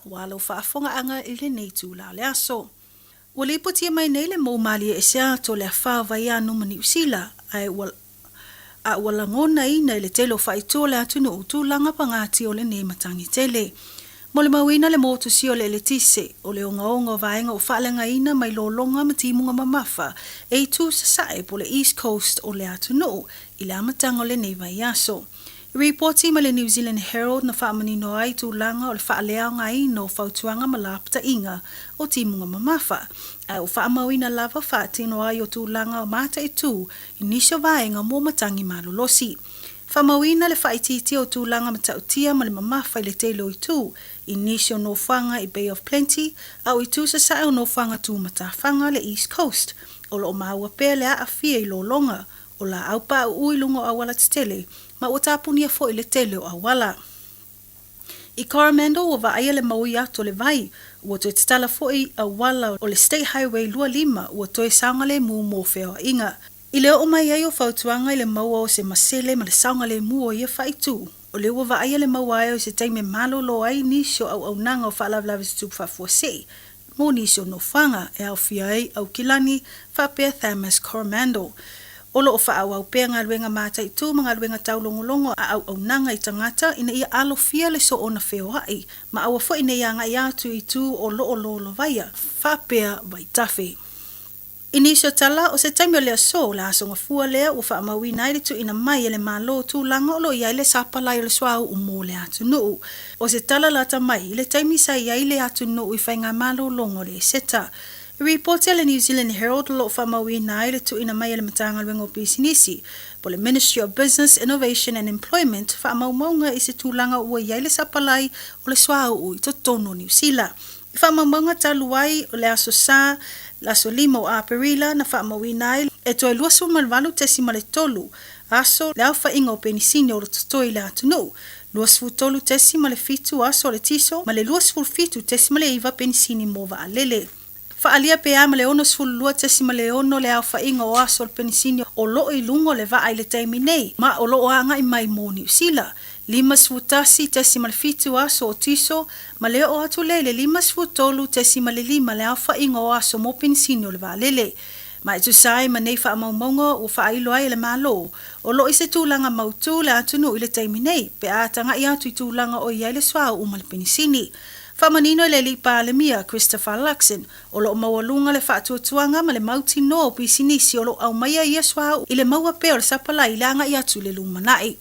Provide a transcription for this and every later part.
aua lau faafofogaaga i lenei itula o le aso. Ua lipotia mai nei le mou malie ese atu o le afa o Vaianu ma Niu Sila, ae ua a ua lagonaina i le tele o faaitu o le atunuu tulaga pagatia o lenei matagi tele. Molimauina le motusia o le eletise, o le ogaoga o vaega ua faaleagaina mai lologa ma timuga mamafa e itu sasae po o le East Coast o le atunuu i le amataga o lenei vaiaso. I ripoti mai le New Zealand Herald na faamanino ai tulaga o le faaleaogaina o fautuaga ma lapataiga o timuga mamafa, ae ua faamauina lava faatino ai o tulaga mataitu i nisi o vaega mo matagi malolosi. Faamauina le faaitiitia o tulaga matautia ma le mamafa i le tele o itu i nisi o nofoaga i Bay of Plenty a o itu sasae o nofoaga tumatafaga le East Coast o lo o maua pea le aafia i lologa o laau pauu i luga o auala tetele ma ua tapunia foi le tele o auala. I Coromandel ua vaaia le maui atu o le vai, ua toe tatala foi auala o le State Highway 25 ua toe saogalemu mo feoaiga. I le oo mai ai o fautuaga i le maua o se masele ma le saogalemu o ia faaitu, o lea ua vaaia le maua ai o se taimi e malolo ai nisi o auaunaga o faalavelave tutupu faafuasei mo nisi o nofoaga e aofia ai Aukilani faapea Thames Coromandel. O lo o faaauau pea galuega mataitu ma galuega taulogologo a auaunaga i tagata ina ia alofia le soona feoai ma aua foi nei agai atu i itu o lo o lolovaia faapea vaitafe. I nisi o tala, o se taimi o le aso, o le aso gafua lea ua faamauina ai le tuuina mai e le Malo tulaga o lo o i ai le sapalai o le suauu mo le atunuu. O se tala lata mai i le taimi sa i ai le atunuu i faigamalologa o le Eseta. I ripoti a le New Zealand Herald o lo o faamauina ai le tuuina mai e le Matagaluega o Pisinisi po o le Ministry of Business, Innovation and Employment faamaumauga i se tulaga ua i ai le sapalai o le suauu i totonu o Niu Sila. I faamaumauga talu ai o le Aso Sa, le aso 5 o Aperila, na faamauina ai e toe 28.3 aso le aofaiga o penisini o lo totoe i le atunuu, 23.7 aso o le tiso ma le 27.9 penisini mo vaalele. Faaalia pe a ma le 62.6 le aofaiga o aso o le penisini o lo o i luga o le vaa i le taimi nei ma o lo o agai mai mo Niu Sila. 51.7 aso o tiso ma le oo atu lea i le 53.5 le aofaiga o aso mo penisini o le vaalele. Ma e tusa ai ma nei faamaumauga ua faailo ai e le Malo, o lo o i se tulaga mautū le atunuu i le taimi nei pe a tagai atu i tulaga o i ai le suauu ma le penisini. Faamanino e le Alii Palemia, Christopher Luxon, o lo o maualuga le faatuatuaga ma le mautinoa o pisinisi o lo o aumaia ia suauu i le maua pea o le sapalai i le agai atu i le lumanai.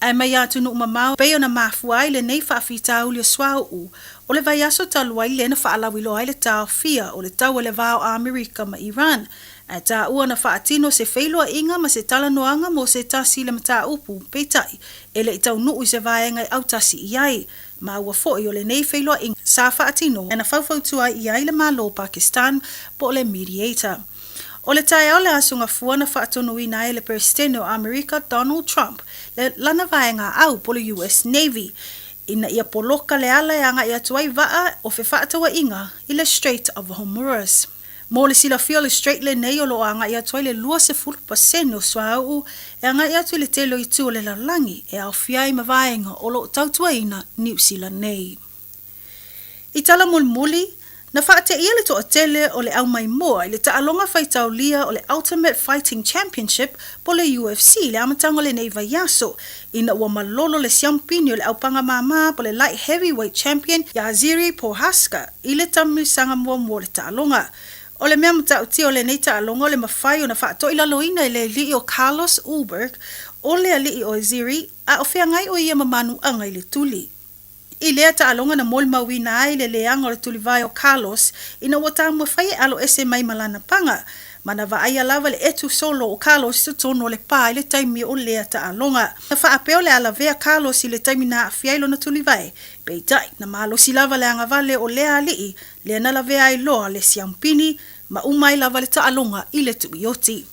Ae mai atunuu mamao pei ona mafua ai lenei faafitauli o suauu o le vaiaso talu ai lea na faalauiloa ai le taofia o le tau a le va o Amerika ma Iran, ae taua na faatino se feiloaiga ma se talanoaga mo se tasi i le mataupu, peitai, e le i taunuu i se vaega e autasi i ai. Maua foi o lenei feiloaiga sa faatino na faufautua ai i ai le Malo o Pakistan po o le mediator. O le taeao le Aso Gafua na faatonuina ai e le Peresetene o Amerika Donald Trump le lana vaega au po o le US Navy ina ia poloka le ala e agai atu ai vaa o fefaatauaiga i le Strait of Hormuz. Mo le silafia o le strait lenei o lo o agai atu ai le 20% o suauu e agai atu i le tele o itu o le lalolagi e aofia ai ma vaega o lo o tautuaina Niu Sila nei. I tala mulimuli, na faateia le toatele o le aumaimoa i le taaloga faitaulia o le Ultimate Fighting Championship po o le UFC i le amataga o lenei vaiaso, ina ua malolo le siampini o le aupanga māmā po o le Light Heavyweight Champion ia Jiri Prochazka i le taamilosaga muamua o le taaloga. O le mea matautia o lenei taaloga o le mafai ona faatoilaloina e le alii o Carlos Ulberg o le alii o Jiri a o feagai o ia ma manuaga i le tuli. I lea taaloga na molimauina ai le leaga o le tulivae o Carlos ina ua taumafai e aloese mai ma lana paga, ma na vaaia lava le etu solo o Carlos i totonu o le pā i le taimi o lea taaloga. Na faapea o le a lavea Carlos i le taimi na aafia ai lona tulivae, peitai, na malosi lava le agavale o lea alii lea na lavea ai loa le siampini ma uma ai lava le taaloga i le tuioti.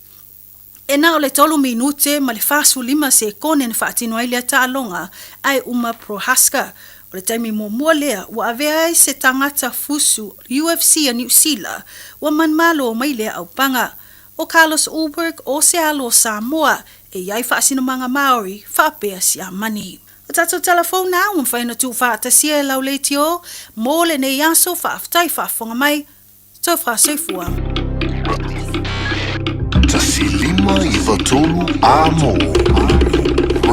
E na o le tolu minute ma le 45 sekone na faatino ai lea taaloga, ae uma Prochazka. O le taimi muamua lea ua avea ai se tagata fusu UFC a Niu Sila ua manumalo mai lea aupaga. ʻO Carlos Ulberg o se alo o Samoa e i ai faasinomaga Maori faapea Siamani. O tatou tala fou na ua mafai ona tuufaatasia e lau leitio mo lenei aso. Faafetai faafofoga mai. Taufa soifua. 1 5 9 3 Amo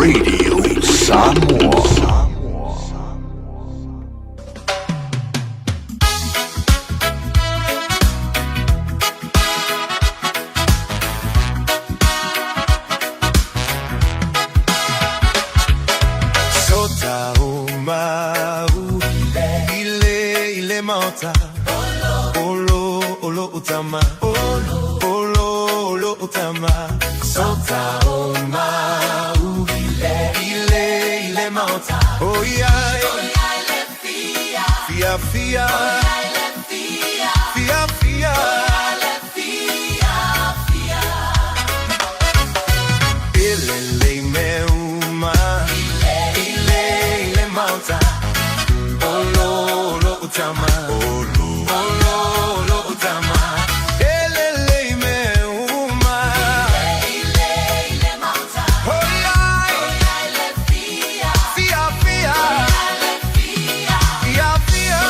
Radio Samoa. Sota o mau ile ile maota Olo olo utama Olo olo olo utama Sota o mau ile ile maota Oh yeah. Fia fia fia fia Ile le me uma ile ile maota Olo olo utama Olo olo olo utama Ele le me uma Oh yeah. Fia fia fia fia.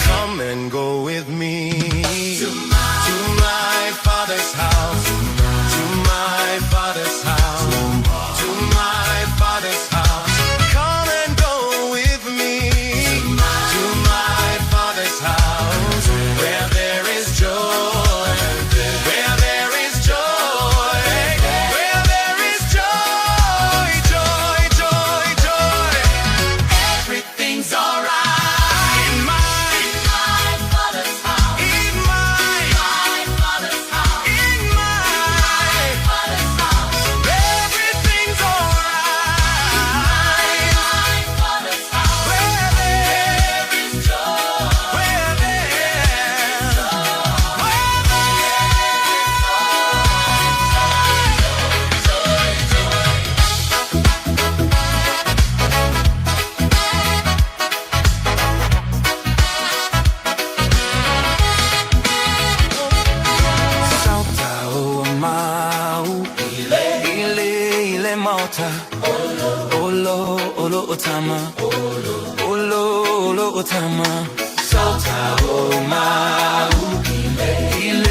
Come and go with me to my father's house, to my father's house, to my father's house. Come and go with me to my father's house, where there is joy, where there is joy, where there is joy, joy, joy, joy. Everything's alright in my father's house. In my father's house. In my father's house. Everything's alright. In my father's house. Where there is joy. Where there is where there. Sauta o mau ile ile maota Olo olo otama Olo olo otama Sauta o mau ile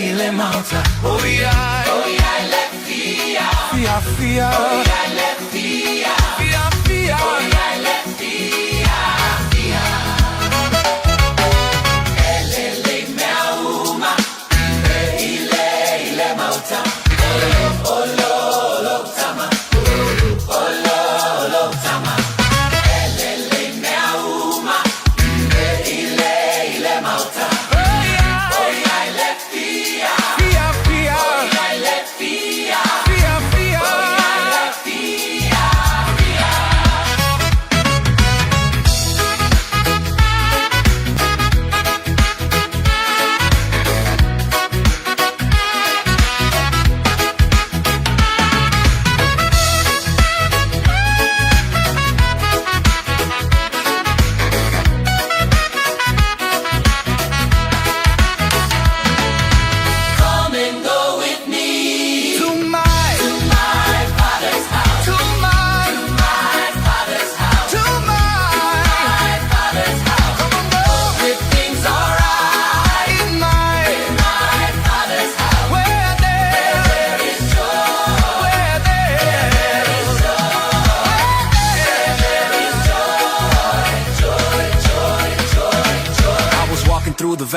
ile maota Oh yeah. Oh yeah le fia fia fia. Oh yeah le fia fia fia. Oh yeah le fia fia. Fia fia. Fia fia. Fia fia.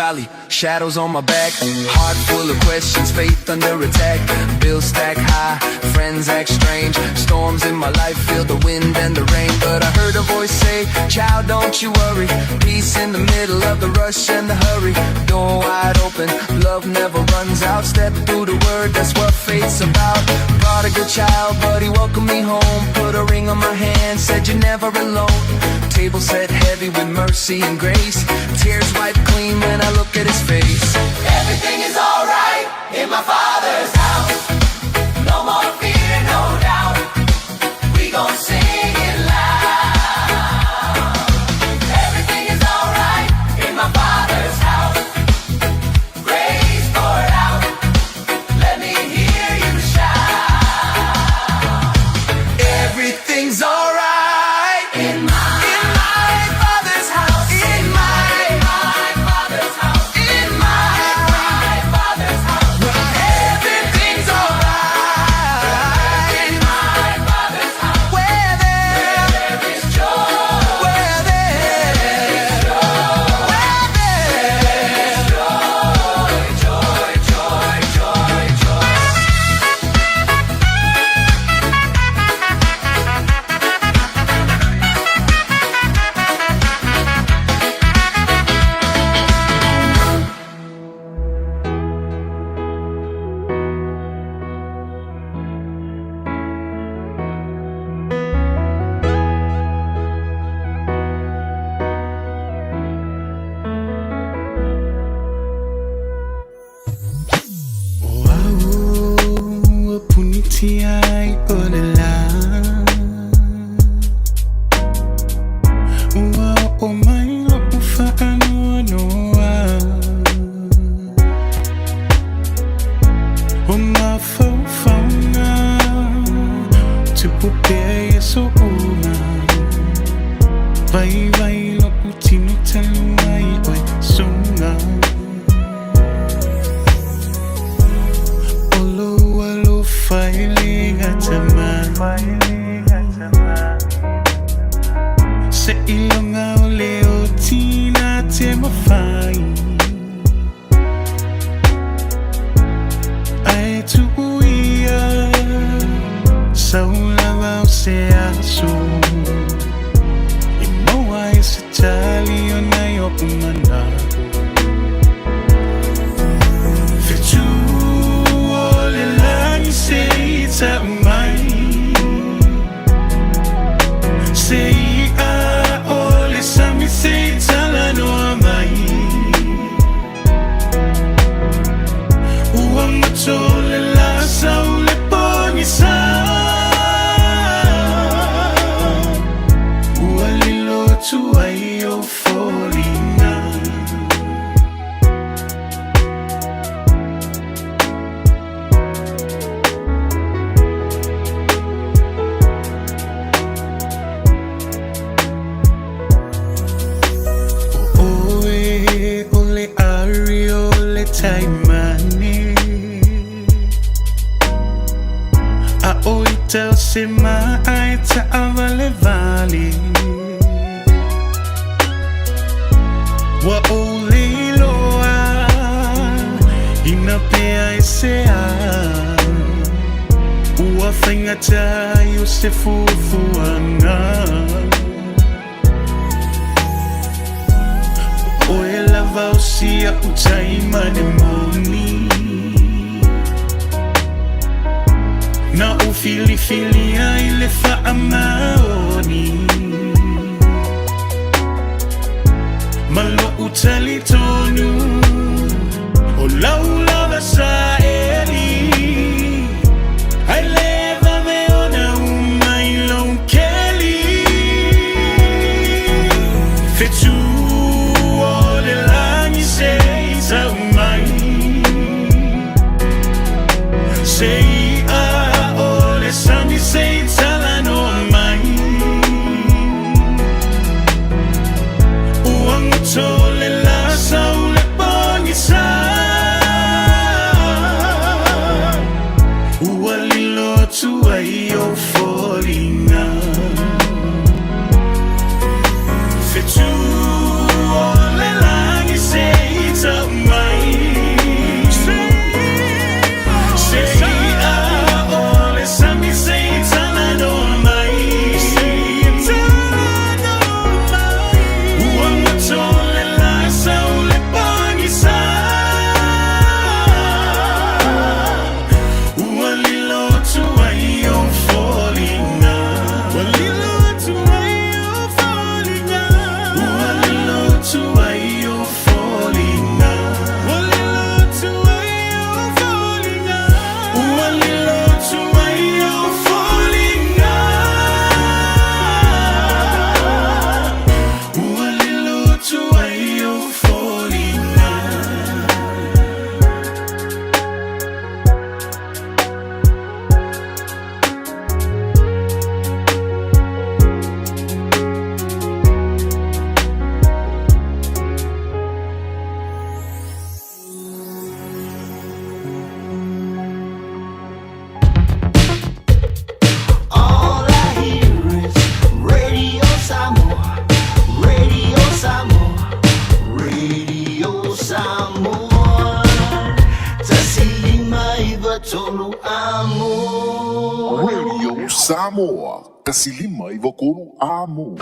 valley, shadows on my back. Heart full of questions, faith under attack. Bills stack high, friends act strange. Storms in my life, feel the wind and the rain. But I heard a voice say, Child, don't you worry. Peace in the middle of the rush and the hurry. Door wide open, love never runs out. Step through the word, that's what faith's about. Prodigal child, but he welcomed me home. Put a ring on my hand, said you're never alone. Table set heavy with mercy and grace. Tears wiped clean when I look at his face. Everything is alright in my Father's house. No more fear, no doubt. We gon' sing it loud. Everything is alright in my Father's house. Grace poured out. Let me hear you shout. Everything's alright In my, in my Father's house. In my, my Father's house. in my, My Father's house. everything's alright. In my Father's house. Where there, There is joy. where there, where there. Joy, joy, joy, joy. O au ua puniti ai o le lā. Ua oo mai lo'u faanoanoa. O mafaufauga tupu pea i aso uma. Vaivai lo'u tino talu ai oe suga. O lou alofa e le gata mai. Seiloga o le oti na te mafai. Ae tuu ia sau lava o se aso e maua ai se tali ona i o'u mana'o. Fetu o le lagi se i ta'u mai. Se i a o le sami se i talanoa mai. Ua mato le la sau le pogisa. Ua lilo atu ai ou foliga. Oe o le ari o le taimane. A o ita o se maa e taavalevale. Ua ou leiloa ina pea e se a. Ua faigata ai o se fuafuaga. O e lava o sia'u taimane moni. Na ou filifilia i le faamaoni. Ma lo'u talitonu o lau lava saeli. Ae le vave ona uma i lou keli. Fetu o le lagi se i tau mai. Se i a o le sami se i talanoa mai. Ua goto le la sau le pogisa. Ua lilo atu ai ou foliga. Fetu o le lagi se i tau 9 3 Amo. Radio Samoa, 1 5 9 3 Amo.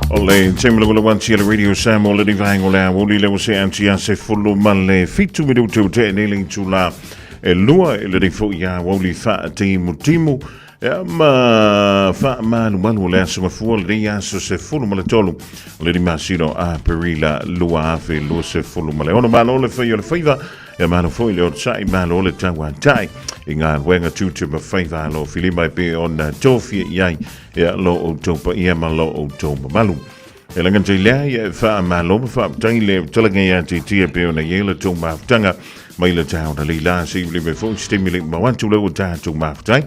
O le taimi lava lava tia le Radio Samoa le vaenga o le aoauli le ua se atia se fulu ma le fitu minutu o tea nei le itula e lua i lenei foi aoauli faatimutimu Ia ma faamalumalu o le aso mafua lenei aso 13 o le masina o Aperila 2026. Malo le fai o le faiva, ia malo foi le onosai, malo le tauatai i galuega tiute ma faiva alo filima e pei ona tofia i ai ia lo outou paia ma lo outou mamalu. E laga tai lea ia e faamalo ma faafetai le talaga ia te tia pe ona i ai le tou mafutaga mai le tau na leila se i le me foi se taimi le mau atu le ua tatou mafutai.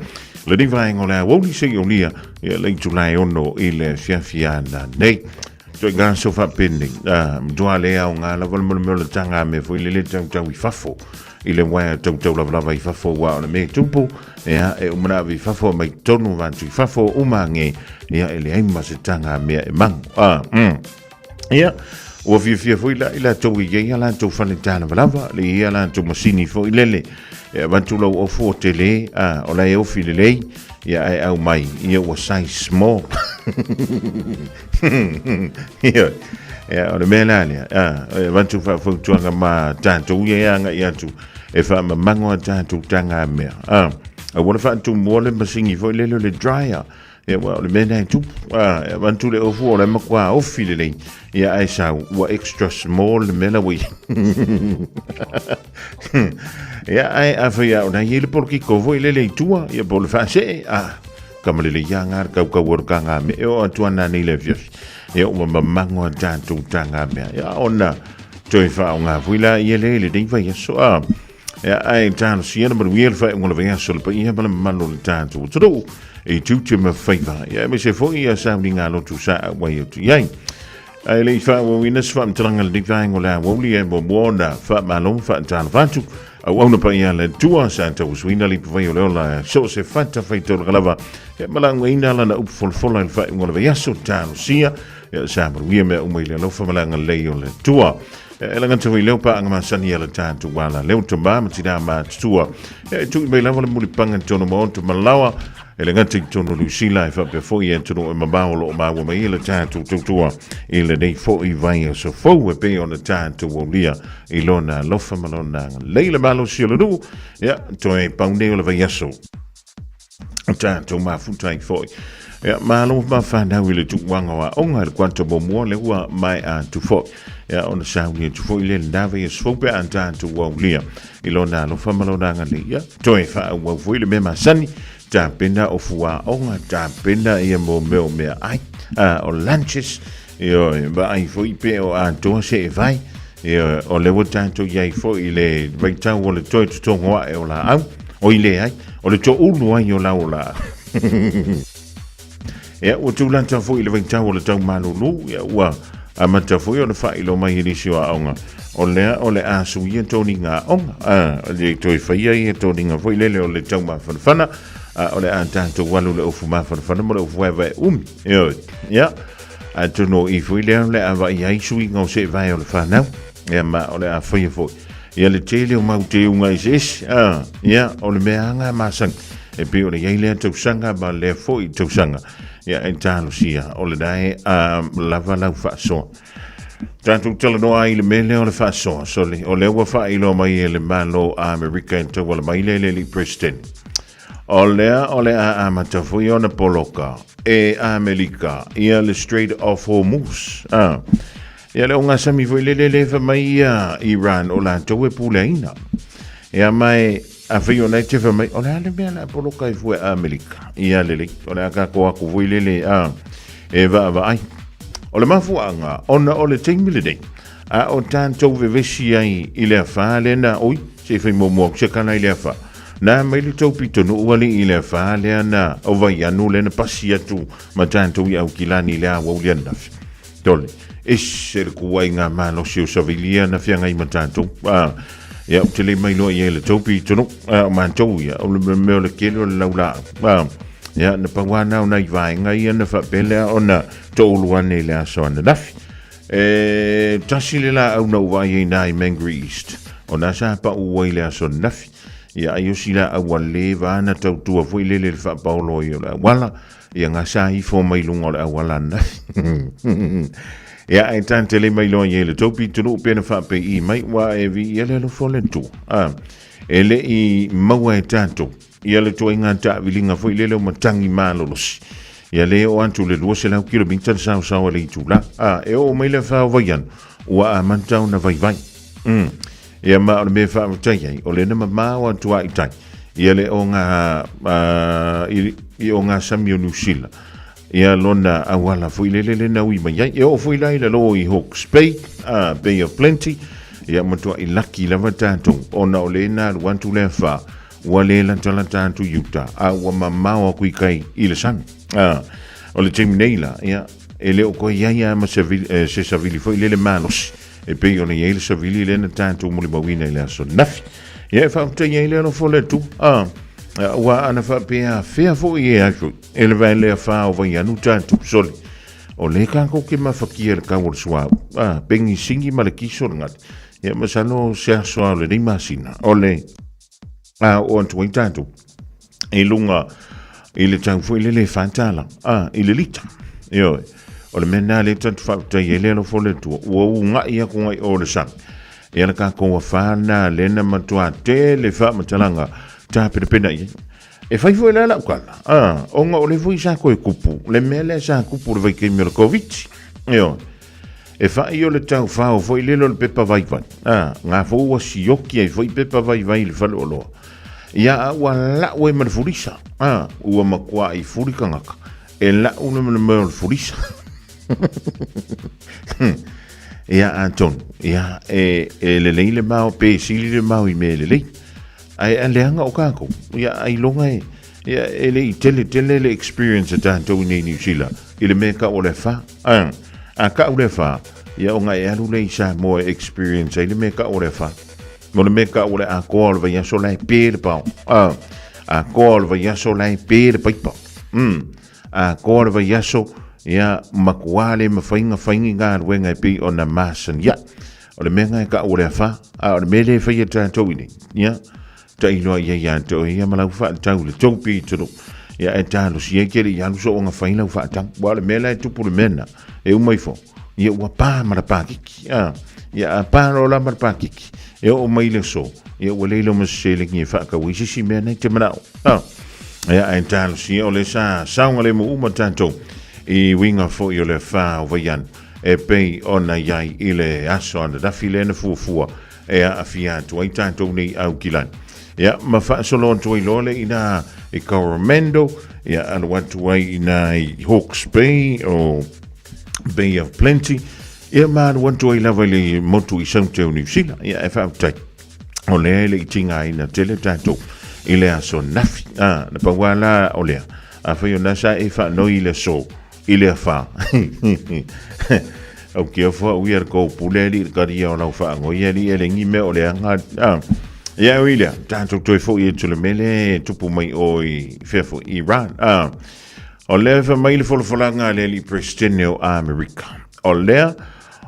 Lenei vaega o le aoauli se i aulia ia le itula e 6 i le afiafi ana nei. Toe gaso faapenei, matua le aoga lava le mea o le taga mea foi lele tautau i fafo i le uaea tautau lavalava i fafo ua o le mea e tupu, ia, e uma na ave i fafo mai tonu vatu i fafo uma ange, ia, e leai ma se taga mea e mangu. Ia, ua fiafia foi la i latou e i ai a latou fale talavalava, le i ai a latou masini foi lele, e avatu lau ofu o tele, o la e ofi lelei, ia, ae aumai, ia, ua size small. Ia, ia, o le mea la lea, e avatu faafautuaga ma tatou ia e agai atu e faamamago a tatou taga mea. Aua le faatumua le masini foi lele o le dryer. Ia, ua o le mea lena e tupu. E avatu le ofu o le matua ofi lelei. Ia, ae sau, ua extra small le mea la ua i ai. Ia, ae afai lava o la e i ai le polokiko foi lele i tua, ia po o le faasee, Kama lelei ia ngā kau kau o ka ngā mea e o atu ana nei le afiafi. Ia ua mamango a tātou tā ngā mea. Ia ona toe whao ngā fui la ia le le nei vai aso a. Ia ai tāna sia na manuia le whai unga le vai aso le pa ia ma le mamalu o le tātou atunuu i tiute ma faiva. Ia me se foi ia sauni ngā lotu sa a wai atu iai. Ae le i faaauauina se faamatalaga i lenei vaega o le aoauli e muamua ona faamalo ma faatalofa atu. Auauna paia a le Atua sa tauasuina le ipuvai o le ola so o se fatafaitaulaga lava e malaguaina lana upu folafola i le faaiuga o le vaiaso talosia ia sa manuia mea uma i le alofa ma le agalelei o le Atua. E lagata foi leo paaga masani a le tatou ala leo tama ma tinā matutua e tui mai lava le mulipaga tonu maoto ma laoa E le gata i totonu o Niu Sila, e faapea foi i atunuu e mamao o lo o maua mai ai le tatou tautua i lenei foi vaiaso fou e pei ona tatou aulia i lona alofa ma lona agalelei. Le malosi o le nuu, ia, toe pau nei o le vaiaso tatou mafuta ai foi. Ia, malo ma whanau i le tuuanga o aoga i le kuata muamua le ua maea atu foi. Ia, ona sauni atu foi le lena vaiaso fou pe a tatou aulia i lona alofa ma lona agalelei. Ia, toe faaauau foi le mea masani, tapena o fuaoga, tapena ia mo mea o mea ai, o lunches, ioe, vaai foi pe o atoa se e vai, ioe, o le ua tatou i ai foi i le vaitau o le toe totogo ae o laau, o i leai, o le toulu ai o lau o laau. Ia, ua tūlata foi i le vaitau o le tau malulu, ia, ua amata foi ona faailoa mai e nisi o aoga, o lea o le a suia toniga aoga, a, le toe faia ia toniga foi lele o le tau mafanafana, a, o le a tatou alu le ofu mafanafana ma le ofu vaevae umi, ioe, ia, atonu o i foi lea o le a vaai ai suiga o seevae o le whanau, ia, ma o le a faia foi. Ia le tele o mau teuga eseese, a, ia, o le mea anga masani, e pei ona i ai lea tausaga ma lea foi tausaga, ia e talosia o lena e a, lava lau faasoa. Tatou talanoa ai i le mea lea o le faasoa, sole, o lea ua faailoa mai e le Malo a Amerika e tauala mai le le alii President. O lea o le a amata foi ona poloka e Amerika ia le Strait of Hormuz. Ah. Ia le ogasami foi lele le fa mai ia Iran o latou e puleaina. Ia mai a fai ona e te fa mai o le a le mea le a poloka ai fua e Amerika. Ia lelei, o le a kako aku foi lele a e vaavaai. O le mafuaaga ona o le taimi lenei a o tatou vevesi ai i le afa lena, oi, se i fai muamua atu se tala i le afa. Na mai le tou pitonuu alii i le afa lea na o Vaianu lea na pasi atu ma tatou i Aukilani i le aoauli ananafi. Tole, ese le kuaiga malosi o savilia na feagai ma tatou. Ah, ia, ou te le mailoa i ai le tou pitonuu. Ah, o matou ia, o le mea o le kele o le laulaau. Ah, ia, na pau lava na o nai vaega ia na faapea lea ona toulu ane i le aso ananafi. E tasi le laau na ou vaai ai i ina i Mangere East, o na sa pau ai i le aso ananafi. Ia ai o si laau ua leva lava na tautua foi lele i le faapaolo ai o le auala, ia ga sa ifo mai luga o le auala ananafi. Ia ae ta te le mailoa i ai le tou pitonuu pe na faapei mai, ua e viia le alofa o le Atua. A, e le i maua e tatou ia le tuaiga taaviliga foi lele o matagi malolosi. Ia le oo atu i le 200 kilomita le saosao a le itula. A, e oo mai le afa o Vaiano, ua amata ona vaivai. Ia ma o le mea e faafetai ai, o lea na mamao atu a i tai, ia le oga, i, i oga sami o Niu Sila, ia lona auala foi lele le na ui mai ai. E oo foi la i lalo i Hawke's Bay, Bay of Plenty, ia matuai laki lava tatou, ona o le na alu atu le afa, ua le latalata atu i uta, a ua mamao aku i kai i le sami. O le taimi nei la, ia, e le o koe i ai a ma se, se savili foi lele malosi, e pei ona i ai le savili lea na tatou molimauina i le aso nafi. Ia e faafetai ai le alofa o le Atua. Ua ana faapea fea foi e aso e le vae lea whā o Vaianu tatou sole. O le kākou ke mafakia le kau o le suau. Pengi singi ma le kiso le ngati. Ia masalo se aso a o lenei masina. O le a o atu ai tatou i luga i le tau foi lele e $4 i le lita. Ioe. O le mea lena lea tatou faafetai ai le alofa o le Atua. Ua uga'i aku ngai o le sami. Ia le kākou afa lena lea na matua tele faamatalaga tapenapena i ai. E fai foi la lau tala, ona o le foi sa toe kupu, le mea lea sa kupu i le vaitaimi o le Covid. Ioe. E fai o le taufao foi lele o le pepa vaivai. Ngā fou ua sioki ai foi pepa vaivai i le faleoloa. Ia a ua lau ai ma le fulisa. Ua matua i fuli kangaka. E lau le ma le mea o le fulisa. Ia atonu, ia e lelei le mao, pe sili le mao i mea e lelei. Ae a leaga o kākou, ia ailoga e, ia e le i tele tele le experience a tātou i nei New Zealand i le mea kau o le afa. A kau le afa, ia ona e alu lea i Samoa e experience ai le mea kau o le afa. Mo le mea kau o le atoa o le vaiaso la e pē le pao. Atoa o le vaiaso la e pē le paipa. Atoa o le vaiaso, ia matua le mawhai ngā whai ni galuega e pei ona masani ai. O le mea ngā e kau o le afa, a o le mea le whai e tātou i nei. Ia, ta iloa ia ia te oe ia ma lau whaatau le tau pi tonu. Ia e tālo si e kere i alu so o ngā whai lau whaatau. Ua o le mea la e tupu le mea na, e umai fo. Ia ua pā ma la pākiki. Ia a pā lo la ma la pākiki. E o mai le so. Ia ua leilo ma se lengi e whaakau i sisi mea nei te manao. Ia e tālo si e o le sa saunga le mo uma tātou i winga fo i o le whā o vaianu. E pei ona i ai i le aso ananafi lea na fuafua e aafia atu ai tatou nei Aukilani. Ia, ma faasolo atu ai loa le ina i Coromandel, ia alu atu ai ina i Hawke's Bay o Bay of Plenty, ia ma alu atu ai lava i le motu i Saute o New Zealand. Ia, e faafetai. O lea e le i tigaina tele tatou i le aso nafi. Na pau lava la o lea, afai o na sa e faanoi i le aso, i le afa. Au kia fua ui ar kou pule ali i karia o lau whaangoi ali e lengi mea o le anga. Ia ui lea, tātou toi fo i e tule mele e tupu mai o i whea fo Iran. O lea wha mai le folafolanga le ali presidente o Amerika. O lea,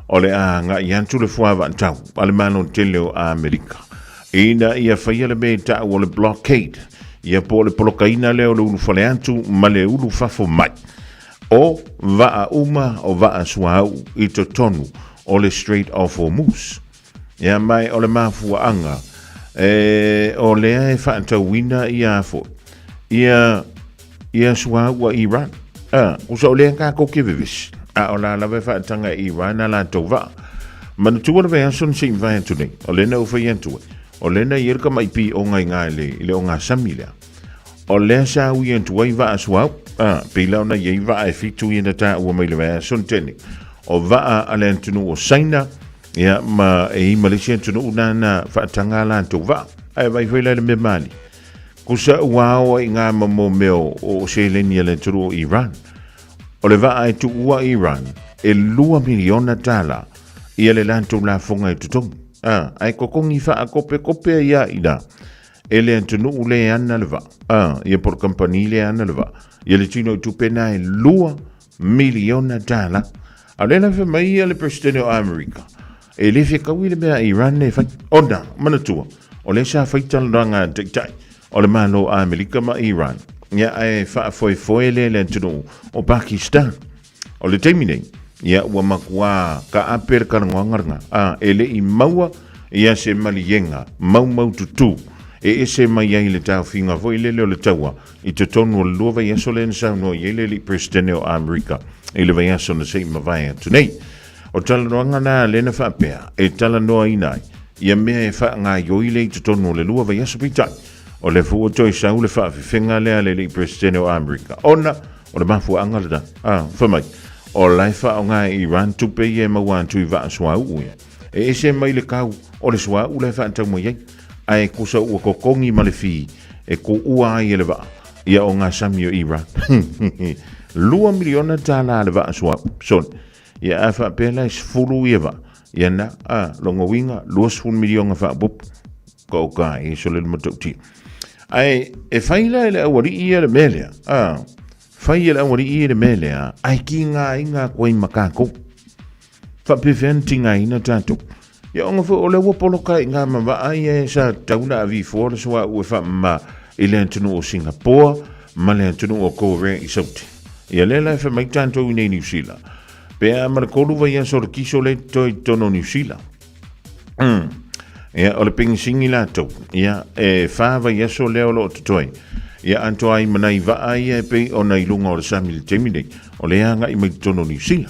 o le a ngā i atu le fua waatau, a le malo tele o Amerika. Ina ia whaia le me tau o le blockade. Ia po o le polokaina lea o le ulufale atu ma le ulufafo mai. O vaa uma o vaa suauu i totonu o le Strait of Hormuz. Ia mai o le mafuaanga e, o lea e faatauina ia foi ia ia suauu a Iran. Kusa o lea kākou ke vevesi. A o la lava e faataga e Iran a latou vaa. Manatua le vaiaso na sei mavae atu nei. O lea na ou fai atu ai. O lea na i ai le kamaʻi pioga i gā i le ogasami lea. O lea sa ui atu ai vaa suauu. Pei la ona i ai vaa e fitu ia na taua mai le vaiaso na tea nei. O vaa a le atunuu o Saina, ia, ma e i ma le isi atunuu na na faataga a latou vaa. Ae vaai foi la i le mea mali. Kusa ua ao ai ngā ma mō mea o seleni a le atunuu o Iran. O le vaa e tuua Iran e 2 miliona tala ia le latou lafoga e totogi. A, ae kokogi faakopekope ai a ina e le atunuu le ana le vaa. A, ia po o le kamupani le ana le vaa. Ia le tino i tupe na e 2 miliona tala. A o lea la fai mai ia le Presidente o Amerika, e le fekaui le mea a Iran e fai. Ona, manatua, o lea sa fai talanoaga a taitai o le Malo o Amerika ma Iran, ia ae faafoefoe lea i le atunuu o Pakistan. O le taimi nei, ia ua matua kaape le talanoaga lena, a e le i maua ia se maliega maumaututu e ese mai ai le taofiga foi lele o le taua i totonu o le 2 vaiaso lea na saunoa i ai le alii Peresetene o Amerika i le vaiaso na se i mavae atu nei. O talanoaga na lea na faapea e talanoaina ai ia mea e faagaioi lea i totonu o le 2 vaiaso peitai o lea foi ua toe sau le faafefega lea a le alii Peresetene o Amerika ona o le mafuaaga lena. A, fai mai, o la e faaaoga e Iran tupe ia e maua atu i vaa suauu ia. E ese mai le kau o le suauu la e faatau mai ai, ae kusa ua kokogi ma le fī e kuua ai e le vaa ia o ngā sami o Iran. 2 miliona tālā le vaa suauu. Sorry. Ia a faapea la e 10 ia vaa. Ia na, a, longa uiga, 20 miliona faaopoopo. Ka o ka e so le matautia. Ae e fai la e le aualii ia le mea lea. A, fai e le aualii ia le mea lea, ae ki ngā inga koe ma kākou. Faapefea na tigaina tatou? Ia ona foi o lea ua poloka i ngā mavaa ia e sa tatau ona avifoa le suauu e faamama i le atunuu o Singapoa ma le atunuu o Korea i Sauti. Ia lea la e fai mai tatou i nei Niu Sila. Pe a ma le 3 vaiaso o le kiso lea e totoe i totonu o Niu Sila. Ia, o le penisiga latou, ia, e 4 vaiaso lea o lo o totoe. Ia, atoa ai ma nai vaa ia e pei ona i luga o le sami i le taimi nei, o lea e agai mai totonu o Niu Sila.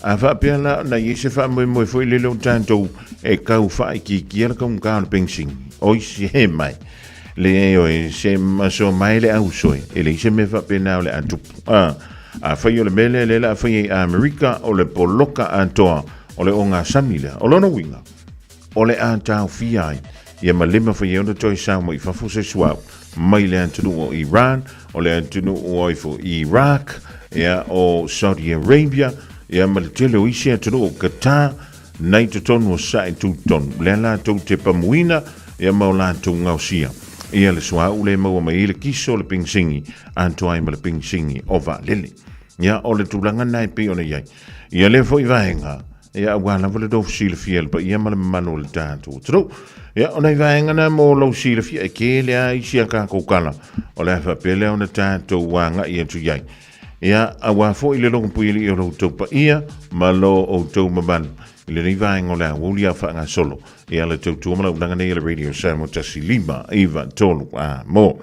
A faapea la ona i ai se faamoemoe foi lele o tatou e tau faaitiitia le taugata o le penisini, oi se mai, leai oe, se maso mai le auso e, e leai se mea faapena o le a tupu. A, afai o le mea lea, lea o le a fai ai Amerika, o le poloka atoa o le ogasami lea. O lona uiga, o le a taofia ai ia ma le mafai ai ona toe sao mai fafo se suauu mai le atunuu o Iran, o le atunuu o ifo Iraq, ia o Saudi Arabia, ia ma le tele o isi atunuu o Qatar, nai totonu o sae tutonu. Lea latou te pamuina, ia ma o latou gaosia. Ia le suauu le maua mai ai le kiso o le penisini, atoa ai ma le penisini o vaalele. Ia o le tulaga na e pei ona i ai. Ia lea foi vaega, ia aua lava le tofu silafia le paia ma le mamalu o le tatou atunuu. Ia o nai vaega na mo lou silafia e tele lava isi a tatou tala o le a faapea lea ona tatou agai atu i ai. Ia aua foi le logopuialii o lo outou paia ma lo outou mamalu i lenei vaega o le aoauli a faagasolo. Ia le tautua ma launaga nei a le Radio Samoa 1 5 9 3 a mo.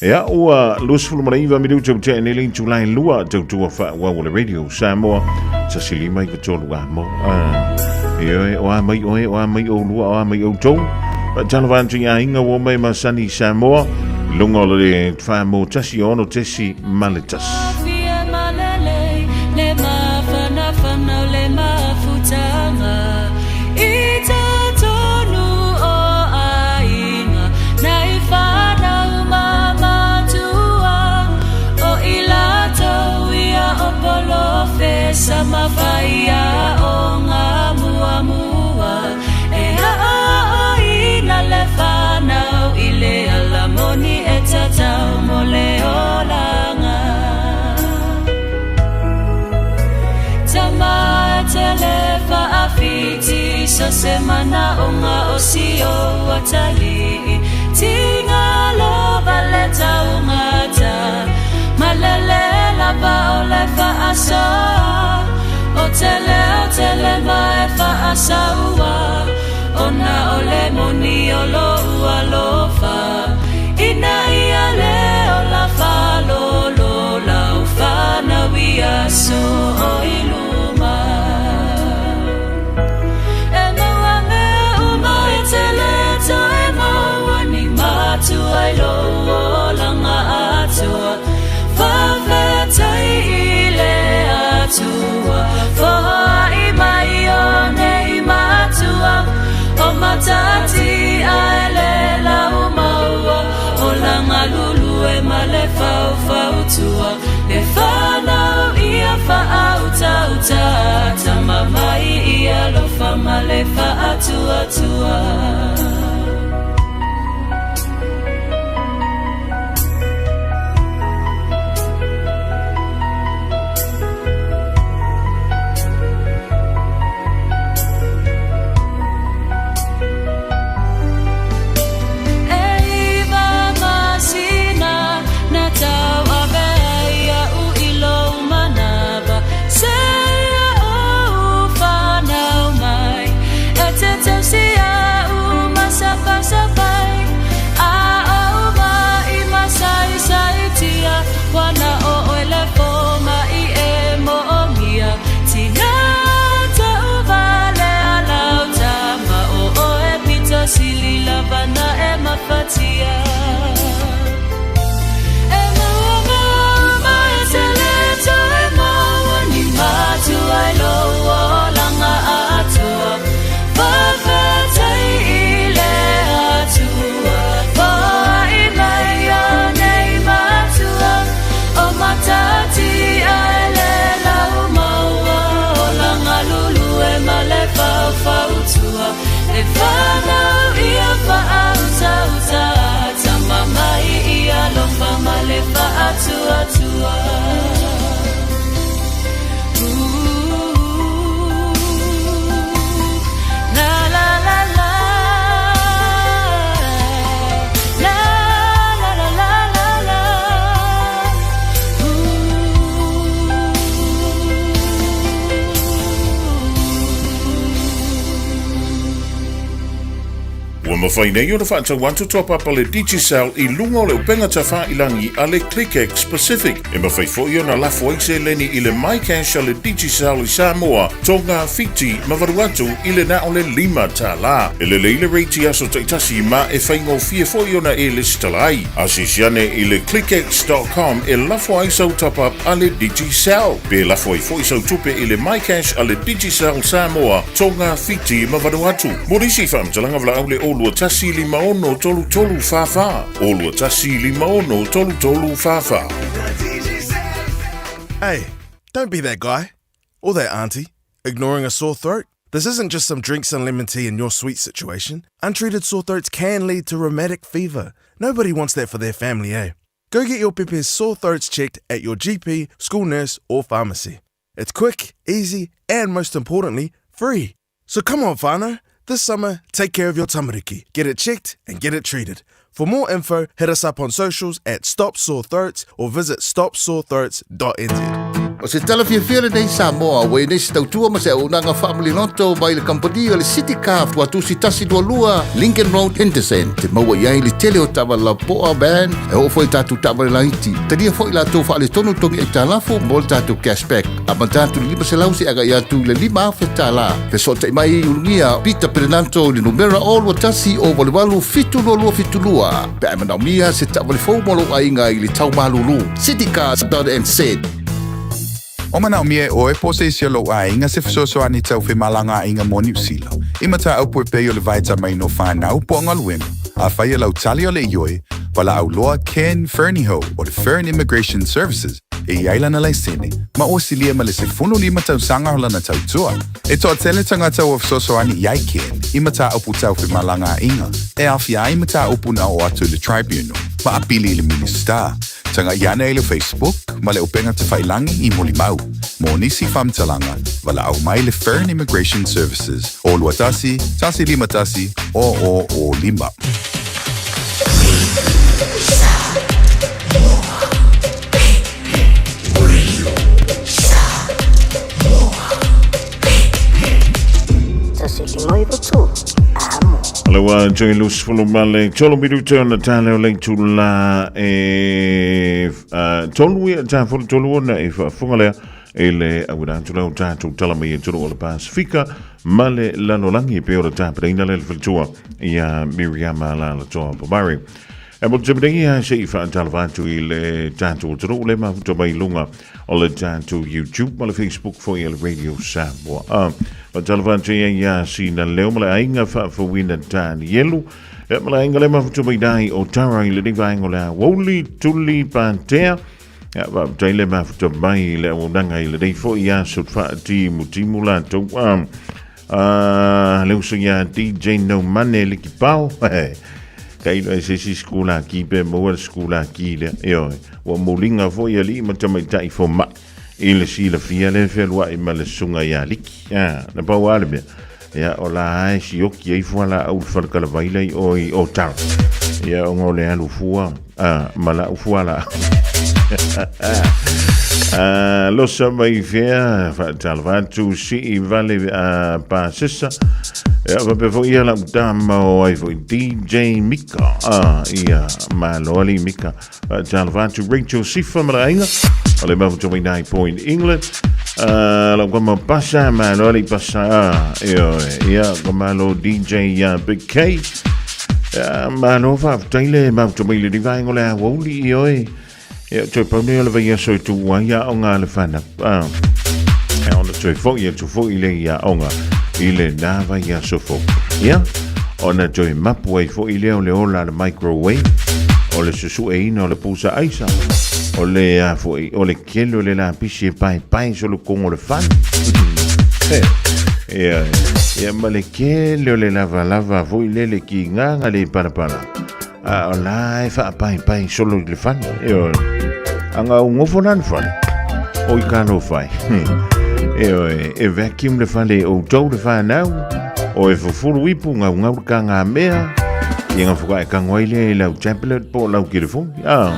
Ia ua 29 minuta ua tea nei le itula e 2 tautua faaauau o le Radio Samoa 1 5 9 3 a mo. Ia o a mai oe, o a mai oulua, o a mai outou. Faatalofa atu i aiga ua mai masani Samoa i luga o le 4 1 6.1. Fia malele le mafanafana o le mafutaga i totonu o aiga nai fanau ma matua o i latou ia o polofesa ma faia o ngā muamua e aoaoina le fanau i le ala moni e tatau mo le olaga. Tama tele faafiti so se manaʻoga o si ou atalii tigalo vale taugata malele lava o le faasoa o tele o tele ma e faasaua ona o le moni o lou alofa ina ia le ola faalolo lau fanau i aso o i luma. E maua mea uma e tele toe maua ni matua i lou olaga atoa. Faafetai i le Atua foai mai o nei matua o matati a e le lau maua olaga. E whanau ia whaautauta Tama mai i alofa ma le whaatuatua. E iwa masina na tauave ai iaʻu i lou manawa Seia ou whanau mai E te tausi iaʻu ma sapasapai A ou mai masaisaitia Ua na o oe le fomai e moomia Tina taʻu valea lau tama O oe pito sili lava na e mafatia. E maua mea uma e te le toe maua ni matua i lou olaga atoa. Faafetai i le Atua foai mai o nei matua o Matatia e le lau maua olaga lulue ma le faufautua le whanau ia whaautauta tama mai i alofa ma le whaatuatua. Ooh, la la la la la la la la la la. Ua mafai nei ona faatau atu top up a le Digicel i luga o le upega tafailagi a le ClickX Pacific. E mafai foi ona lafo ai seleni i le MyCash a le Digicel i Samoa, Tonga, Fiti ma Vanuatu i le na o le $5. E lelei le rate i aso taitasi ma e faigofie foi ona e lesitala ai. Asiasi ane i le clickx.com e lafo ai sau top up a le Digicel. Pe lafo ai foi sau tupe i le MyCash a le Digicel Samoa, Tonga, Fiti ma Vanuatu. Mo nisi faamatalaga valaau le 021 56 33 44, 021 56 33 44. Hey, don't be that guy. Or that auntie, ignoring a sore throat. This isn't just some drinks and lemon tea in your sweet situation. Untreated sore throats can lead to rheumatic fever. Nobody wants that for their family, eh? Go get your pepe's sore throats checked at your GP, school nurse, or pharmacy. It's quick, easy, and most importantly, free. So come on, whānau. This summer, take care of your tamariki. Get it checked and get it treated. For more info, hit us up on socials at Stop Sore Throats or visit stopsorethroats.nz. O se tala fiafia lenei Samoa, ua i nei se tautua ma se auaunaga faamaliloto mai le kamupani o le City Car Tuatusi 122 Lincoln Road Henderson. Te maua i ai le tele o taavale lapoa, van, e oo foi i tatou taavale laiti. Talia foi latou faaletonu togi aitalafu mo le tatou cashback. Amata atu i le 500 seia agai atu i le $5,000. Fesootai mai i Ulugia Peter Perenanto i le numera 021 088 7272 pe a e manaomia se taavale fou mo lou aiga i le tau malulu. Citycars.nz. O manaomia e ʻoe po o se isi o lou aiga se fesoasoani tau femalagaaiga mo Niu Sila, i mataupu e pei o le vaetamaina o whanau po o galuega, afai e lau tali o le ioe, valaau loa Ken Fernihough o le Fern Immigration Services e i ai lana laisene, ma ua silia ma le 15 tausaga o lana tautua. E toatele tagata ua fesoasoani i ai Ken i mataupu tau femalagaaiga e aofia ai mataupu na oo atu i le Tribunal ma apili i le Minisita. Taga'i ane i le Facebook ma le upega tafailagi i Molimau. Mo nisi faamatalaga, valaau mai le Fern Immigration Services o 21 151 00 05. Le ua joy lu sefulu ma le tolu minute ona tale o le itula e tolu ia ta fulu tolu ona e faafofoga lea i le auina atu lea o tatou tala mai e tolu o le Pasifika ma le lalolagi e pei o le tapenaina lea le faletua ia Miriama Lalatoa Pomare. E mo te nei a se i whaatalafa atu i le tatou atunuu le mafuta mai lunga o le tatou YouTube ma le Facebook foi e le Radio Samoa. A whaatalafa atu ia ia sina leo ma le aiga faafouina Danielu e ma le aiga le mafuta mai dai o Tara i le nei vaenga o le aoauli tuli patea. Ia, faafetai le mafuta mai i le auaunaga i lenei foi aso faatimutimu latou. Le uso ia DJ No Money le kipao. Kailo e se isi sikulaki pe maua le sikulaki lea. Ioe, ua muliga foi alii ma tamaitai fomai i le silafia le fealuai ma le susuga ia Liki. Na pau lava le mea, ia o la e sioki ai fualaau i le falekalavai la i o i Otara. Ia ona o le alu fua ma lau fualaau. Losa mai fea, faatalofa atu sii vale pasesa. Ia faapea foi ia lau tama o ai foi DJ Mika. Ia malo ali Mika. Faatalofa atu Rachel Sifa ma le aiga. O le mafuta mai nai Point England. Lau kama pasa, malo ali pasa. Ioe, ia ka malo DJ Big K. Malo faafetai le mafuta mai le vaega o le aoauli, ioe. Ia, toe pau nei o le vaiaso e tuu ai aoga a le fanau. E ona toe foi atu foi le i aoga i lena vaiaso fou. Ia, ona toe mapu ai foi lea o le ola a le microwave, o le susueina o le pusa aisa, o le a foi, o le kele o le lapisi e paepae solokogo o le fale. Ia, ia ma le kele o le lavalava foi lele ki gaga le palapala. A o la e faapaepae solo i le fale. Ioe. Anga u ngofo la le fale. O i ka fai. Ioe, e vacuum le fale o tau le whanau. O e fufuru ipu ngau ngau le ka ngā mea. Ia ngā whakae ka ngoi le i lau tablet po lau telefoni. Ah.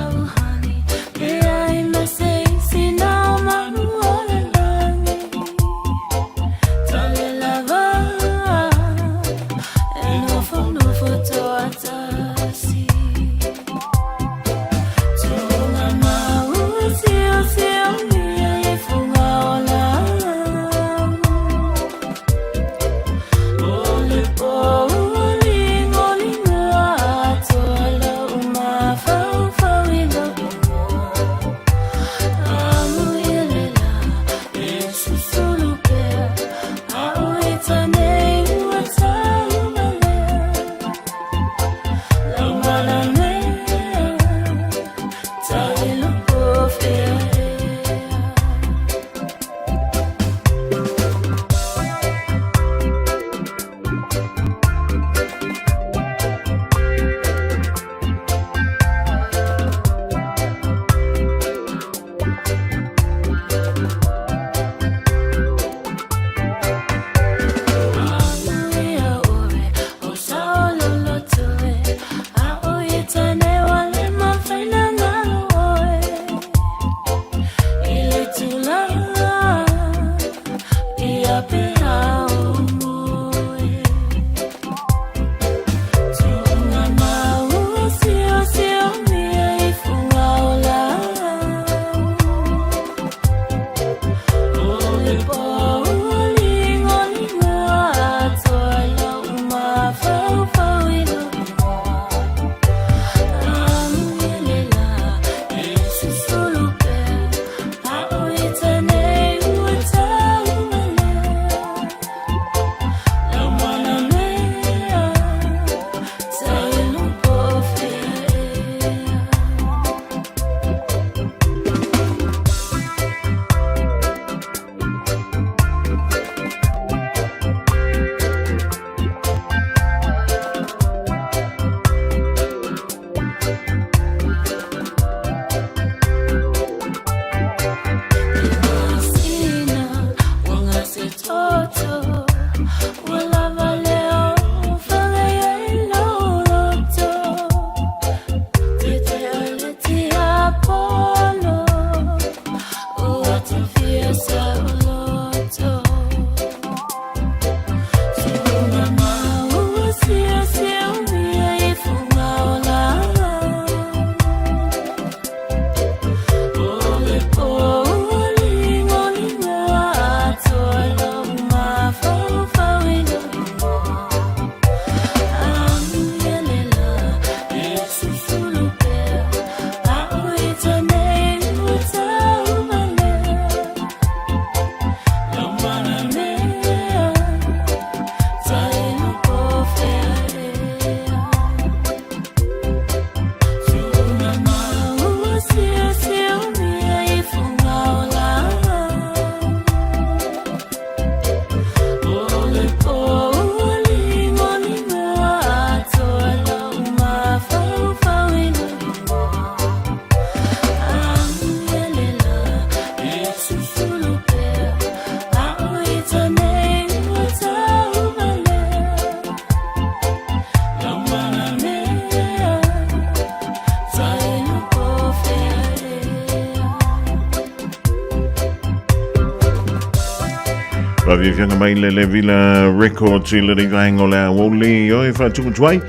Faafiafiaga mai le le Vila Records i lenei vaega o le aoauli o e faatuku ai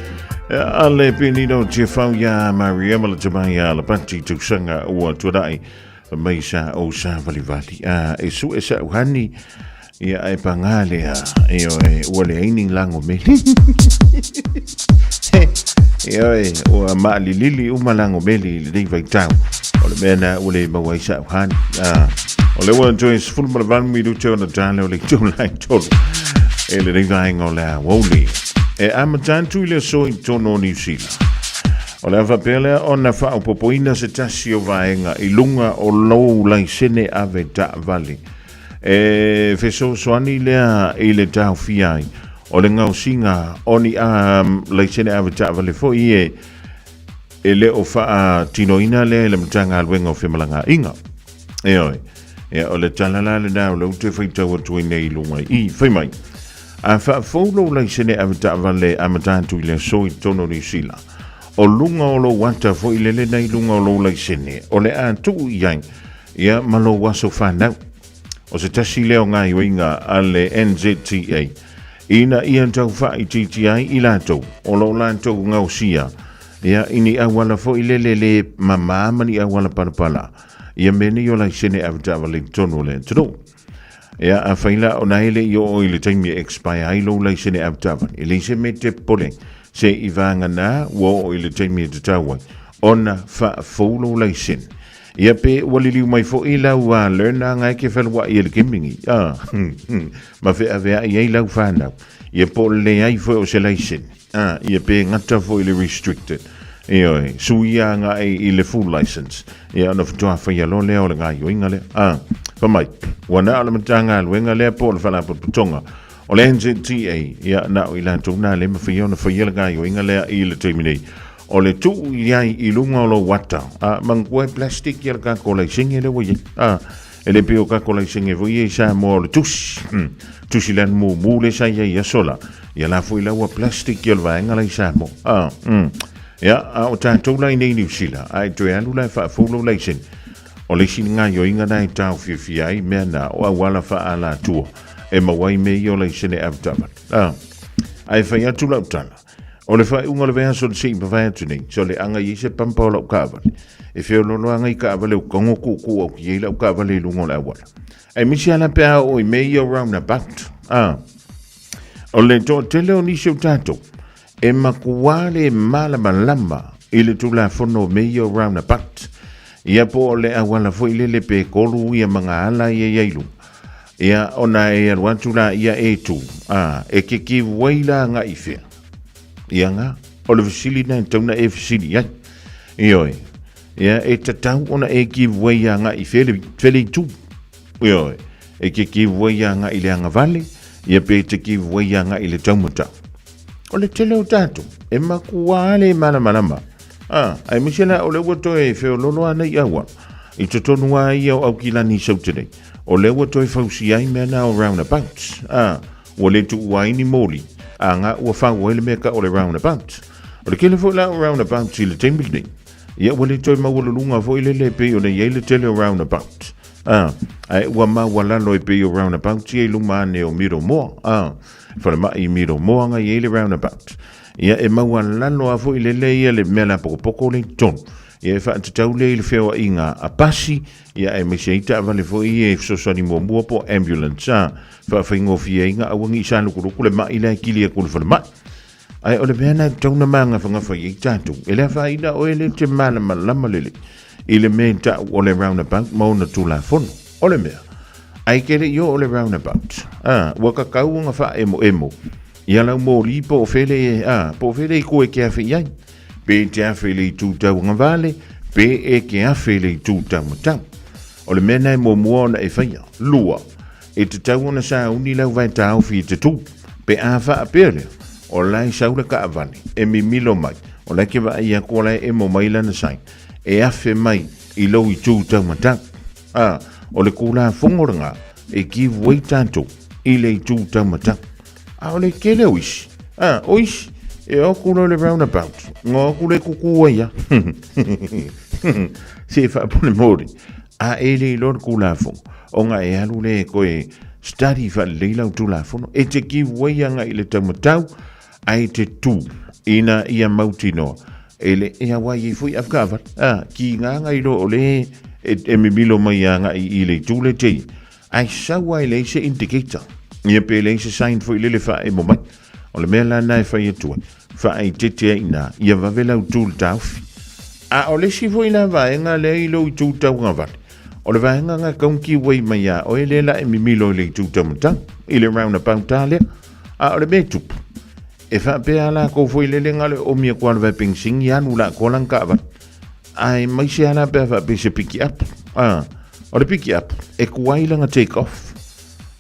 a le penina o Tiafau iā Maria ma le tama iā Lapati tausaga ua tuanai mai sa o sa valivali a e sue sa uhani ia e pangā lea e oe ua leai ni lago meli e oe ua maalilili uma lago meli i lenei vaitau o le mea na ua le maua ai sa uhani a o le ua toe 18 minute ona tale o le itula e tolu e lenei vaega o le aoauli e amata atu i le aso i totonu o Niu Sila. O le a faapea lea ona faaopoopoina se tasi o vaega i luga o lou laisene ave taavale. E fesoasoani lea i le taofia ai o le gaosiga o ni a laisene ave taavale foi e e le o faatinoina lea e le Matagaluega o Femalagaaiga. E oe, ia o le tala la lena o lea ou te faitau atu ai nei i luga i i. Fai mai, a faafou lou laisene ave taavale amata atu i le aso i totonu o Niu Sila, o luga o lou ata foi lele nei luga o lou laisene, o le a tuu i ai ia ma lou aso fanau. O se tasi lea o gaoioiga a le NZTA ina ia tau faaitiitia ai i latou o lo o latou gaosia ia i ni auala foi lele lē mamā ma ni auala palapala ia mea nei o laisene avetaavale i totonu o le atunuu. Ia, afai la ona e le i oo i le taimi e expire ai lou laisene avetaavale, e leai se mea e te popole ai, se i vagana ua oo i le taimi e tatau ai ona faafou lou laisene. Ia pe ua liliu mai foi lau a learner nga e ke feluai e le kemingi, a, ma feaveai ai lau whanau. Ia po o le leai foi o se laisene, a, ia pe gata foi le restricted. Ioe, suia nga e i le full license. Ia ona faatoa faia loa lea o le gaoioiga lea. A, fai mai, ua na o le Matagaluega lea po o le Faalapotopotoga o le NZTA, ia na o i latou na le mafai ona faia le gaoioiga lea i le taimi nei. O le tuu i ai i luga o lou ata, a, manatua e plastic ia le tatou laisene lea ua i ai. A, e le pei o tatou laisene foi ia i Samoa o le tusi. Tusi lanu mumu lea sa i ai i aso la. Ia la foi la ua plastic ia o le vaega la i Samoa. A, Ia, a o tatou la i nei Niu Sila, a e toe alu la e faafou lou laisene. O le isi gaoioiga na e taofiofia ai mea na o auala faaalatua e maua ai mea ia o laisene avetaavale. A, ae fai atu lau tala, O le faaiuga o le vaiaso le se i mavae atu nei, so le aga i ai se pampa o lau kaavale. E feoloolo aga i kaavale u kago kuukuu au ki ai lau kaavale i luga o le auala. Aemaise lava la pe a oo i mea ia o roundabout. A, o le toatele o nisi o tatou, e makuā le malamalama i le Tulafono o mea ia o roundabout. Ia po o le auala foi lele pe kolu ia ma ngā ala ia i ai luga. Ia, ona e alu atu la ia e tu, a, e ke give way la nga i fea. Ia nga, o le fesili na e tau na e fesili ai. Ioe, ia, e tatau ona e give way a nga i fele, fele i tu. Ioe, e ke give way a nga i le agavale, ia pe te give way a nga i le taumatau. O le tele o tatou, e makuā le malamalama. A, aemaise la o le ua toe feololo ana i auala, i totonu a ia o Aukilani i Saute nei. O lea ua toe fausia ai mea na o roundabouts. A, ua le tuua ai ni moli, a nga ua fau ai le mea ka o le roundabout. O le kele foi la o roundabouts i le taimi lenei, ia ua le toe maualuluga foi lele e pei ona i ai le tele o roundabout. A, ae ua maualalo e pei o roundabout ia i luma ane o Miromoa. A, falemai i Miromoa nga i ai le roundabout. Ia e maualalo a foi lele ia le mea la pokopoko le i totonu. Ia e faatatau lea i le feoaiga a pasi, ia aemaise ai taavale foi ia e fesoasoani muamua po o ambulance a faafaigofie ai ga aua ne i salukuluku le mai la e kili atu i le falemai. Ae o le mea lena e tatau ona magafagafa i ai tatou, e le afaina oe lea e te malamalama lelei i le mea e tau o le roundabout ma ona Tulafono. O le mea, ae ke le i oo le roundabout, a, ua kakau ona faaemoemo ia lau moli po o fele, a, po o fele i koe ke afe i ai. Pe e te afe i le itu tauagavale, pe e ke afe i le itu taumatau. O le mea na e muamua ona e faia. Lua, e tatau ona sauni lau vaetaofi i te tū. Pe a faapea lea, o la e sau le kaavale, e mimilo mai, o la e ke vaai atu o la e emo mai lana sign, e afe mai i lou itu taumatau. A, o le Tulafono lena e give way tatou i le itu taumatau. A o le tele o isi, a, o isi, e o atu loa i le roundabout, ona o atu lea tutu ai lava. Se faamolemole, a e le iloa le Tulafono, ona e alu lea e toe Study faalelei lau Tulafono. E te give way agai i le taumatau, ae e te tū ina ia mautinoa e le e aua i ai foi avekaavale. A, ki ngā ngai loa o le e, e mimilo mai agai i le itu le tei. Ae sau ai leai se indicator. Ia pe leai se sign foi lele faaemo mai. O le mea la na e fai atu ai, faaeteete ai i ina, ia vave lau tu i le taofi. A o le isi foi la vaega lea i lou itu tauagavale, o le vaega na kaunki uei mai iā oe lea la e mimilo i le itu taumatau, i le roundabout a lea. A o le mea e tupu, e faapea lava latou foi lele na o le oomi atu lava o le vae penisini alu la atoa lana taavale. Ae mai se ala pe a faapea se piki up. A, o le piki up, e tuai lana take off.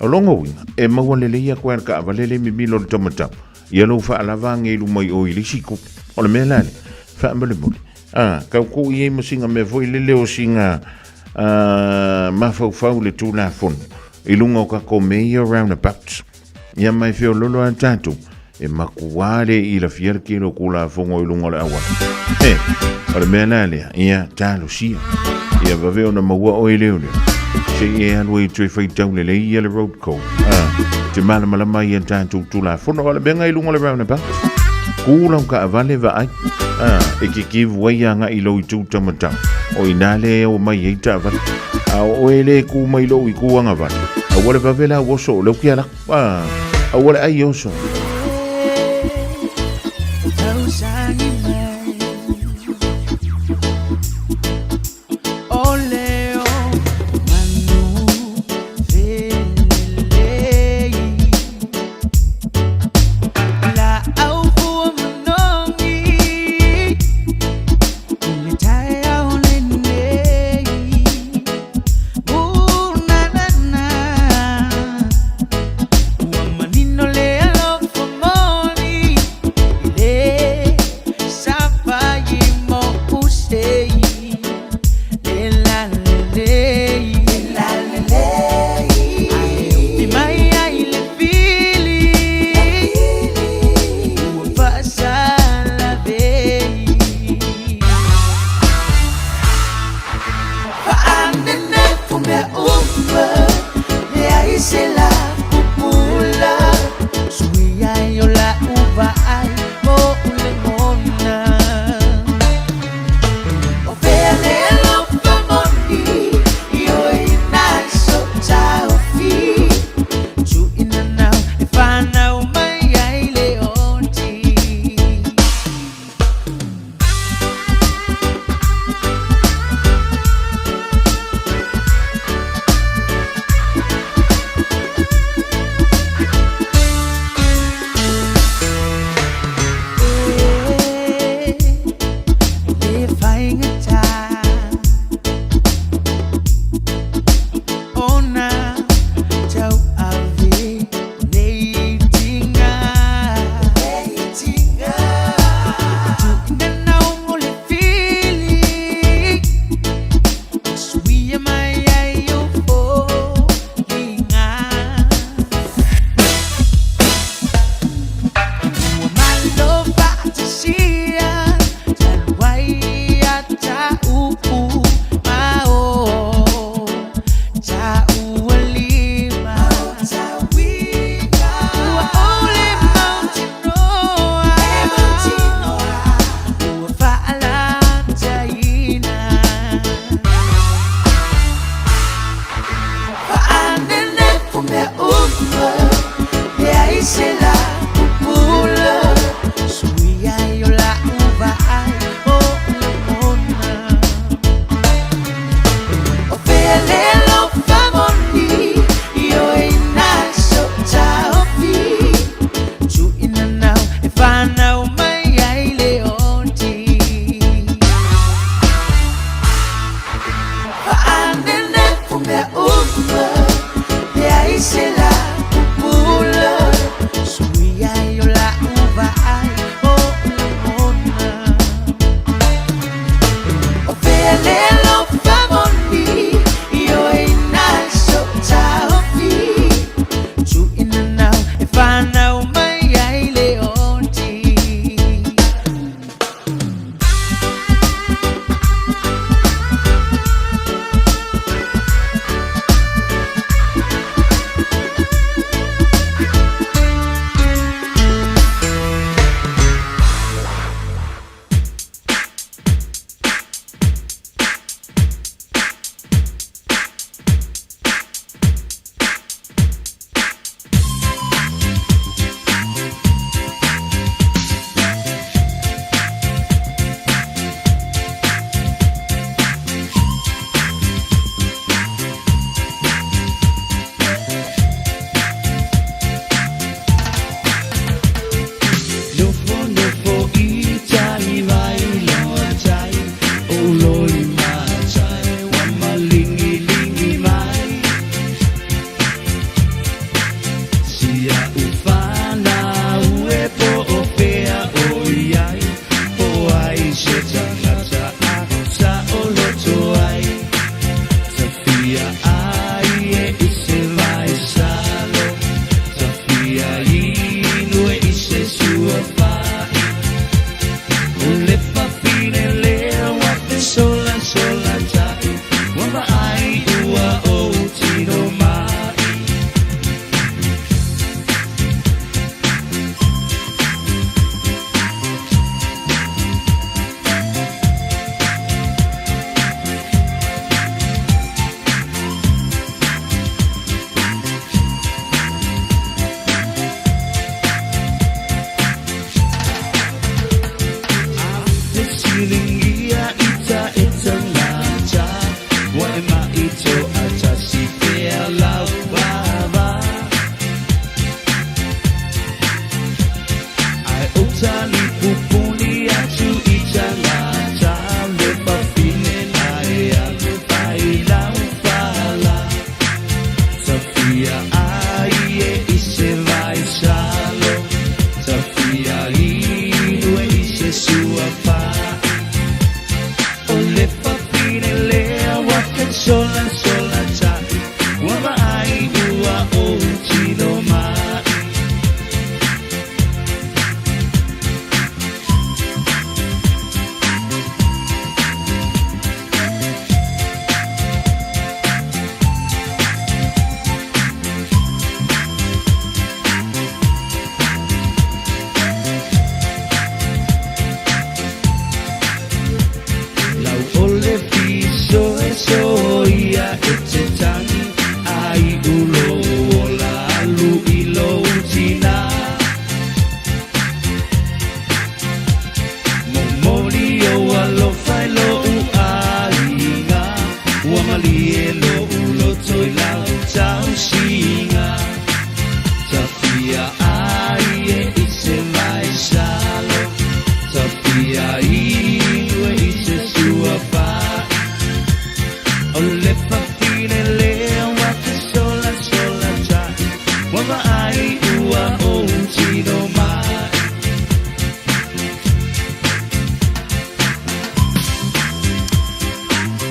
O lona uiga, e maua lelei atu ai le taavale le mimilo i le taumatau, ia lou faalava age i luma i o i le isi itu. O le mea la lea, faamolemole, a, tau tuu i ai ma sina mea foi lele o sina a, mafaufau i le Tulafono i luga o tatou mea ia roundabouts. Ia ma e feololo a tatou, e matua le ilafia le tele o Tulafono i luga o le auala. E, o le mea la lea, ia talosia. Ia vave ona maua oe leo leo. Se i e alu ai toe faitau lelei ia le road code. Ah, te malamalama ia tatou Tulafono. O le mea i luga o le roundabout. Ku lau taavale vaai. Ah, e ke give way agai i lou itu taumatau. O ina le e o mai ai taavale. A o oe le ku mai lou itu agavale. Aua le vave la oso o leu kia la. Ah, aua le ai oso. Tausangi mai O leo manu felelei La au fua manogi I le taeao lenei Ooh, na na na Ua manino le alofa moni I le sapai mo usei Le la le le Le la le le Ae opi mai ai le fili Ua faasalavei Faanenefu mea uma Leai se la pupula Sui ai o lau vaai mo le mona O fea le alofa moni I oe ina so taofi Tuuina nau e whanau mai ai le oti.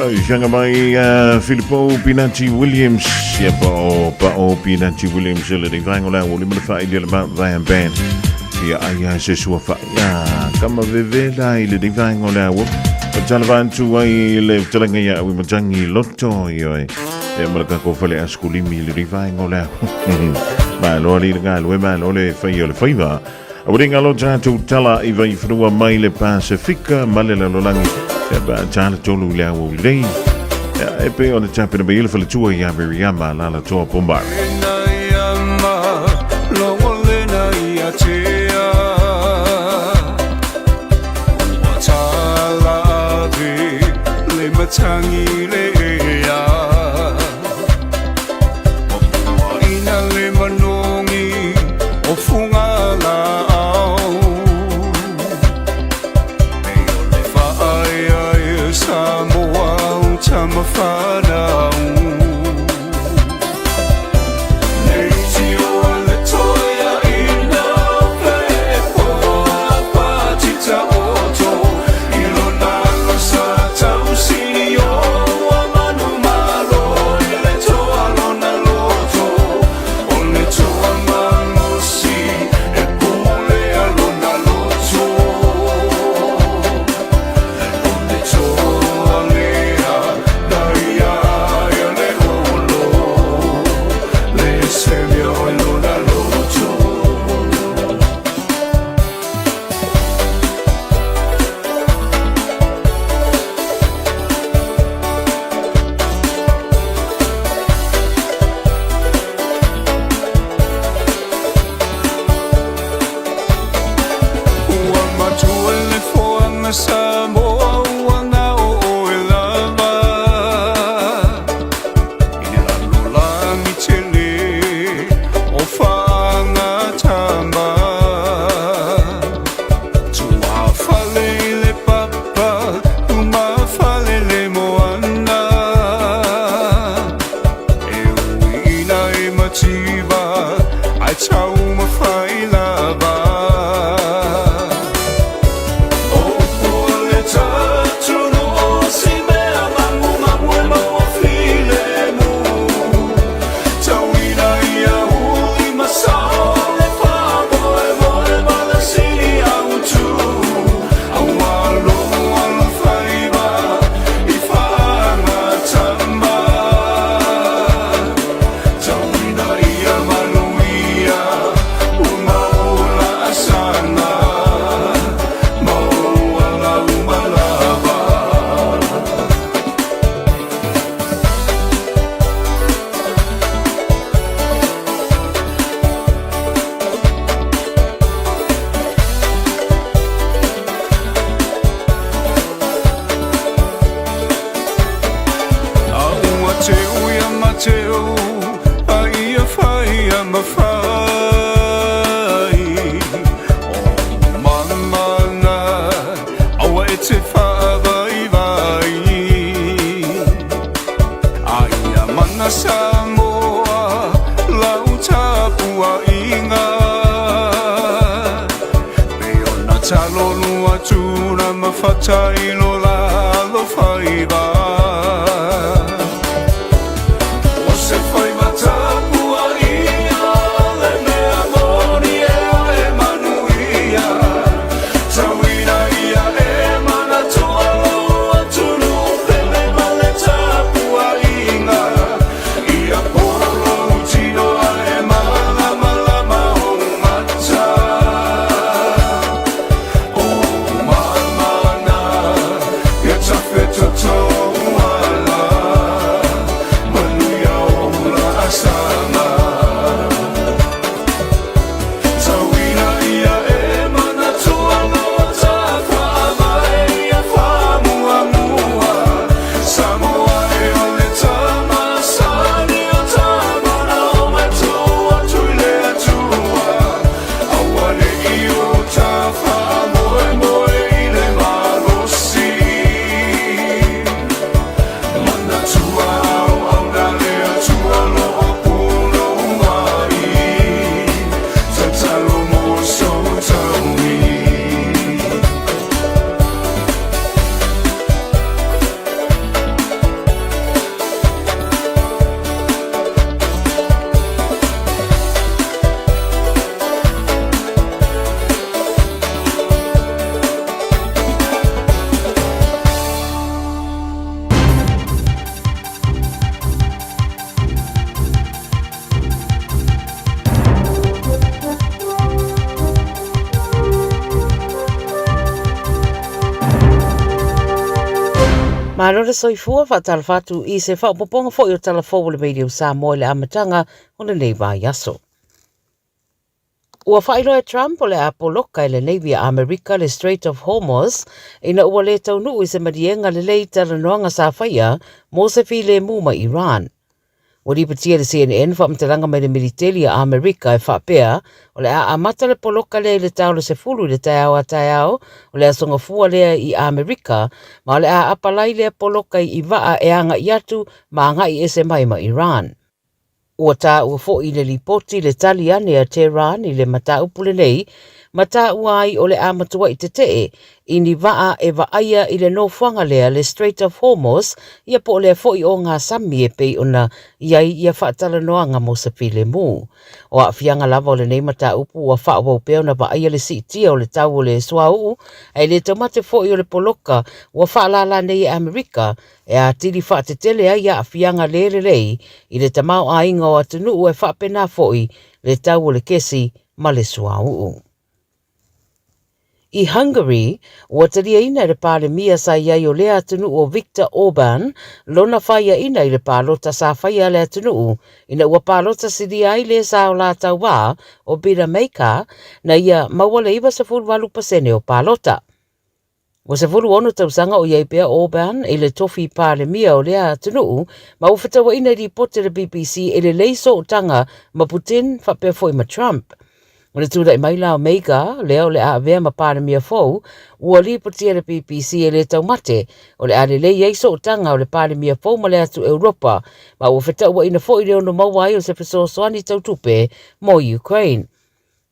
Lau fianga mai Filipo Pinati Williams, ia pa o pa o Pinati Williams le nei vaenga o le aoauli ma le faaili o le Mount Zion Band. Ia ai a se sua fai a kama vevela i le nei vaenga o le aoauli. O tala atu ai le talaga ia au i matangi loto i oe. Ia ma le kako fale askulimi i le nei vaenga o le aoauli. Malo ali le galue, malo le fai o le faiva. Ua ngalo tatou tala i vaifanua mai le Pasifika ma le lalolagi ia pe a tala tolu i le aoauli nei. Ia, e pei ona tapena mai ai le faletua ia Miriama Lalatoa Pomare. Matangi le ea Ina le manongi o funga la au E o le whaea e Samoa o tamawhanau Nei tio a le toia ina pe poa patita oto I lona losa tausini o ua manu malo i le toa lona loto O le toa malosi e pule a lona loto O le toa lea na ia ia le olo Le semio e lona loto. Ua matua le foaga Samoa ua gao oe lava I le lalolagi tele o faagatama Tuafale i le papa umafale le moana E uiina e mativa ai taumafai lava O pule tatunu o si mea mangu mangu e maua filemu Tauina ia uli masao le whamoe moe ma le sini autu Aua logo ala whaiva i whangatamba Tauina ia manuia umaola asana Maoala umalava. A ua teu ia Mateo, a ia fai a mawhai. O mamana, aua e te whaavai vai. A ia mana Samoa, lau tapua inga. Me ona talolu atuna mafatai lo la lo faiva. O se faiva tapua ia le mea moni e e manuia. Tauina ia e manatua lo atunu pele ma le tapua inga. Ia polo tino a e malama lama o mata. O mamana. Malo le soifua, faatalofa atu i se faaopoopoga foi o tala fou o le Radio Samoa i le amataga o lenei vaiaso. Ua faailoa e Trump o le a poloka e le Navy a Amerika le Strait of Hormuz ina ua le taunuu i se maliega lelei talanoaga sa faia mo se filemu mai Iran. Ua lipotia e le CNN faamatalaga mai le Militeli a Amerika e faapea, o le a amata le poloka lea i le ta o le 10 i le taeao a taeao o le aso Gafua lea i Amerika, ma o le a apalai lea poloka i vaa e agai atu ma agai ese mai ma Iran. Ua taua foi i le lipoti le tali ane a Tehran i le mataupu lenei, ma taua ai o le a matuai tetee i ni vaa e vaaia i le nofoaga lea le Strait of Hormuz, ia po o lea foi ogasami e pei ona i ai ia faatalanoaga mo se filemu. O aafiaga lava o lenei mataupu ua faaauau pea ona vaaia le siitia o le tau o le suauu, ae le taumate foi o le poloka ua faalala nei e Amerika e atili faatetele ai aafiaga le lelei i le tamaoaiga o atunuu e faapena foi le tau o le kesi ma le suauu. I Hungary, ua taliaina e le Palemia sa i ai o lea atunuu o Viktor Orban lona faiaina i le palota sa faia a le atunuu ina ua palota silia ai le sa o la tauā o Peter Maker na ia maua le 98% o palota. Ua 16 tausaga o i ai pea Orban i le tofi Palemia o lea atunuu ma ua fetauaina i lipoti a le BBC e lelei sootaga ma Putin faapea foi ma Trump. O le tulai mai la o Meiga, lea o le a avea ma Palemia fou, ua lipotia e le BBC e le taumate o le a lelei ai sootaga o le Palemia fou ma le atu Europa, ma ua fetauaina foi le ono maua ai o se fesoasoani tau tupe mo Ukraine.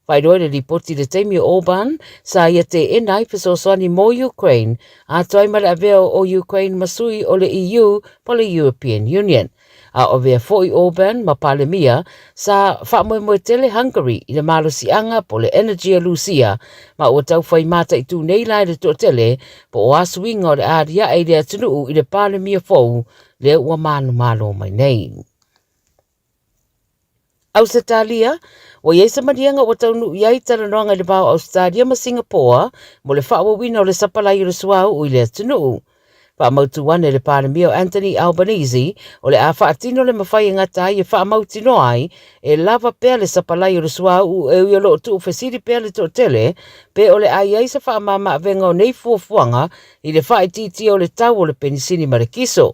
Faailoa i le lipoti i le taimi o Orban, sa ia teena ai fesoasoani mo Ukraine, atoa ai ma le avea o Ukraine ma sui o le EU po le European Union. A o avea foi Orban ma Palemia, sa faamoemoe tele Hungary i le malosiaga po o le energy a Lusia, ma ua tau fai mataitu nei la e le toatele po o a suiga o le a aliae i le atunuu i le Palemia fou lea ua manumalo mai nei. Ausetalia, Ua i ai se maliega ua taunuu i ai talanoaga i le va o Ausetalia ma Singapore mo le faaauauina o le sapalai o le suauu i le atunuu. Faamautu ane le Palemia o Anthony Albanese o le a faatino le mafai e gata ai e faamautinoa ai e lava pea le sapalai o le suauu e ui o lo o tuufesili pea le toatele pe o le a i ai se faamamaavega o nei fuafuaga i le faaitiitia o le tau o le penisini ma le kiso.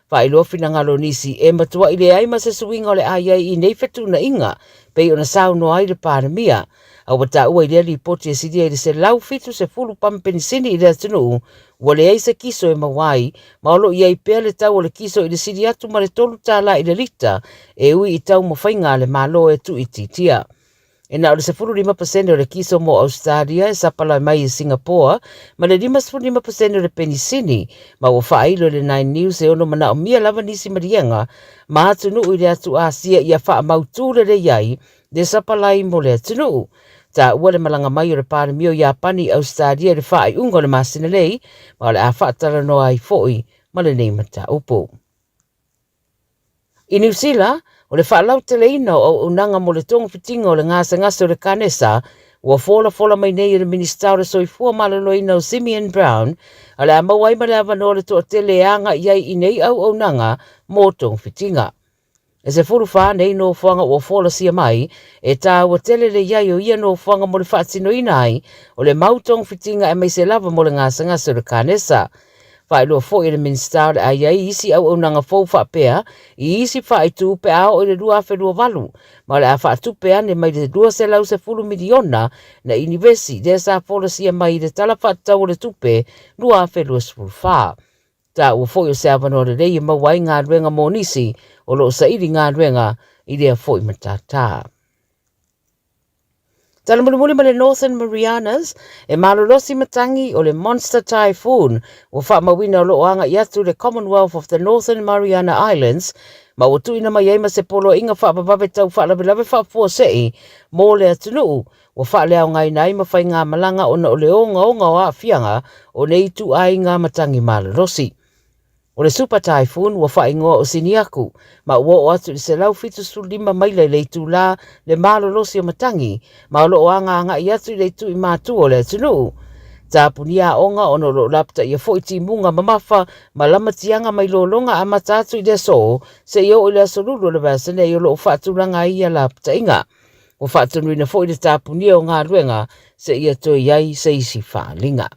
Faailoa finagalo o nisi e matuai leai ma se suiga o le a i ai i nei fetuunaiga, pei ona saunoa ai le Palemia. A ua taua i lea lipoti e silia i le 170 pamu penisini i le atunuu, ua leai se kiso e maua ai, ma o lo o i ai pea le tau o le kiso i le sili atu ma le $3 i le lita, e ui i taumafaiga a le Malo e tuuitiitia. E na o le 15% o le kiso mo Ausetalia e sapalai mai i Singapore ma le 55% o le penisini, ma ua faailo e le Nine News e ono manaomia lava nisi maliega ma atunuu i le atu Asia ia faamautū lelei ai le sapalai mo le atunuu. Taua le malaga mai o le Palemia o Iapani i Ausetalia i le faaiuga o le masina nei, ma o le a faatalanoa ai foi ma lenei mataupu. I Niu Sila, o le faalauteleina o auaunaga mo le togafitiga o le gasegase o le kanesa ua folafola mai nei e le Minisita o le Soifua Maloloina o Simeon Brown, o le a maua ai ma le avanoa le toatele e agai ai i nei auaunaga mo togafitiga. E 14 nei nofoaga ua folasia mai, e tāua tele le i ai o ia nofoaga mo le faatinoina ai o le mau togafitiga aemaise lava mo le gasegase o le kanesa. Faailoa foi e le Minisita o le a i ai isi auaunaga fou faapea i isi faaitu pe a oo i le 2028, ma o le a faatupe ane mai le $210 miliona na inivesi lea sa folasia mai i le Tala Faatatau o le Tupe 2024. Taua foi o se avanoa lelei e maua ai galuega mo nisi o lo o saili galuega i lea foi matata. Tala mulimuli ma le Northern Marianas, e malolosi matagi o le Monster Typhoon ua faamauina o lo o agai atu le Commonwealth of the Northern Mariana Islands ma ua tuuina mai ai ma se poloaiga faavavave tau faalavelave faafuasei mo le atunuu ua faaleaogaina ai ma faigamalaga ona o le ogaoga o aafiaga o nei ituaiga matagi malolosi. O le Super Typhoon ua faaigoa o Siniaku, ma ua oo atu i le 175 maila i le itulā le malolosi o matagi, ma o lo o agaagai atu i le itu i mātua o le atunuu. Tapunia aoga ona o lo o lapataia foi timuga mamafa ma lamatiaga mai lologa amata atu i le aso seia oo i le aso Lulu o le vaiaso nei o lo o faatulaga ai ia lapataiga. Ua faatonuina foi le tapunia o galuega seia toe i ai se isi faaaliga.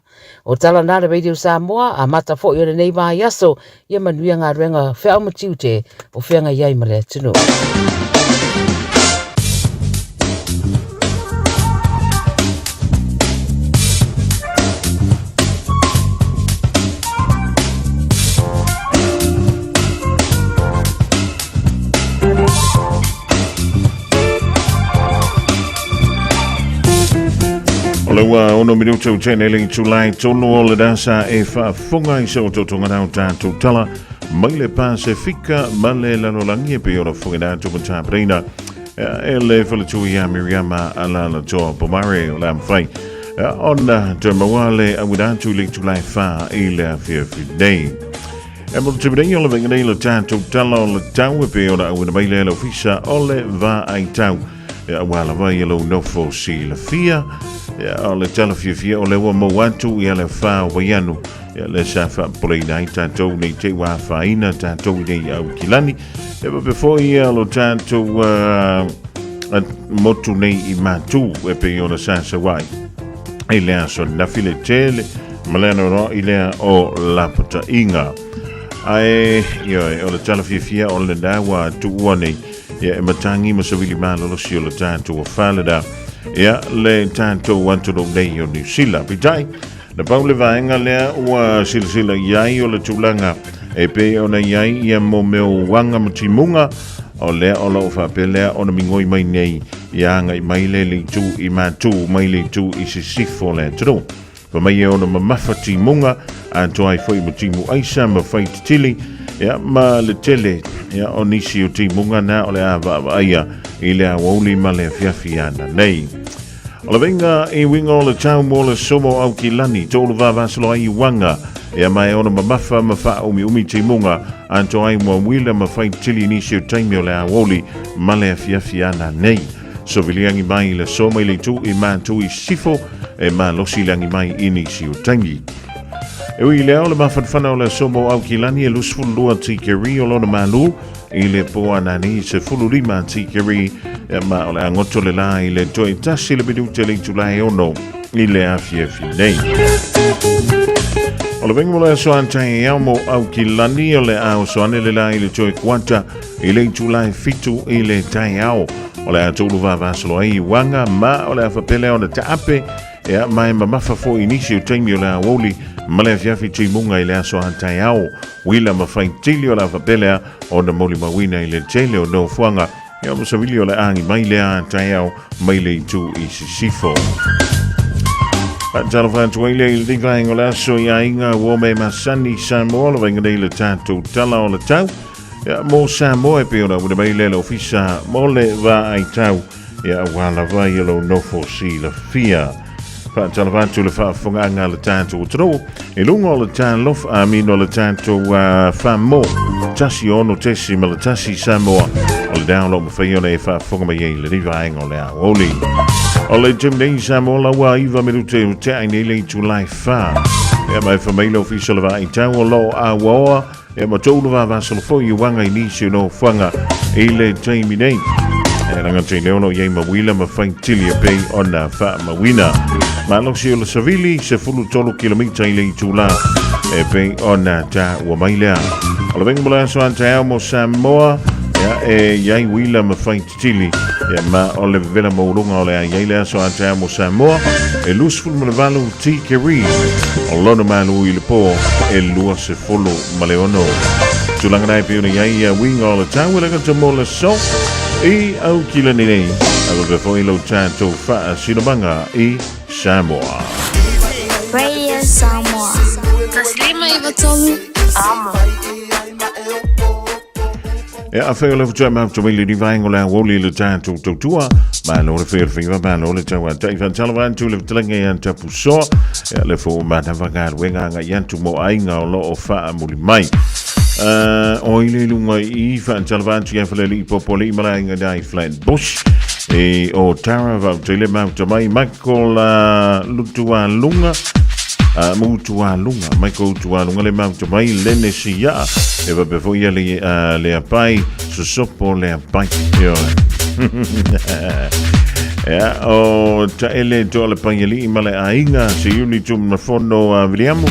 O tala na le Radio Samoa, amata foi o lenei vaiaso, ia manuia galuega feau ma tiute o feagai ai ma le atunuu. O le ua ono minuta u tene le Julai tonu o le dasa e faafofoga i se ototoga nao tatou tala mai le Pasefika ma le lalolagi e pei ona fofoga atu ma tapenaina e le faletua ia Miriama Alalatoa Pomare o le a mafai ona toe maua le auina atu i le Julai 4 i le afiafi nei. E mo te nei o le venga nei le tatou tala o le tau e pei ona auina mai lea le ofisa o le vaai tau. E aua lava ia lou nofo silafia. E o le tala fiafia o le ua mau atu ia le wha o waianu. E le sa whaapoleina ai tātou nei te ua whaina tātou i nei au kilani. E pape foi ia lo tātou motu nei i mātū e pei ona sa sawai. I le aso nafi le tele ma le anoro i lea o lapataiga. Ae, ioe, o le tala fiafia o le nā ua tuua nei, ia e matangi ma savili malolosi o le tātou whaleda, ia le tātou atunuu nei o Niu Sila. Pitai, na pau le vaega lea ua silasila i ai o le tulaga e pei ona i ai ia mo mea o uaga ma timuga, o lea o loo faapea lea ona migoi mai nei ia agai mai le le itu i Matū mai le itu i Sisifo o le atunuu. Fa mai e ona mamafa timuga atoa ai foi ma timu aisa ma fai titili ia ma le tele ia o nisi o timuga na o le a vaavaaia i le aoauli ma le afiafi ana nei. O le veinga i winga o le tau mo le somo au ki lani, tolu vavasolo ai i wanga, ia mai ona mamafa ma whaaumiumi timunga, anto ai mua wila ma whai tili nisi o taimi o le aoli, ma le afiafi ana nei. So viliangi mai i le soma i le tu i mātu i sifo, e malosi langi mai i nisi o taimi. E ui lea o le mafanafana o le somo au ki lani e 22 tikeri o lona malu, i le po anani se 15 tikeri e ma o le angoto le la i le toe tasi le minute le itula e ono i le afiafi nei. O le venga mo le aso antai e au mo au ki lani o le ao so ane le la i le toe kuata i le itula e fitu i le tai ao. O le a tolu vavasolo ai i wanga ma o le a whapele o le taape Ea, ma e mamafa foi i nisi o taimi o le aoauli ma le afiafi timuga i le aso a taeao. Uila ma faitili o le avapelea ona molimauina i le tele o nofoaga. Ea, mo savili o le agi mai lea a taeao mai le itu i Sisifo. Faatalofa atu ai lea i lenei vaega o le aso i aiga ua me masani Samoa, le vaega nei le tatou tala o le tau. Ea, mo Samoa e pei ona auina mai lea le ofisa mo le vaai tau. Ia aua lava ia lou nofo silafia. Faatalofa atu le faafofogaaga a le tatou atunuu i luga o le talofa amino le tatou whamo 16.1 Samoa o le dao lo mawhai ona e faafofoga mai ai le vaega o le aoauli. O le taimi nei Samoa laua iva minute o te ai nei le itulai wha. Ia mai whamaila ofisa le vaai tau o lo a waoa E ma tolu vavasolo foi i uaga i nisi o nofoaga i le taimi nei. E ranga te leo lo iai mawila ma faitili e pei ona whaamawina. Malosi o le savili se fulu tolu kilomita i le itula e pei ona ta ua mai lea. O le venga mo le aso ante ao mo Samoa ia e iai wila ma faitili ia ma o le vela maulunga o le a iai le aso ante ao mo Samoa e lusfulu ma le valu tikeri o lona malu i le po e lua se folo ma le ono. Tulaga nai pe ona iai ia winga o le tau e laka mo le so i au kilani nei. A wape foi lau tātou wha sinomanga i Samoa. Radio Samoa. Taslima iwa tolu. Amo. E a whai o le whatua mau te wili ni vaengo le awoli le tātou tautua. Ma lo le whai o le whai ma lo le tau a tai whantala antu le whatalanga i anta pusoa. E le fo mana whangar wenga anga i antu mo ainga o lo o wha muli mai. O i le lunga i whantala antu i awhalele i popole i mala inga dai flat bush. E o Tara vau te le mau te mai Michael Lutua Lunga. Mutualuga, Michael Tualuga le mafuta mai lene sia e faapea foi ia le le apai sosopo le apai. Ioe. Ia, o taele toa le paialii ma le aiga se uni Tumafono a Viliamu.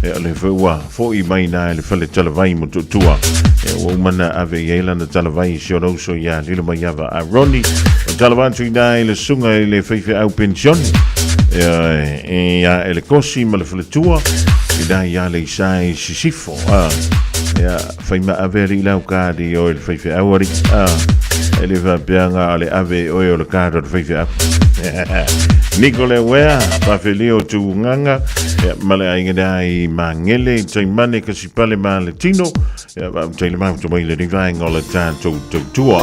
Ia, o le foi ua fo'i mai na i le fale talavai mo Tutua. Ia, ua uma na ave i ai lana talavai i si ona uso ia Lilomaiava a Ronnie. O talava atu i na i le susuga i le faifeau penisione. Ia, ia e le Kosi ma le faletua i na ia le isa i Sisifo. Ia, fai ma ave ali lau kadi o le faifeau ali. E le faapea o le ave oe o le kadi o le faifeau. Niko le wea, pawhelio tu nganga, ia, ma le aiga na i Mangele, Taimane, Kasipale, ma le tino, ia, va teile mau te mai le rivaenga o le tātou tautua.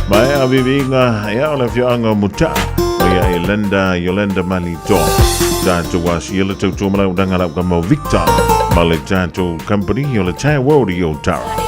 Ma e a viviinga, ia o le fioanga o muta, o ia e Linda, Yolanda Malitoa. Tātou a si ele tautua malau danga lau ka mau Victor, ma le tātou company o le Tire World i Otara.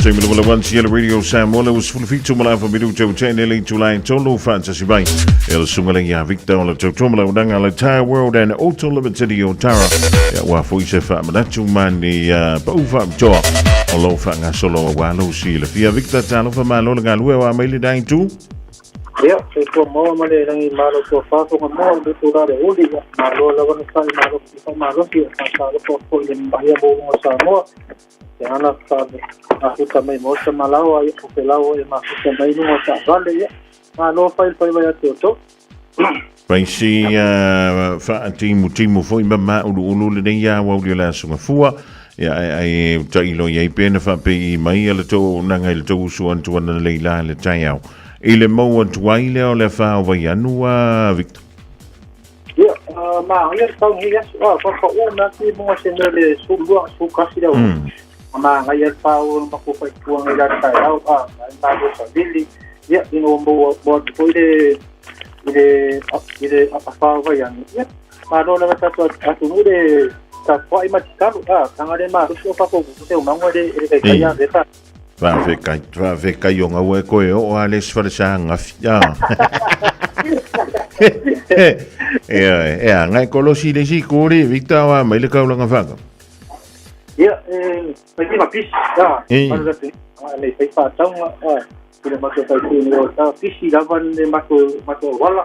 Taimi lava lava ansi ele Radio Samoa le ua 17 ma le afa minuta ua tea nei le itula e tolu faatasi mai e le susuga lea ia Victor o le tautua ma le auaunaga a le Tire World and Auto Limited i Otara. Ia ua foi se faamanatu ma ni pau faapitoa o lo o faagasolo aua lou silafia. Victor, talofa malo le galue o a mai le dai tu. Ia, soifua maua ma le lagi malo tofa fonga moa i loto la le uli, ia, malo lava na sai malo ki fa malosi, ia, faatalofa foi i le mamaia maualuga o Samoa, ia ana fa mafuta mai maota ma laoa, ia, o felau e mafuta mai luga o taavale, ia, malo fai le faiva ia te outou. Vaisi faatimutimu foi ma mauluulu lenei aoauli o le Aso Gafua, ia ae ai tailo i ai pe na faapei mai a le tou auaunaga i le tou usu atu ananei la le taeao i le mau atu ai lea o le afa o Vaianu a Victor. Ia, manaia le tau nei aso, a, faapau mea atu i luga se mea le 12, 11 le aoauli. Manaia le pau o le matou faitua nei la le taeao, a, malo savili, ia, ina ua maua atu foi le i le i le afa o Vaianu, ia, malo lava tatou atunuu le tapuai ma tatalo, a, taga le malosi o fafo se umaga e le kaikai a vefa. Faafetai, faafetai o gaua e koe oo a le isi falesa agafi. A. Ia, e a, ngai kolosi le isi kuri, Victor wa mai le kaulanga whaka. Ia, e, mai tima pisi, a, ano ratu, a, nei whai whātaunga, a, i le matou whaitū nei o tā pisi lava le matou, matou wala.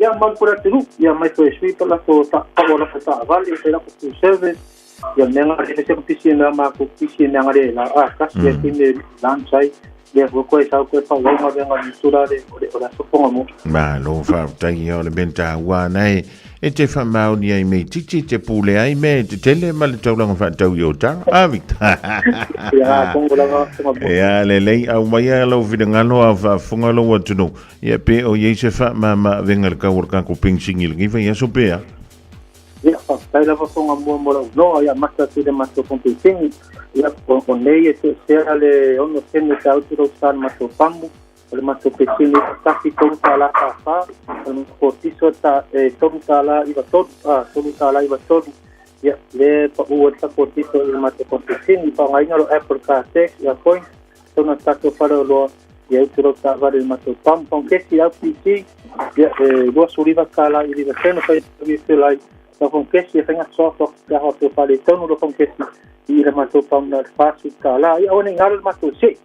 Ia, mau kura tunu, ia mai koe sui pa lako ta, pa o lako ta avale, i lako full service, ia mea ngā re se pisi mea ma ko pisi mea ngā re la, a, kasi e tine lunch ai, ia ko koe sau koe pa waunga mea ngā tura le, o le, o le aso ponga mo. Malo whāutai o le menta ua nei, E te whamaoni ai me titi te pule ai me te tele ma le taulanga whaatau i o tara. A Victor. Ia, kongo lava, kongo mo. Ia, le lei au mai a lau whirangalo a whaafunga lau atunu. Ia, pe o iei se wha ma ma venga le kau o le kako ping singi le ngiwa ia so pea. Ia, whakatai lava konga mua mo lau noa, ia mata atu le matou kompetengi. Ia, o nei e te sea le ono sene te autu rau sa le matou pamu. O le matou pesini tasi $3 fa fa, o le matou piso ta e $3.93, a $3.93. Ia, le pa u o le tatou piso i le matou kompesini, faaaogaina lo Apple Car Tax, ia point, tona tatou faleoloa, ia utu lau taavale i le matou pump paukesi LPG, ia e $29 i liva sene fai refill ai lau paukesi e faiga soafa pe a faapea faaletonu lau paukesi i le matou pump na o le $40. Ia aua ne i galo le matou sei.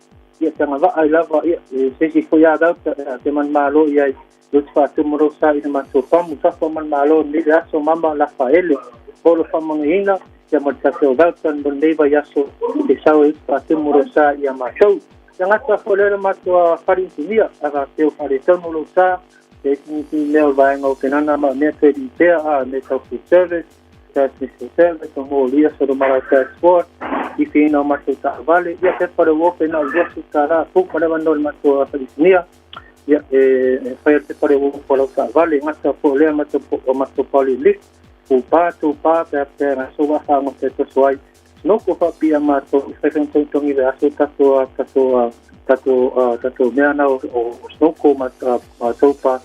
Ia te agavaa ai lava, ia, e se isi foi a gauta, ia, te manumalo i ai, i utu faatumu lou sa i le matou pamu, tafa o manumalo nei le aso mama Lafaele, o lo faamanuiaina, ia ma le tatou gauta mo lenei vaiaso, e sau e utu faatumu lou sa ia matou. Ia gata foi lea le matou a fale inisinia, a faapea ua faaletonu lou sa, e iti mea o le vaega o Kenana ma mea toe lipea, a me tau food service, Transmission Service, o Molia, Solomara Transport, i whiina o matou taavale, ia pepa le uofe na o le $20, pu ma le avanoa i le matou faleisinia, ia e, e whai te pare uofe o lau taavale, ngata po lea matou po, o matou pauli lift, pu pā, tū pā, pea pea ngā soa whaango te toso ai, noko whapia mātou, i whai whangatongi le aso tato, tato, tato, tato mea na o, o, o snoko ma, ma taupa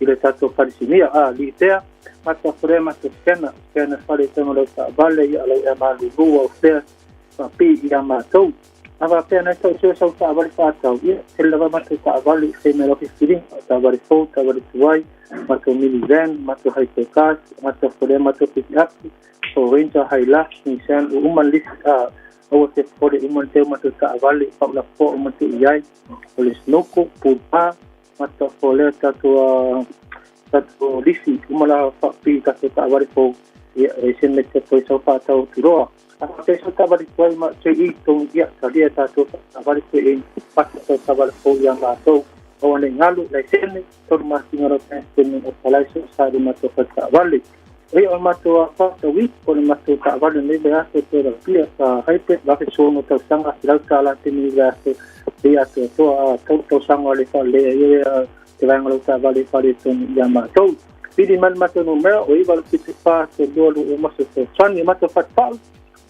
i le tatou falesinia, a, lipea, Mata fore mata scanner, scanner fale tonu lau taavale ia lau ea malulu au fea whapi i a mātou. A whapea nei tau sua sau taavale whātau ia, tele lava matou taavale i whai mai lau whiwhiringa, taavale fou, taavale tuai, matou minivan, matou hyper cars, mata fore matou pick up, o Ranger, Hilux, Nissan, o uma lisi, a, aua te fore uma teu matou taavale, whaulapoa uma te iai, o le snoko, pulpa, mata fore tatou tatou lisi uma la whaapi tatou taavale fou ia e se me te toi sau whaatau turoa. A whakatau sau taavale tuai ma te i tonu ia talia tatou taavale koe e pasa tau taavale fou ia mātou. Aua nei ngalu lai sene tolu masina rau tene o palaiso sa le matou whai taavale. Ia o matou a whaatau i o le matou taavale nei le aso te ra pia ka hybrid wafe sono tausaga $100 te ni le aso e atoa toa a tau tausaga le whalea ia te vaega o lau taavale e faaletonu ia matou. Pili mai le matou numera o 9 8 7 4 3 2 2 1 fesoasoani. O matou fatufa'u,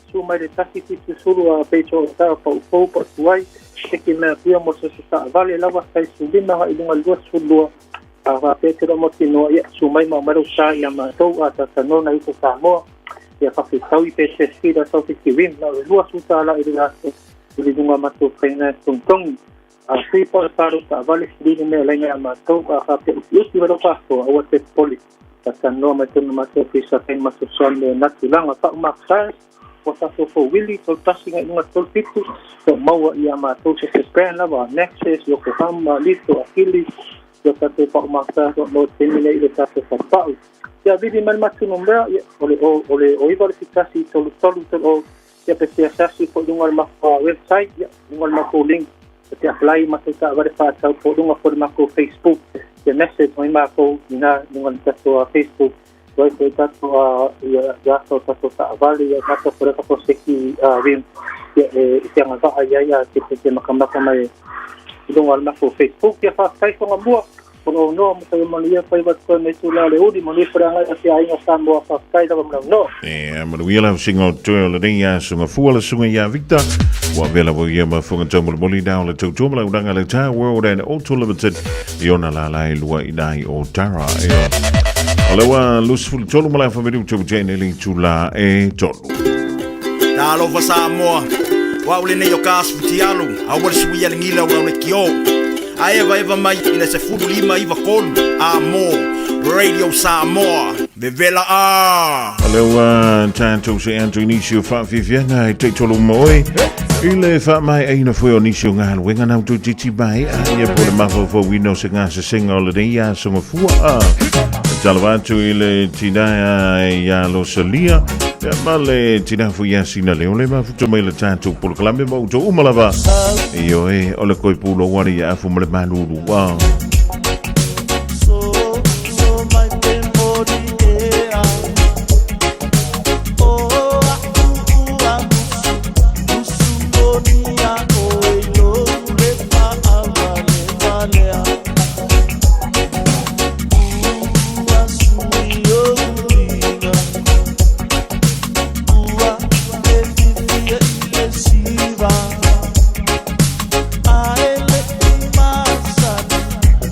susu mai le 170 a peito o tau pa'u fou pa'u tuai, seki mea pia mo se taavale lava sai 15 agai i luga i le 22 a faapea te loa mautinoa, ia susu mai ma aumai lou sa ia matou a talanoa na uta Samoa ia fafetaui pe se sida sau fiti rim na o le $20 i le aso. I le luga o matou faiga e togitogi. Afai po o le falo taavale silili mea laina ia matou, a faapea utiuti ma lou faasoa, aua te popole. Faatanoa mai totonu o matou ofisa fai ma fesoasoani i lena tulaga. Faauma ua tatou fouili 31 agai i luga 37, o maua ia matou se se brand lava, Nexus, Yokohama, Lito, Achilles, ia tatou faauma o lo taimi nei i le tatou faapau. Ia vili mai le matou numera, ia, o le o le 09 le 71 33 30, ia pe te asiasi po i luga o le matou website, ia, luga o le matou link, e te apply matou taavale faatau po luga po le matou Facebook, ia message mai matou ina luga o le tatou Facebook, wai ko tatou ia ia so tatou taavale, ia matou po le tatou seki rim, ia e te agava'a ia ia te te makamaka mai i luga o le matou Facebook. Ia faafetai Fagamua o loo noa mo sa manuia faiva toe me tula le uli manuia faleagai a fia Samoa. Faafetai lava ma launoa. E manuia lau singa o toe o lenei ia sunga fua le sunga ia Victor. Ua vela wo ia ma funga tau moli nā o le tautua ma lau le tā World and Auto Limited i ona la la e lua i nai o Tara. E o le ua 23 ma la whaminu tau tēne li tula e tolu. Talofa Samoa, wa ule nei o ka asu futialu, a ua le sui ale ngila ua le kio. A eva eva mai i le 15 93, a mo, Radio Samoa, vevela a. O le ua tātou se atu i nisi o whaafifianga e te tolu moi. I le wha mai aina fue o nisi o ngā luenga nau tu titi mai a ia po le mawhawhau o se ngā se senga o le nei a songa fua a. Talo atu i le tina ia Losalia. Ia ma le tina fu ia sina leo le mafuta mai le tātou polokalame ma uto umalava. Io e o le koi pulo wari ia afu ma le manuru. Wa. So mai te mori e a O a u a musu Musu moni a o e lo le pa a vale vale a Ua sui o uiga Ua e fifia i le siva A ele i masani.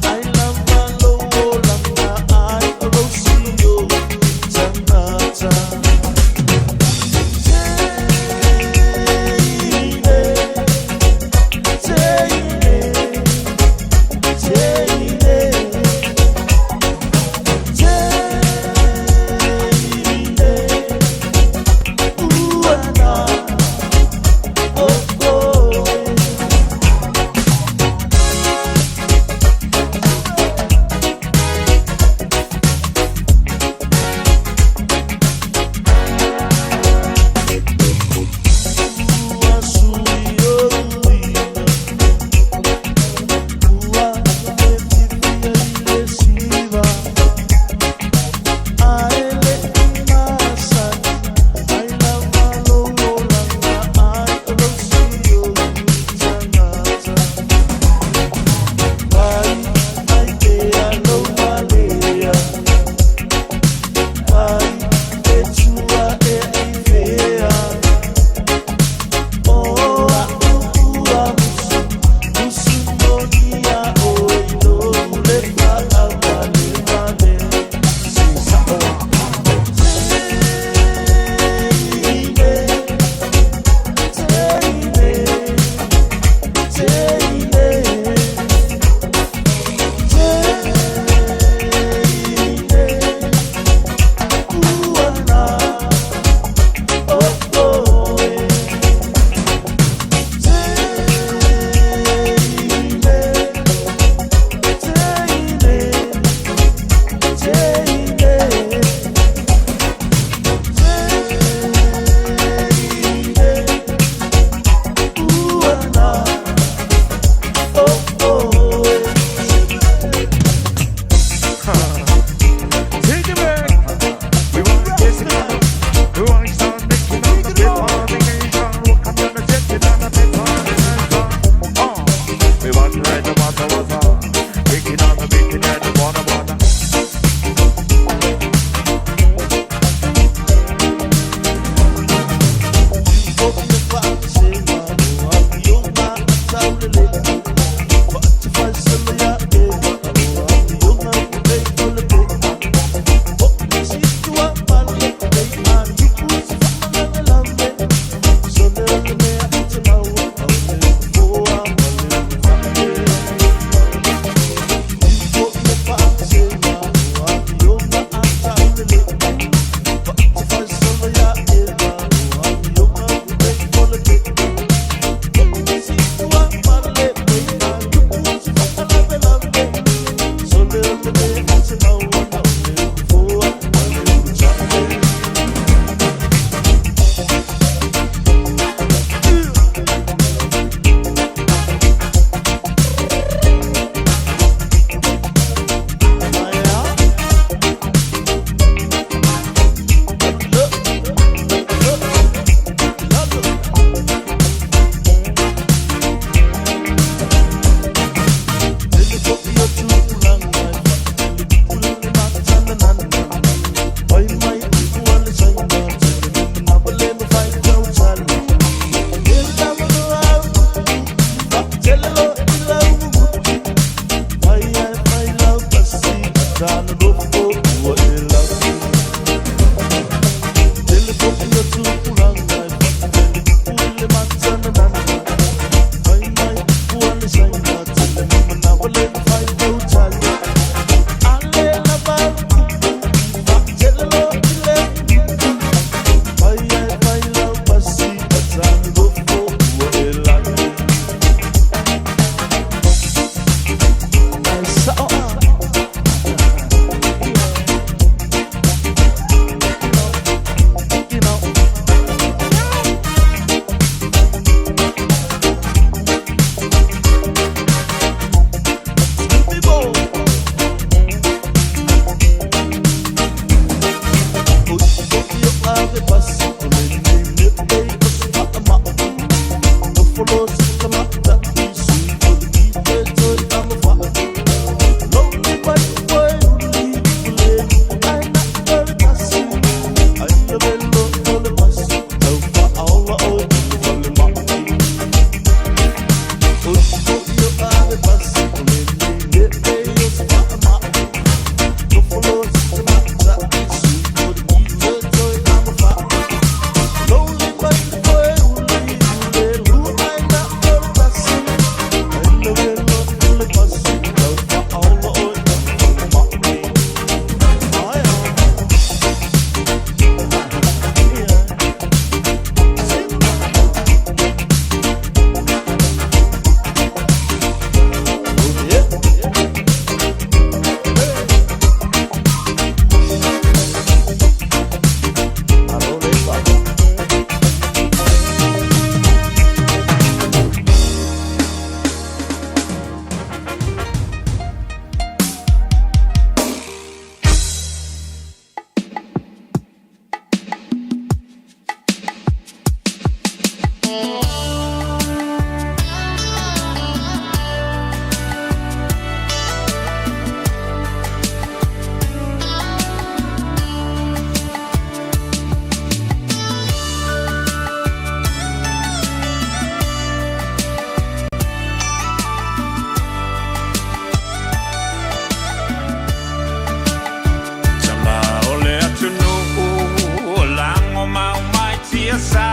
Tama o le atunuu o lago mau mai tiasa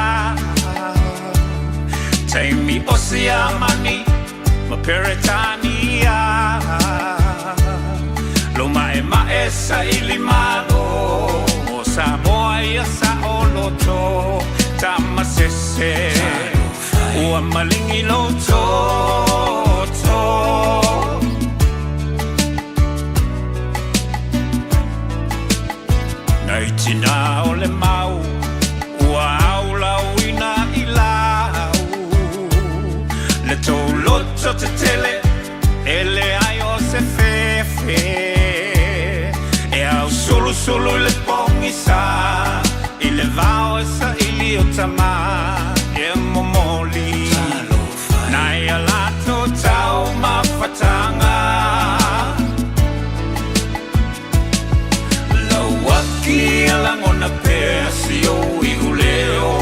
Taimi o Siamani ma Peretania Lo ma'ema'e saili malo o Samoa ia saoloto Tama sese ua maligi lou toto Nai tina o le mau ua aulauina i lau Le tou loto tetele e leai o se fefe E ausulusulu i le pogisa i le vao e saili o tama e momoli Nai a latou taumafataga Lau aki e lagona pea si ou iuleo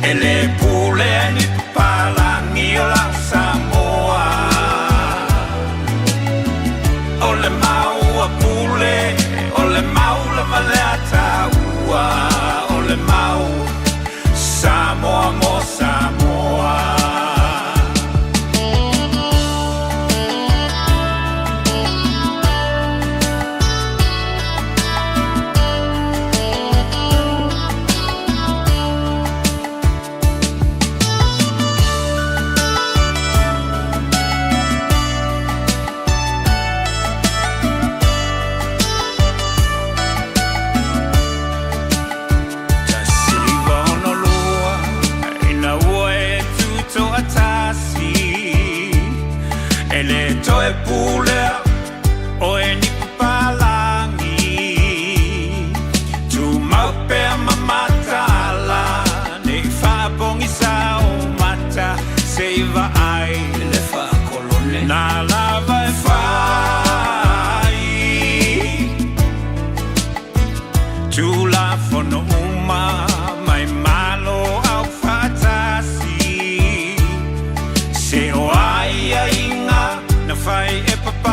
E le pulea e ni papalagi o lau Samoa O le mau a Pule, o le mau lava lea a taua O le mau Samoa mo Samoa. 1962 ina ua e tutoatasi E le toe pulea oe ni papalagi Tumau pea ma mataala nei faapogisa ou mata Se i vaai le faakolone na lava e fai Tulafono uma mai Malo Aufaatasi Se o aiaiga na fai e.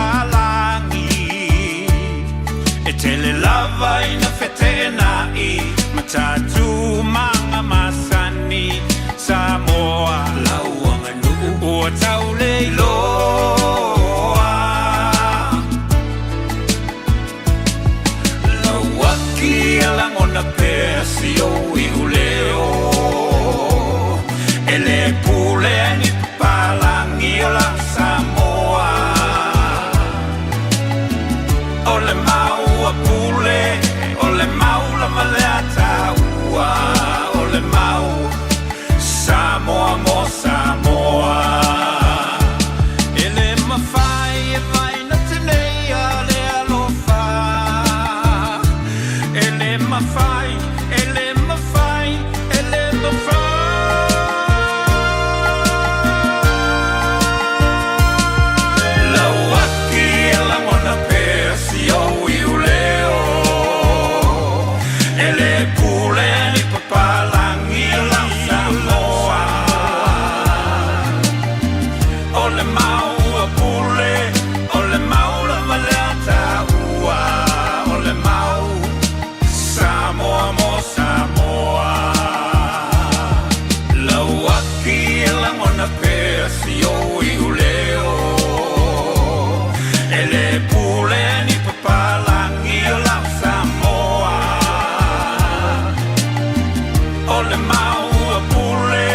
le mau a pule,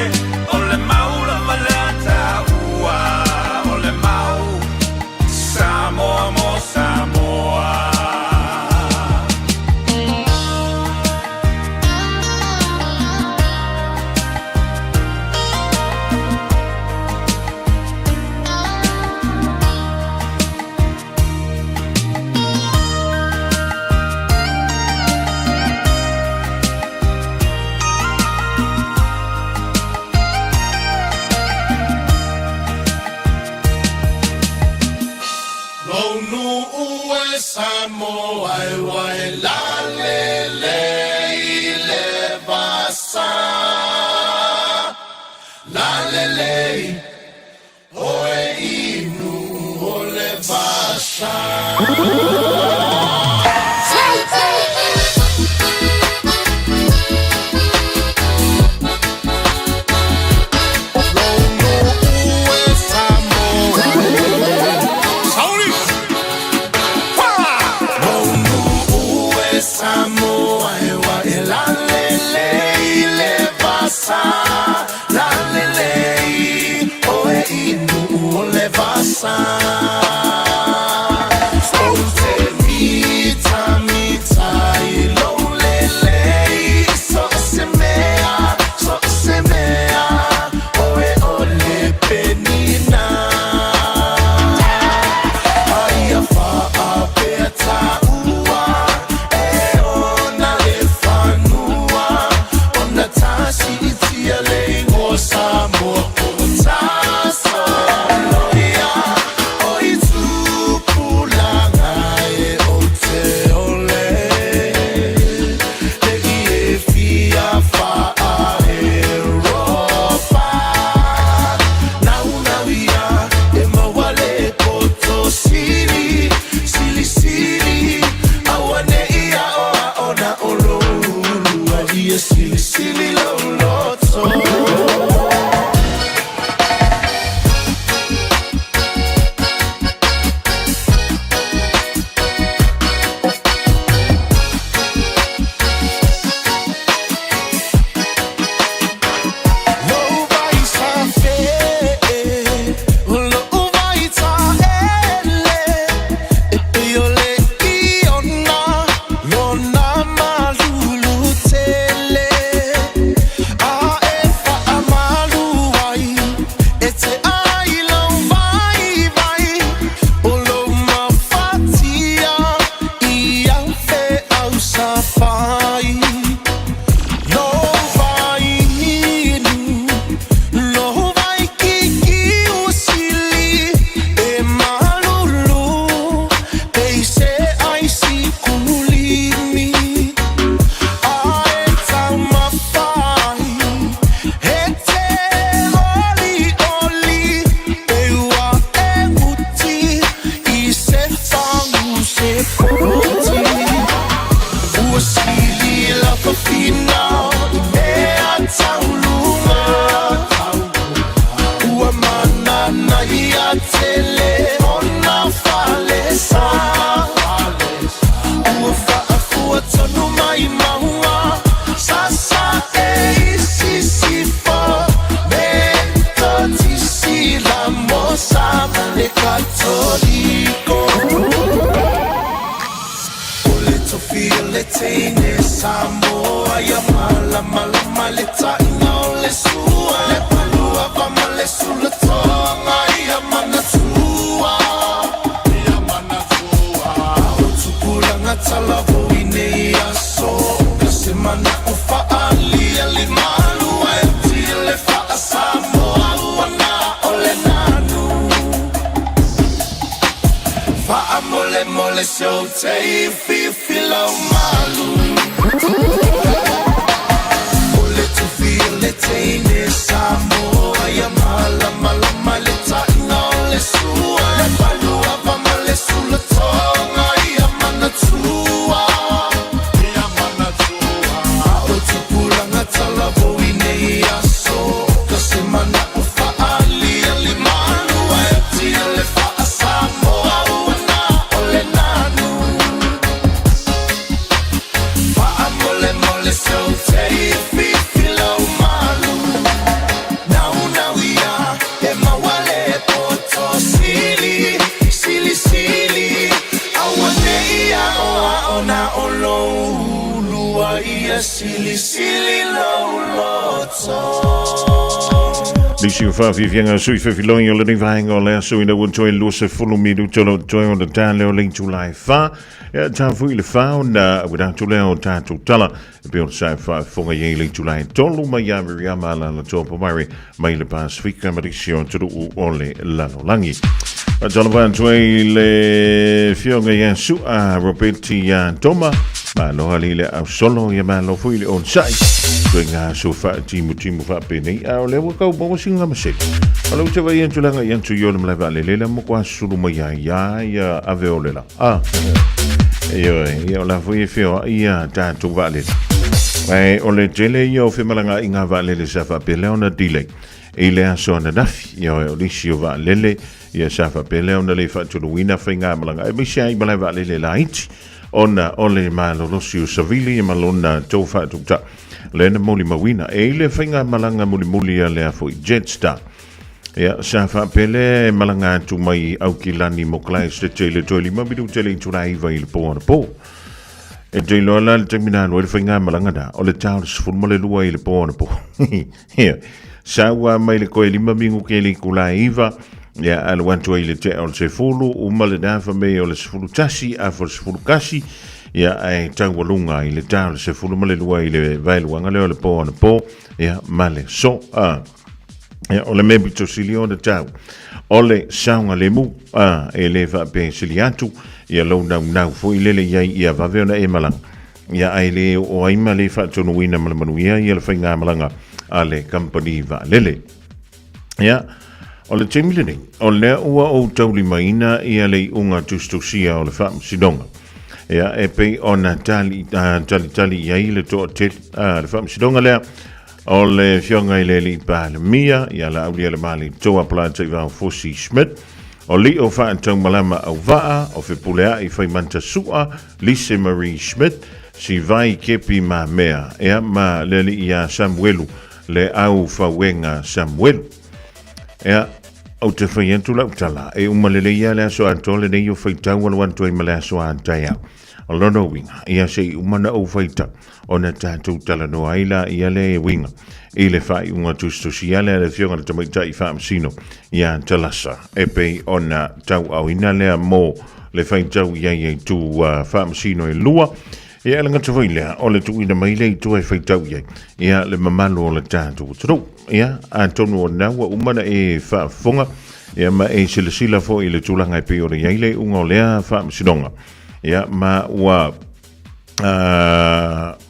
o le mau lava le ataua, o le mau Samoa mo Samoa. Lou e Samoa e wai la le le i le vasa. La le le oe inu o le vasa. Samoa e wa e la le le i le vasa. La le le i oe inu o le vasa. O te mita mita i lo le le i so se mea, so se mea, oe o le penina. Aia wha pea tāua, e ona le whanua, ona tasi i tia le ingoa Samoa o tasa loia, o i tupulanga e o te ole. Le i e fia wha a Europa. Nau nau ia e mawale poto sili, sili sili, awa ne ia o a ona o lo ulu a ia sili sili lo loto. Lo vai sa fe, lo vai ta ele, e pe o le iona, lo na malulu tele. A e fa a malu ai, e te ai lo vai vai, o lo mafatia, i au fe au sa fai. Lo vai inu, lo vai kiki usili, e malulu, pe i se ai si kulimi. A e tau mawhai, e te oli oli, e ua e uti, i se whangu se poti. Ua sili la fafina, e a taulunga. Ua manana ia tele ona falesa. Ua faafua tonu mai maunga, sasa e isisifa. Me totisi la mosa le katoliko. O le tofi o le teine Samoa ia malamalama le taina o le sua. Le palua va ma le sulatoga ia manatua. Ia manatua. O tupulaga talavou i nei aso. Ka se mana o faalia li malua e tia le faasamoa ua na o le nanu. Faamole mole se o te i fifi lau malu. O le tufi o le teine Samoa ia malamalama le taina o le sua. Le palua va ma le sulatoga ia manatua. Ia manatua. O tupulaga talavou i nei aso. Ka se mana o faalia li malua e tia le faasamoa ua na o le nanu. Faamole Silisili lou loto. Nisi o whawhiwhianga sui whiwhiloi o lenei vaenga o le aso ina ua toe 20 minuto lo toe o le tā leo le itula e wha. Ia tā fui le wha o na wera atu leo o tātou tala. E pe o le sa e whaafonga i le itula e tolu mai ia Miriama la la toa pomare mai le Pasifika marisi o turuu o le lalolangi. Whaatala atu ai le fionga ia Sua Roberti ia Toma. Malo ali le au solo ia malo fui le on sai. Koe ngā so wha timu timu wha pēnei. A o le ua kau mawa singa maseli. O le ute vai antu langa i antu i ole mlai vaa le lela mo kwa sulu mai ia ia ia ave o lela. Ah. Ioe, ia o la foi e whioa ia tātou vaalele. Ai, o le tele ia o whimalanga i ngā vaalele sa whapele ona delay. I le aso ananafi, ioe, o lisi o vaalele, ia sa whapele ona le whaatuluina whai ngā malanga. E misi ai malai vaalele la iti, ona o le malolosi o savili e malona tō whaatuta. Le na moli mawina, e i le whai ngā malanga muli muli a le afo i Jetstar. Ia, sa faapele e malaga atu mai Aukilani mo Christchurch i le toe lima minute le itula iva i le po anapo. E te iloa la le taimi na alu ai le faigamalaga na, o le ta o le 12 i le po anapo. Ia, sa ua mai le koe lima minute le itula iva, ia, alu atu ai i le tea o le sefulu, uma le nafa mei o le 11, afa o le 11, ia, ae taualuga i le ta o le 12 i le vaeluaga lea o le po anapo, ia, ma le so. A. Ia, o le mea pito sili ona tau, o le saogalemu, a, e le faapea sili atu, ia lou naunau foi lele i ai ia vave ona e malaga. Ia, ae le oo ai ma le faatonuina ma le manuia ia le faigamalaga a le kamupani vaalele. Ia, o le taimi lenei, o lea ua ou taulimaina ia le iuga tusitusia o le faamasinoga. Ia, e pei ona tali, talitali i ai le toatele, a, le faamasinoga lea, O le Afioga i le Alii Palemia, ia Laaulialemalietoa Polataivao Fosi Schmidt, o Lio Faataumalama Auvaa, o Fepuleai Faimanta Sua, Lise Marie Schmidt, Sivai Kepi Mamea, ea ma le alii ia Samuelu, le au fauega Samuelu. Ea, ou te whai atu lau tala, e uma lelei ia le aso atoa lenei o whaitau alu atu ai ma le aso a taeao. O lona uiga, ia se i uma na ou faitau, ona tatou talanoa ai la ia le uiga i le faaiuga tusitusia lea a le Afioga i le Tamaitai Faamasino ia Talasa, e pei ona tauaaoina lea mo le faitau i ai e itu faamasino e lua. Ia e le gata foi lea, o le tuuina mai lea i tua e faitau i ai ia le mamalu o le tatou atunuu. Ia, atonu o lena ua uma na e faafofoga, ia ma e silasila foi i le tulaga e pei ona i ai le iuga o lea faamasinoga. Ia, ma ua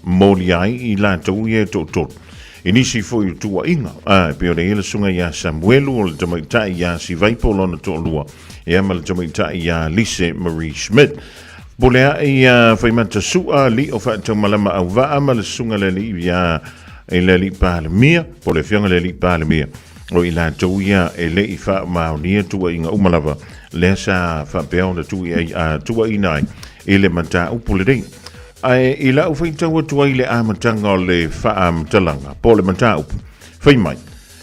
moli ai i latou ia e toatolu. I nisi foi o tuuaiga, e pei ona i ai le susuga ia Samuelu, o le tamaitai ia Sivaipo lona toalua, ia ma le tamaitai ia Lise Marie Schmidt. Puleaʻi ia Faimata Sua, Lio Faataumalama Auvaa ma le susuga le alii ia i le alii Palemia, po o le afioga i le alii Palemia, o i latou ia e le i faamaonia tuuaiga uma lava lea sa faapea ona tuuaiina ai i le mataupu lenei. Ae i lau faitau atu ai i le amataga o le faamatalaga po o le mataupu, fai mai,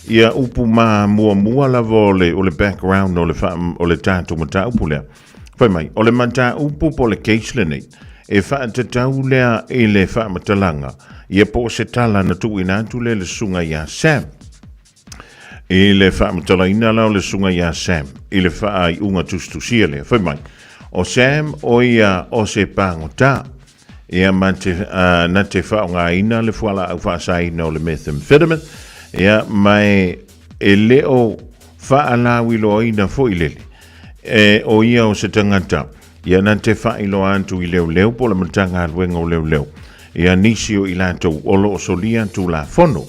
ia upu ma muamua lava o le, o le background o le, faa, o le tatou mataupu lea. Fai mai, o le mataupu po o le case lenei, e faatatau lea i le faamatalaga, ia po o se tala na tuuina atu lea i le susuga ia Sam. I le faamatalaina la o le susuga ia Sam i le faaiuga tusitusia lea, fai mai, o Sam o ia o se pagota, ia ma te, na te faaaogaina le fualaau faasaina o le methamphetamine, ia ma e, e le o faalauiloaina foi lele, e, o ia o se tagata, ia na te faailoa atu i leoleo po o le Matagaluega o Leoleo, ia nisi o i latou o lo o solia Tulafono.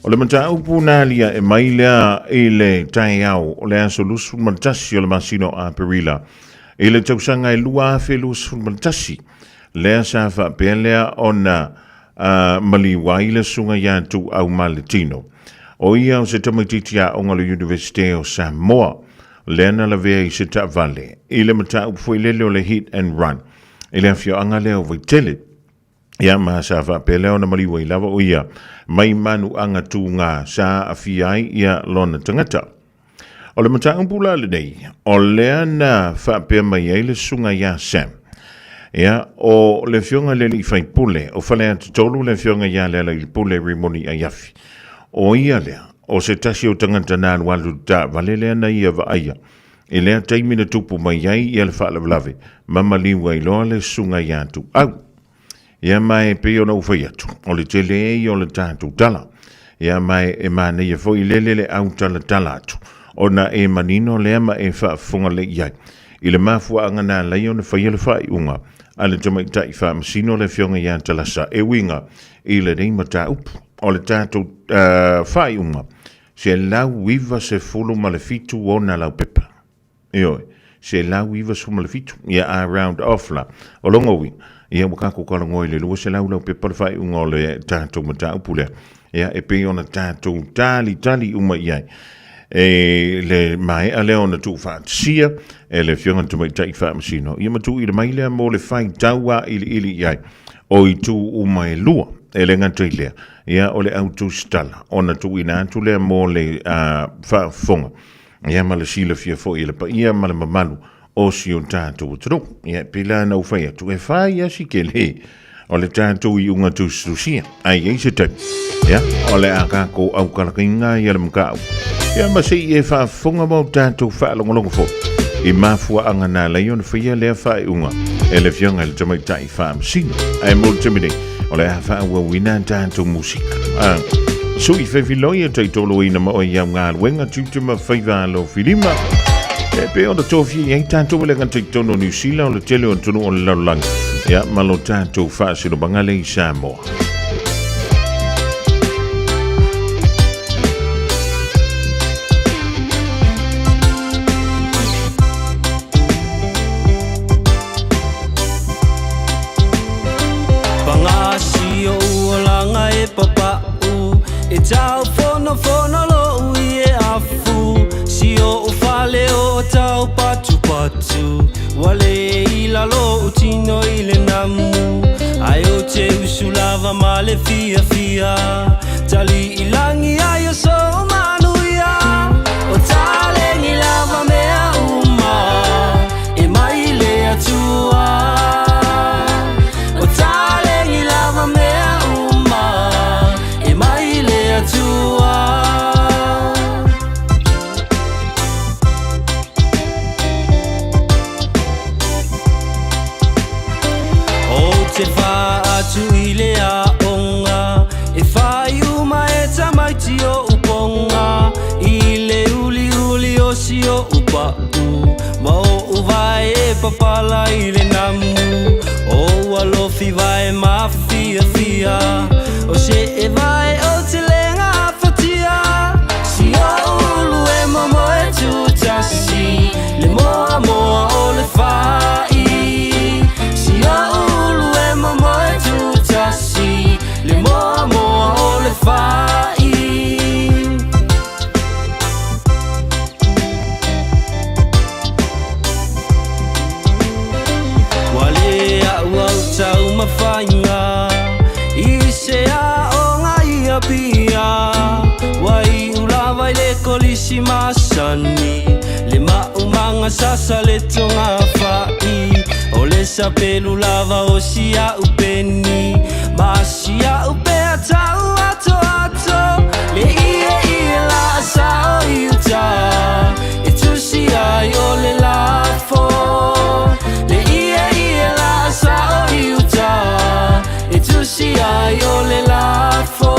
O le mataupu na aliae mai lea i le taeao o le aso 21 o le masina o Aperila i le tausaga e 2021, lea sa faapea lea ona maliu ai le Susuga ia Tuuau Maletino. O ia o se tamaitiiti aoga o le Iunivesite o Samoa, lea na lavea i se taavale i le mataupu foi lele o le hit and run i le afioaga lea o Vaitele. Ia ma sa faapea lea ona maliu ai lava o ia mai manuaga tūgā sa aafia ai ia lona tagata. O le mataupu la lenei, o lea na faapea mai ai le susuga ia Sam. Ia, o le afioga i le alii faipule o Faleata 3, le afioga ia Lealailepule Rimoni Aiafi, o ia lea, o se tasi o tagata na alualu i le taavale lea na ia vaaia i lea taimi na tupu mai ai ia le faalavelave ma maliu ai loa le susuga ia Tuau. Ia ma e pei ona ou fai atu, o le tele ia o le tatou tala. Ia ma e manaia foi lele le autalatala atu, ona e manino lea ma e faafofoga lea i ai i le mafuaaga na ala ai ona faia le faaiuga a le tamaitai faamasino le afioga ia Talasa e uiga i lenei mataupu. O le tatou faaiuga, 197 ona laupepa. Ioe, 197, ia a round off la. O lona uiga, ia ua tatou talanoa i le 200 laupepa le faaiuga o le tatou mataupu lea. Ia, e pei ona tatou talitali uma i ai. E le maea lea ona tuufaatasia e le Afioga i le Tamaitai Faamasino, ia ma tuuina mai lea mo le faitau iliili i ai o itu uma e lua. E le gata i lea, ia o le au tusitala ona tuuina atu lea mo le faafofoga ia ma le silafia foi e le paia ma le mamalu o si o tatou atunuu. Ia, e pei la ona ou fai atu, e fai lava si tele o le tatou iuga tusitusia, ae i ai se taimi, ia, o le a tatou aukalakaina ai le mataupu. Ia ma se i e faafofoga ma o tatou faalogologo foi i mafuaaga na ala ai ona faia lea faaiuga e le Afioga i le Tamaitai Faamasino. Ae mo le taimi nei, o le a faaauauina a tatou musika. Ah, sui fefiloi e taitoloina ma oe i au galuega tiute ma faiva alofilima. E pei ona tofia i ai tatou e le gata i totonu o Niu Sila o le tele o atunuu o le lalolagi, ia ma lo tatou faasinomaga lea i Samoa. Pagasi o uolaga e papau E tau fono fono lou i e afu Si o u fale o tau patu patu Ua le i lalo u tino i le namu Ai o te usu lava ma le fia fia Tali i langi ai o so manuia O talengi lava mea uma E mai le Atua O talengi lava mea uma E mai le Atua O te whaatu i le aonga E whai uma e tamaiti o uponga I le uli uli o si o upau Ma o uvae e papala i le namu O alofi vae mafia fia O se e vae o te lenga fatia Si o ulu e momo e tutasi Le moa moa o le fai Si o ulu e momo e tutasi Le moa moa o le fai Ua le au au tau mawhainga I se aonga i Apia Ua iu lava i le kolisi masani Le maumanga sasa le tonga whai O le sapelu lava o si au peni Ma si au pea tau ato ato Le ie ie la sa o i uta E tusi ai o le lafo Le ie ie la sa o i uta E tusi ai o le lafo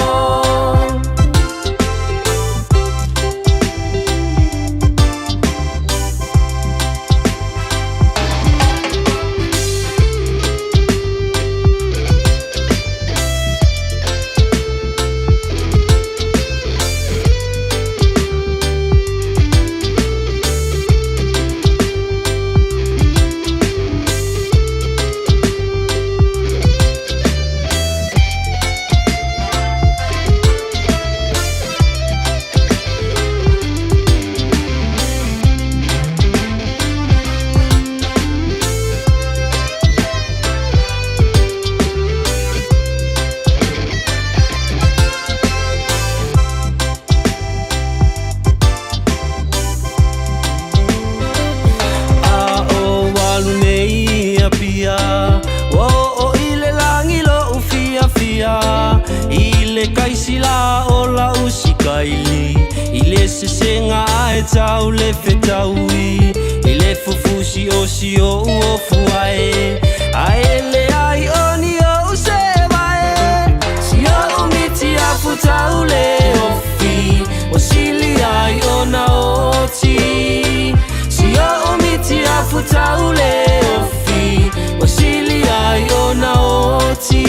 Sesega ae tau le fetaui I le fufusi o si o uofu ai Ae le ai o ni o se vae Si o miti a futau le ofi O sili ai o na oti Si o miti a futau le ofi O sili ai o na oti.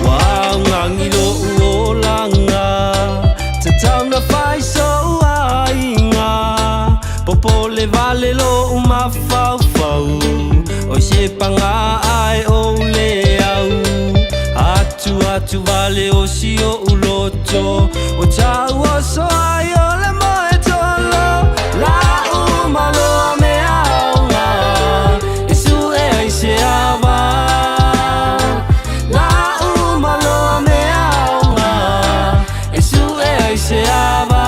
Ua ngangi lo uolanga Te tauna whai so ainga Popo le vale lo umafau O se panga ai o le au. Atu atu vale o si o uloto. O tau o so ai o le moe tolo. La umaloa me aunga E su e ai se ava. La umaloa me aunga E su e ai se ava.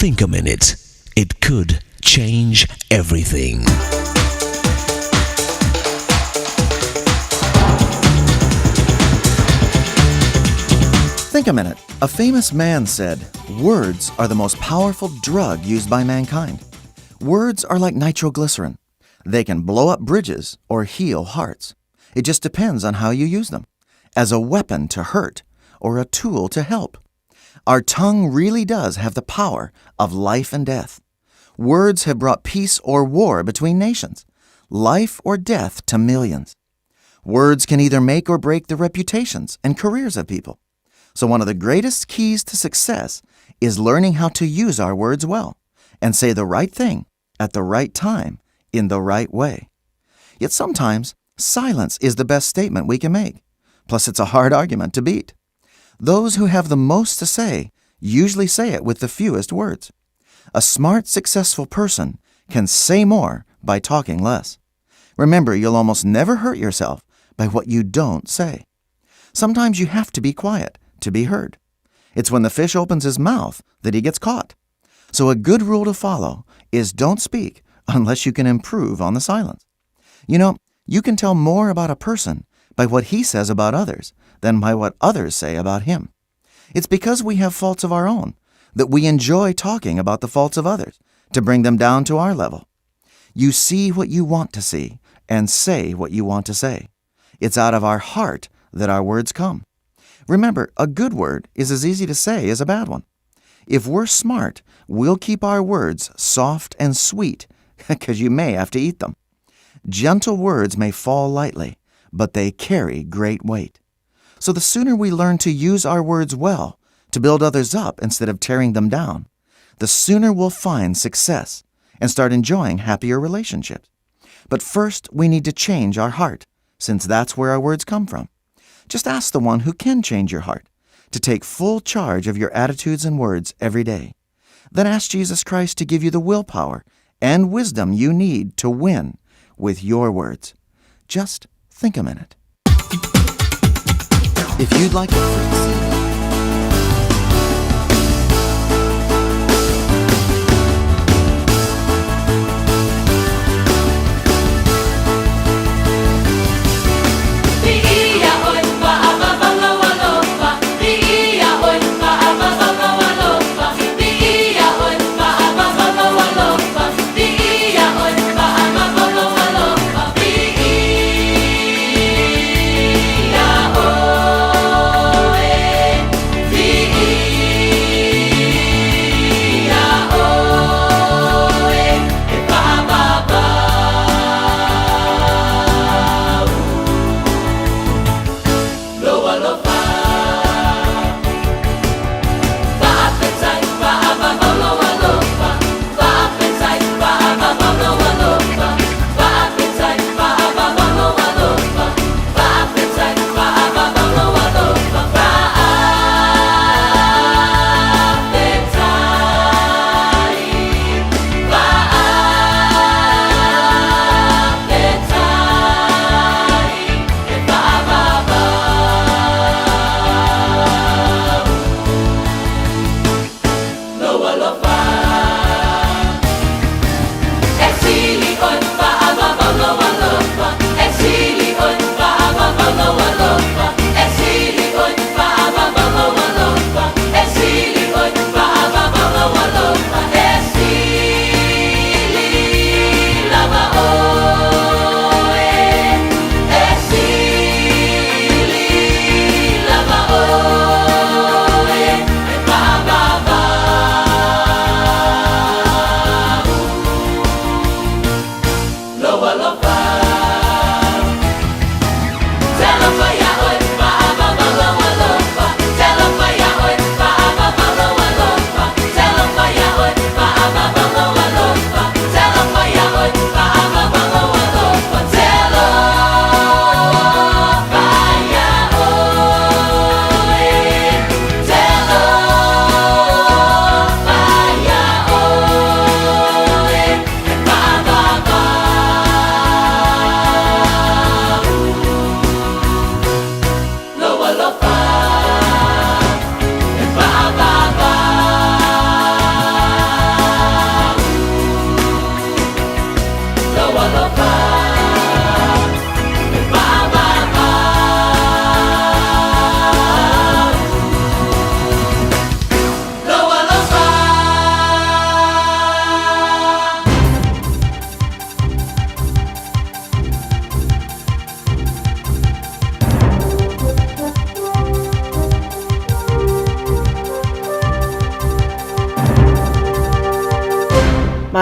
Think a minute. It could change everything. Think a minute. A famous man said, Words are the most powerful drug used by mankind. Words are like nitroglycerin. They can blow up bridges or heal hearts. It just depends on how you use them as a weapon to hurt or a tool to help. Our tongue really does have the power of life and death. Words have brought peace or war between nations, life or death to millions. Words can either make or break the reputations and careers of people. So, one of the greatest keys to success is learning how to use our words well and say the right thing at the right time in the right way. Yet sometimes silence is the best statement we can make. Plus, it's a hard argument to beat. Those who have the most to say usually say it with the fewest words. A smart, successful person can say more by talking less. Remember, you'll almost never hurt yourself by what you don't say. Sometimes you have to be quiet to be heard. It's when the fish opens his mouth that he gets caught. So, a good rule to follow is don't speak unless you can improve on the silence. You know, you can tell more about a person by what he says about others than by what others say about him. It's because we have faults of our own that we enjoy talking about the faults of others to bring them down to our level. You see what you want to see and say what you want to say. It's out of our heart that our words come. Remember, a good word is as easy to say as a bad one. If we're smart, we'll keep our words soft and sweet because you may have to eat them. Gentle words may fall lightly, but they carry great weight. So the sooner we learn to use our words well to build others up instead of tearing them down, the sooner we'll find success and start enjoying happier relationships. But first, we need to change our heart, since that's where our words come from. Just ask the one who can change your heart to take full charge of your attitudes and words every day. Then ask Jesus Christ to give you the willpower and wisdom you need to win with your words. Just think a minute. If you'd like Viia oe.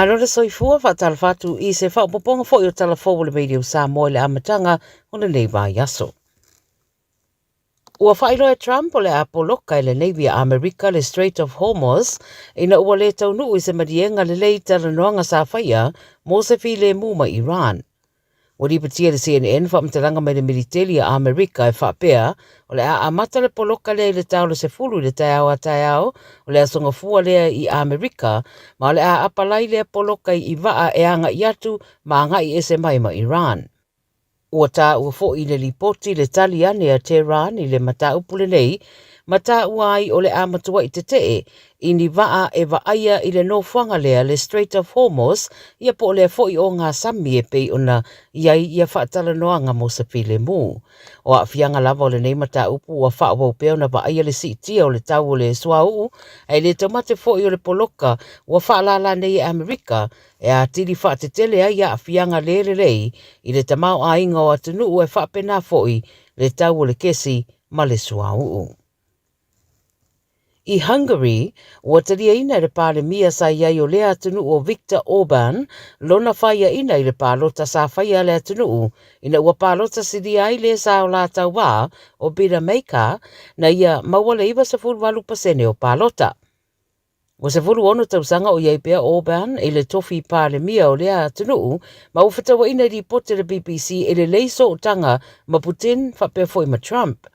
Malo le soifua, faatalofa atu i se faaopoopoga foi o tala fou o le Radio Samoa i le amataga o lenei vaiaso. Ua faailoa e Trump o le a poloka e le Navy a Amerika le Strait of Hormuz ina ua le taunuu i se maliega lelei talanoaga sa faia mo se filemu mai Iran. Ua lipotia e le CNN faamatalaga mai le Militeli a Amerika e faapea o le a amata le poloka lea i le ta o le 10 i le taeao a taeao o le Aso Gafua lea i Amerika ma o le a apalai lea poloka i vaa e agai atu ma agai ese mai ma Iran. Ua taua foi i le lipoti le tali ane a Tehran i le mataupu lenei ma taua ai o le a matuai tetee i ni vaa e vaaia i le nofoaga lea le Strait of Hormuz ia po o lea foi ogasami e pei ona i ai ia faatalanoaga mo se filemu. O aafiaga lava o lenei mataupu ua faaauau pea ona vaaia le siitia o le tau o le suauu ae le taumate foi o le poloka ua faalala nei e Amerika e atili faatetele ai aafiaga le lelei i le tamaoaiga o atunuu e faapena foi le tau o le kesi ma le suauu. I Hungary, ua taliaina e le Palemia sa i ai o lea atunuu o Viktor Orban lona faiaina i le palota sa faia a le atunuu ina ua palota silia ai le sa o la tauā o Peter Magyar na ia maua le 98% o palota. Ua 16 tausaga o i ai pea Orban i le tofi Palemia o lea atunuu ma ua fetauaina i lipoti a le BBC e lelei sootaga ma Putin faapea foi ma Trump.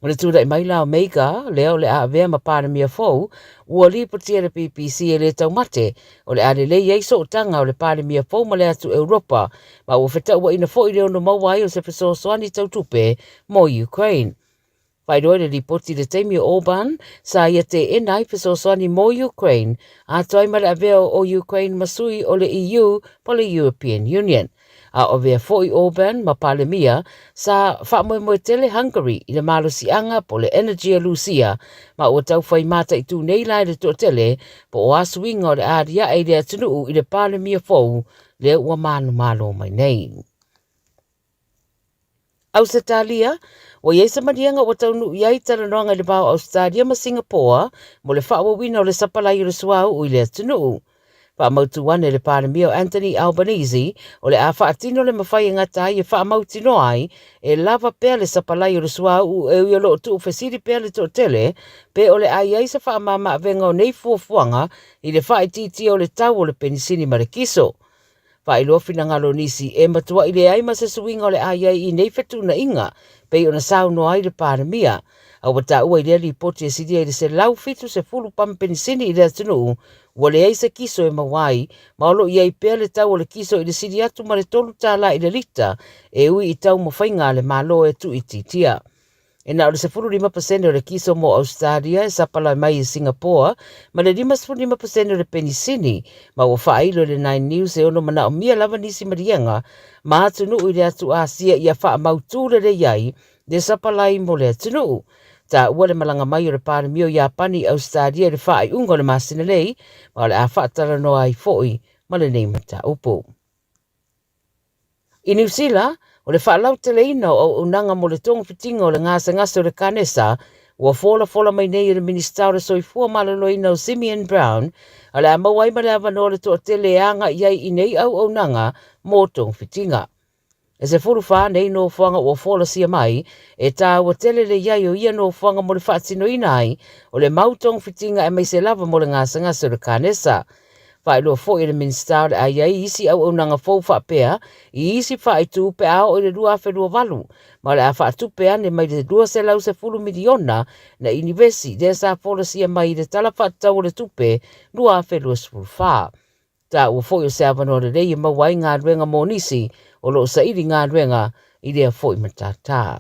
O le tulai mai la o Magyar, lea o le a avea ma Palemia fou, ua lipotia e le BBC e le taumate o le a lelei ai sootaga o le Palemia fou ma le atu Europa ma ua fetauaina foi le ono maua ai o se fesoasoani tau tupe mo Ukraine. Faailoa i le lipoti i le taimi o Orban sa ia teena ai fesoasoani mo Ukraine, atoa ai ma le avea o Ukraine ma sui o le EU po le European Union. A o avea foi Orban ma Palemia, sa faamoemoe tele Hungary i le malosiaga po le energy a Lusia, ma ua tau fai mataitu nei la e le toatele po o a suiga o le a aliae i le atunuu i le Palemia fou lea ua manumalo mai nei. Ausetalia, Ua i ai se maliega ua taunuu i ai talanoaga i le va o Ausetalia ma Singapoa mo le faaauauina o le sapalai o le suauu i le atunuu. Faamautu ane le Palemia o Anthony Albanese o le a faatino le mafai e gata ai e faamautinoa ai e lava pea le sapalai o le suauu e ui o lo o tuufesili pea le toatele pe o le a i ai se faamamaavega o nei fuafuaga i le faaitiitia o le tau o le penisini ma le kiso. Faailoa finagalo o nisi e matuai leai ma se suiga o le a i ai i nei fetuunaiga, pei ona saunoa ai le Palemia. A ua taua i lea lipoti e silia i le 170 pamu penisini i le atunuu, ua leai se kiso e maua ai, ma o lo o i ai pea le tau o le kiso i le sili atu ma le $3 i le lita, e ui i taumafaiga a le Malo e tuuitiitia. E na o le 15% o le kiso mo Ausetalia e sapalai mai i Singapoa ma le 55% o le penisini, ma ua faailo e le Nine News e ono manaomia lava nisi maliega ma atunuu i le atu Asia ia faamautū lelei ai le sapalai mo le atunuu. Taua le malaga mai o le Palemia o Iapani i Ausetalia i le faaiuga o le masina nei, ma o le a faatalanoa ai foi ma lenei mataupu. I Niu Sila, o le faalauteleina o auaunaga mo le togafitiga o le gasegase o le kanesa ua folafola mai nei e le Minisita o le Soifua Maloloina o Simeon Brown, o le a maua ai ma le avanoa le toatele e agai ai i nei auaunaga mo togafitiga. E 14 nei nofoaga ua folasia mai, e tāua tele le i ai o ia nofoaga mo le faatinoina ai o le mau togafitiga aemaise lava mo le gasegase o le kanesa. Faailoa foi e le Minisita o le a i ai isi auaunaga fou faapea i isi faaitu pe a oo i le 2028, ma o le a faatupe ane mai le $210 miliona na inivesi lea sa folasia mai i le Tala Faatatau o le Tupe 2024. Taua foi o se avanoa lelei e maua ai galuega mo nisi o lo o saili galuega i lea foi matata.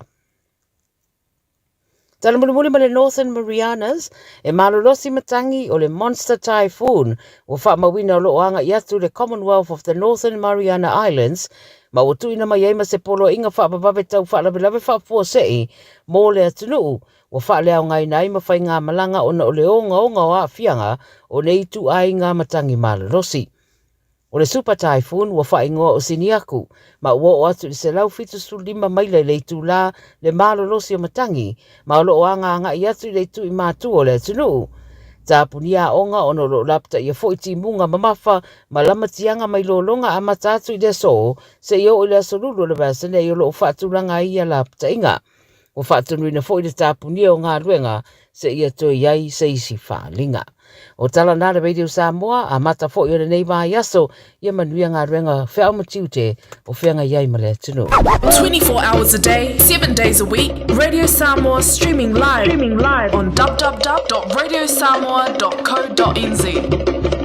Tala mulimuli ma le Northern Marianas, e malolosi matagi o le Monster Typhoon ua faamauina o lo o agai atu le Commonwealth of the Northern Mariana Islands ma ua tuuina mai ai ma se poloaiga faavavave tau faalavelave faafuasei mo le atunuu ua faaleaogaina ai ma faigamalaga ona o le ogaoga o aafiaga o nei ituaiga matagi malolosi. O le Super Typhoon ua faaigoa o Siniaku, ma ua oo atu i le 175 maila i le itulā le malolosi o matagi, ma o lo o agaagai atu i le itu i matua o le atunuu. Tapunia aoga ona o lo o lapataia foi timuga mamafa ma lamatiaga mai lologa amata atu i le aso seia oo i le aso Lulu o le vaiaso nei o lo o faatulaga ai ia lapataiga. Ua faatonuina foi le tapunia o galuega seia toe i ai se isi faaaliga. O tala na a le Radio Samoa, amata foi o lenei vaiaso, ia manuia galuega feau ma tiute o feagai ai ma le atunuu. 24 hours a day, 7 days a week, Radio Samoa streaming live, streaming live on www.radiosamoa.co.nz.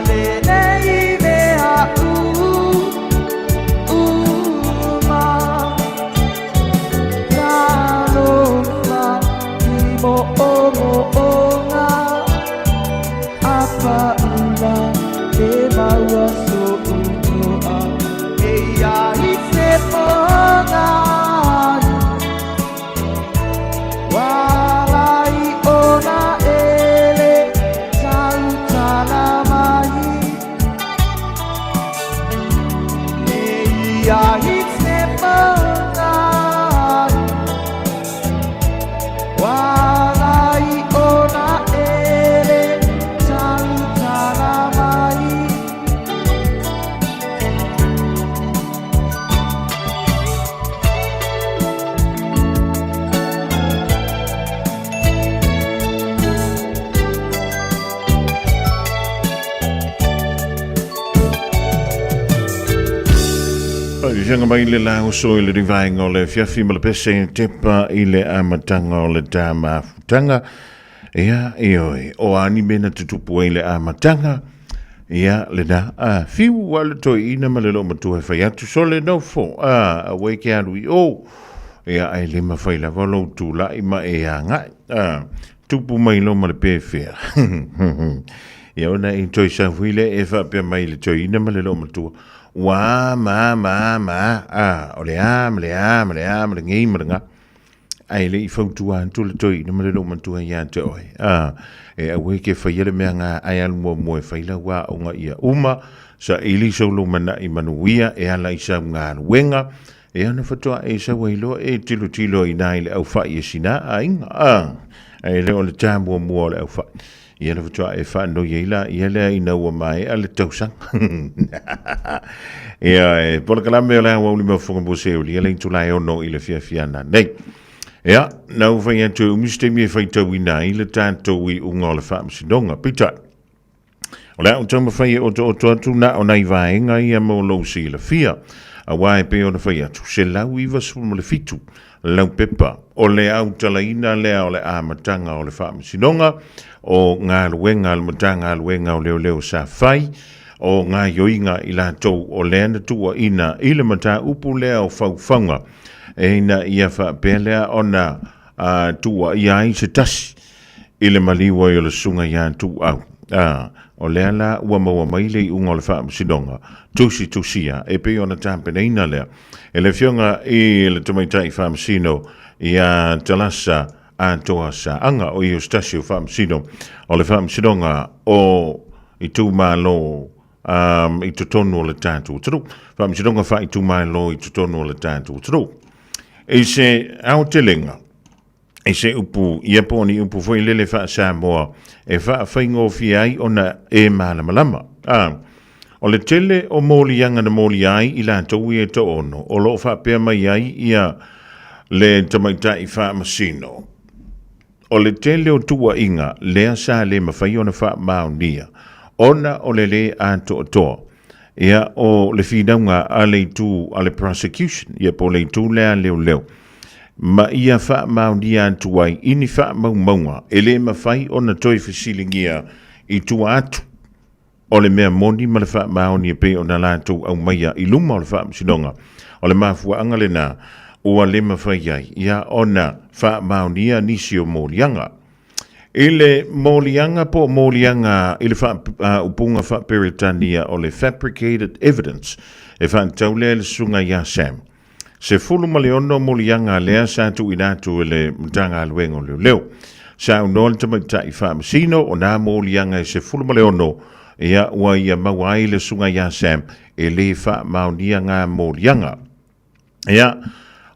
lenei mea uma. Talofa i mo'omo'oga a pa'ula e maua so'u to'a e ia i se pogai Walai ona ele tautala mai E ia i se pogai Walai ona ele tautala mai. Faaviaga mai le lauso i le rivaenga o le afiafi ma le pese tepa i le amataga o le tamafutaga. Ia, ioe, o a ni mea na tutupu ai le amataga, ia, lena, a, fiu a le toeaina ma le loomatua e fai atu, sole nofo, a, aua e ke alu i o, ia, ae le mafai lava lou tulai ma e agai, a, tupu mai loa ma le pefea. Ia, ona e toe sau foi lea e faapea mai i le toeaina ma le loomatua, ua a ma a ma a ma a, a, o le a ma le a ma le a ma le gei ma le ga. Ae le i fautua atu le toeaina ma le loomatua ia te oe, a, e aua e ke faia le mea ga ae alu muamua e fai lau aoga ia uma, saili sou lumanai manuia e ala i sau galuega, e ana faatoa e sau ai loa e tilotilo i ina i le aufai e sina aiga, a, ae le o le ta muamua o le aufai. Ia na faatoa e faanoi ai la ia lea ina ua maea le tausaga. Ia, e polokalame o le aoauli ma fofoga mo se uli, le itula e 6 i le fiafiana nei. Ia, na ua fai atu e umi se taimi e faitauina ai le tatou iuga o le faamasinoga. Peitai, o le a ou taumafai e otooto atu na o nai vaega ia mo lou silafia, aua e pei ona fai atu, 197 laupepa. O le autalaina lea o le amataga o le Faamasinoga o Galuega a le Matagaluega o Leoleo sa fai, o gaoioiga i latou o lea na tuuaina i le mataupu lea o faufauga, ina ia faapea lea ona tuuaia ai se tasi i le maliu ai o le Susuga ia Tuuau. A, o lea la ua maua mai le iuga o le Faamasinoga, tusitusia e pei ona tapenaina lea e le Afioga i le Tamaitai Faamasino ia Talasa Atoa Saaga, o ia o se tasi o Faamasino o le Faamasinoga o Itumalo i totonu o le tatou atunuu. Faamasinoga Faaitumalo i totonu o le tatou atunuu. I se aotelega, i se upu ia po o ni upu foi lele faa-Samoa e faafaigofie ai ona e malamalama. A, o le tele o moliaga na molia ai i latou ia e toaono o lo o faapea mai ai ia le tamaitai faamasino. O le tele o tuuaiga lea sa le mafai ona faamaonia ona o le lē atoatoa ia o le finauga a le itu a le prosecution ia po o le itu lea a leoleo ma ia faamaonia atu ai i ni faamaumauga e le mafai ona toe fesiligia i tua atu o le mea moni ma le faamaoni e pei ona latou aumaia i luma o le Faamasinoga. O le mafuaaga lena ua le mafai ai ia ona faamaonia nisi o moliaga. I le moliaga po o moliaga i le faaupuga faa-Peretania o le fabricated evidence e faatatau lea i le Susuga ia Sam. 16 moliaga lea sa tuuina atu e le Matagaluega o Leoleo. Saunoa le tamaitai faamasino o nā moliaga e 16 ia ua ia maua ai le Susuga ia Sam e lē faamaonia ngā moliaga. Ia,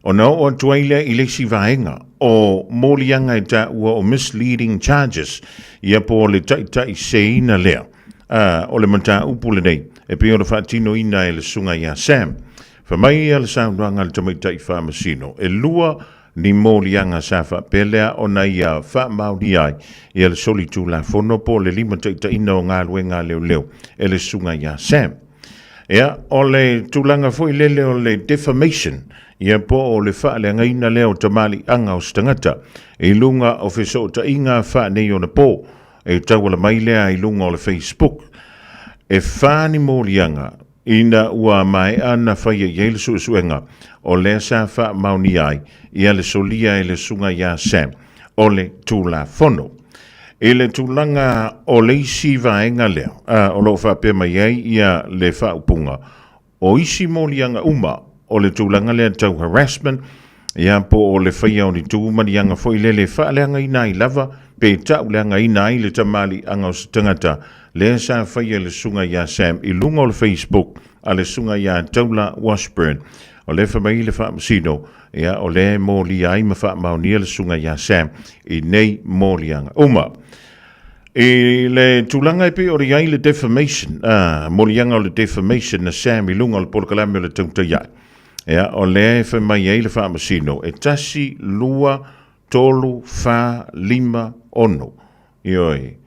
ona oo atu ai lea i le isi vaega o moliaga e taua o misleading charges, ia po o le taitaiseseina lea o le mataupu lenei e pei ona faatinoina e le Susuga ia Sam. Fai mai ia le saunoaga a le tamaitai faamasino, e lua ni moliaga sa faapea lea ona ia faamaonia ai ia le solitulafono po o le limataitaiina o galuega a leoleo e le Susuga ia Sam. Ia, o le tulaga foi lele o le defamation, ia po o le faaleagaina lea o tamaliiaga o se tagata i luga o fesootaiga faaneionapo, e tauala mai lea i luga o le Facebook. E whā ni mōlianga, ina ua maea na whaia i ai le suesuega, o lea sa faamaonia ai ia le solia e le susuga ia Sam, o le Tulafono. I le tulaga o le isi vaega lea, a, o lo o faapea mai ai ia le faaupuga, o isi moliaga uma o le tulaga lea tau harassment, ia po o le faia o ni tu ma ni aga foi lele e faaleagaina ai lava pe tauleagaina ai le tamaliiaga o se tagata lea sa faia e le susuga ia Sam i luga o le Facebook a le susuga ia Taula Washburn. O lea fai mai le faamasino, ia o lea e molia ai ma faamaonia le susuga ia Sam i nei moliaga uma. I le tulaga e pei ona i ai le defamation, a, moliaga o le defamation na Sam i luga o le polokalame o le Tautai Ai. Ia, o lea e fai mai ai le faamasino, e tasi, lua, tolu, fa, lima, ono. Ioe.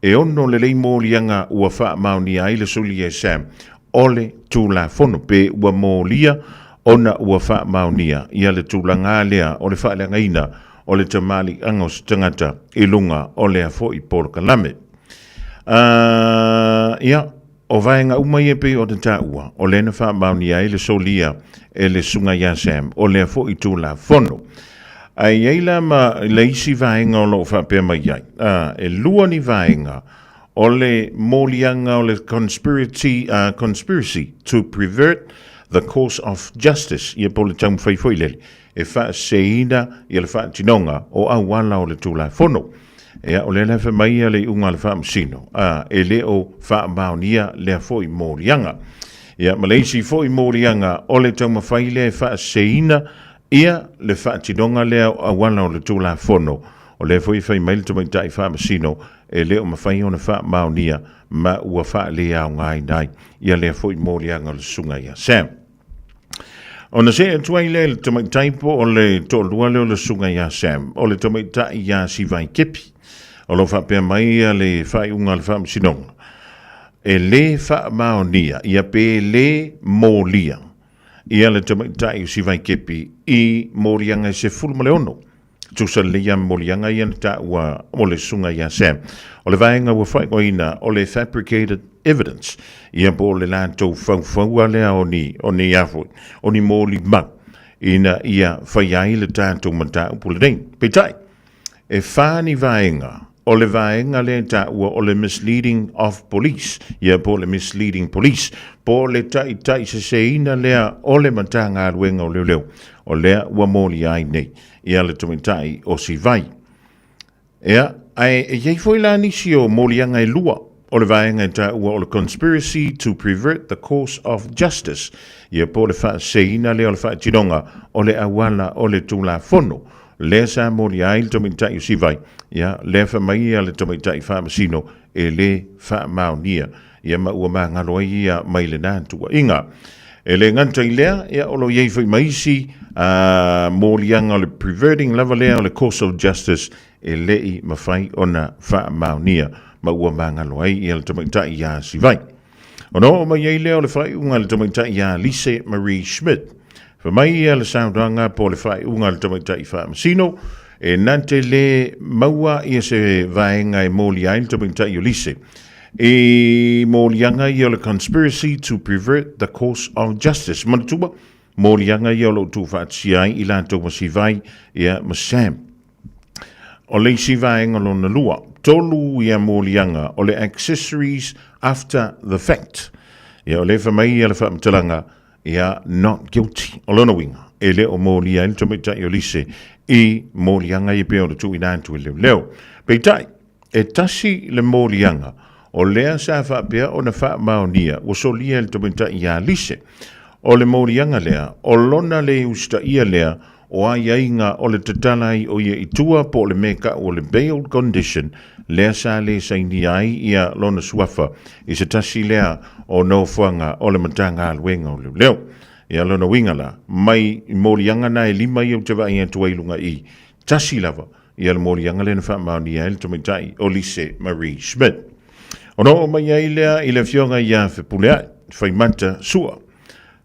E ono lelei moliaga ua faamaonia ai le suli e Sam o le Tulafono, pe ua molia ona ua faamaonia ia le tulaga lea o le faaleagaina o le tamaliiaga o se tagata i luga o lea foi polokalame. Ia, o vaega uma ia e pei ona taua, o lea na faamaonia ai le solia e le Susuga ia Sam o lea foi Tulafono. Ae i ai la ma le isi vaega o lo o faapea mai ai, e lua ni vaega o le moliaga o le conspiracy, conspiracy to pervert the course of justice, ia po o le taumafai foi lele e faaseseina ia le faatinoga o auala o le Tulafono. Ia, o lea la e fai mai ia le iuga a le Faamasino, a, e le o faamaonia lea foi moliaga. Ia, ma le isi foi moliaga o le taumafai lea e faaseseina ia le faatinoga lea o auala o le Tulafono, o lea foi e fai mai le Tamaitai Faamasino e le o mafai ona faamaonia ma ua faaleaogaina ai ia lea foi moliaga o le Susuga ia Sam. Ona see atu ai lea i le tamaitai po o le toalua lea o le susuga ia Sam, o le tamaitai ia Sivai Kepi. O lo o faapea mai ia le faaiuga a le Faamasinoga, e lē faamaonia ia pe lē molia ia le tamaitai o Sivai Kepi i moliaga e 16. Tusa lelei lava ma moliaga ia na taua o le susuga ia Sam. O le vaega ua faaigoaina o le fabricated evidence, ia po o le latou faufaua lea o ni, o ni a foi, o ni molimau ina ia faia ai le tatou mataupu lenei. Peitai, e whā ni vaega o le vaega lea e taua o le misleading of police, ia po o le misleading police, po o le taitaiseseina lea o le Matagaluega o Leoleo, o lea ua molia ai nei ia le tamaitai o Sivai. Ia, ae e i ai foi la nisi o moliaga e lua o le vaega e taua o le conspiracy to pervert the course of justice, ia po o le faaseseina lea o le faatinoga o le auala o le Tulafono, lea sa molia ai le tamaitai o Sivai, ia, lea fai mai ia le tamaitai faamasino e lē faamaonia, ia ma ua magalo ai ia mai lena tuuaiga. E le gata i lea, ia, o lo o i ai foi ma isi moliaga o le perverting lava lea o le course of justice e le i mafai ona faamaonia ma ua magalo ai ia le tamaitai ia Sivai. Ona oo mai ai lea o le faaiuga a le tamaitai ia Lise Marie Schmidt. Fai mai ia le saunoaga po o le faaiuga a le tamaitai faamasino, e na te lē maua ia se vaega e molia ai le tamaitai o Lise i moliaga ia o le conspiracy to pervert the course of justice. Manatua, moliaga ia o lo o tuufaatasia ai i latou ma Sivai ia ma Sam. O le isi vaega lona lua, tolu ia moliaga o le accessories after the fact. Ia o lea e fai mai ia le faamatalaga, ia not guilty. O lona uiga, e le o molia ai le tamaitai o Lise i moliaga ia pei ona tuuina atu e leoleo. Peitai, e tasi le moliaga o lea sa faapea ona faamaonia ua solia e le tamaitai ia Lise. O le moliaga lea, o lona le usitaia lea o aiaiga o le tatala ai o ia i tua po o le mea e tau o le bail condition lea sa le sainia ai ia lona suafa i se tasi lea o nofoaga o le Matagaluega o Leoleo. Ia lona uiga la, mai i moliaga na e lima ia ou te vaai atu ai i luga i, tasi lava ia le moliaga lea na faamaonia ai le tamaitai o Lise Marie Schmidt. Ona oo mai ai lea i le afioga ia Fepuleai, Faimata Sua.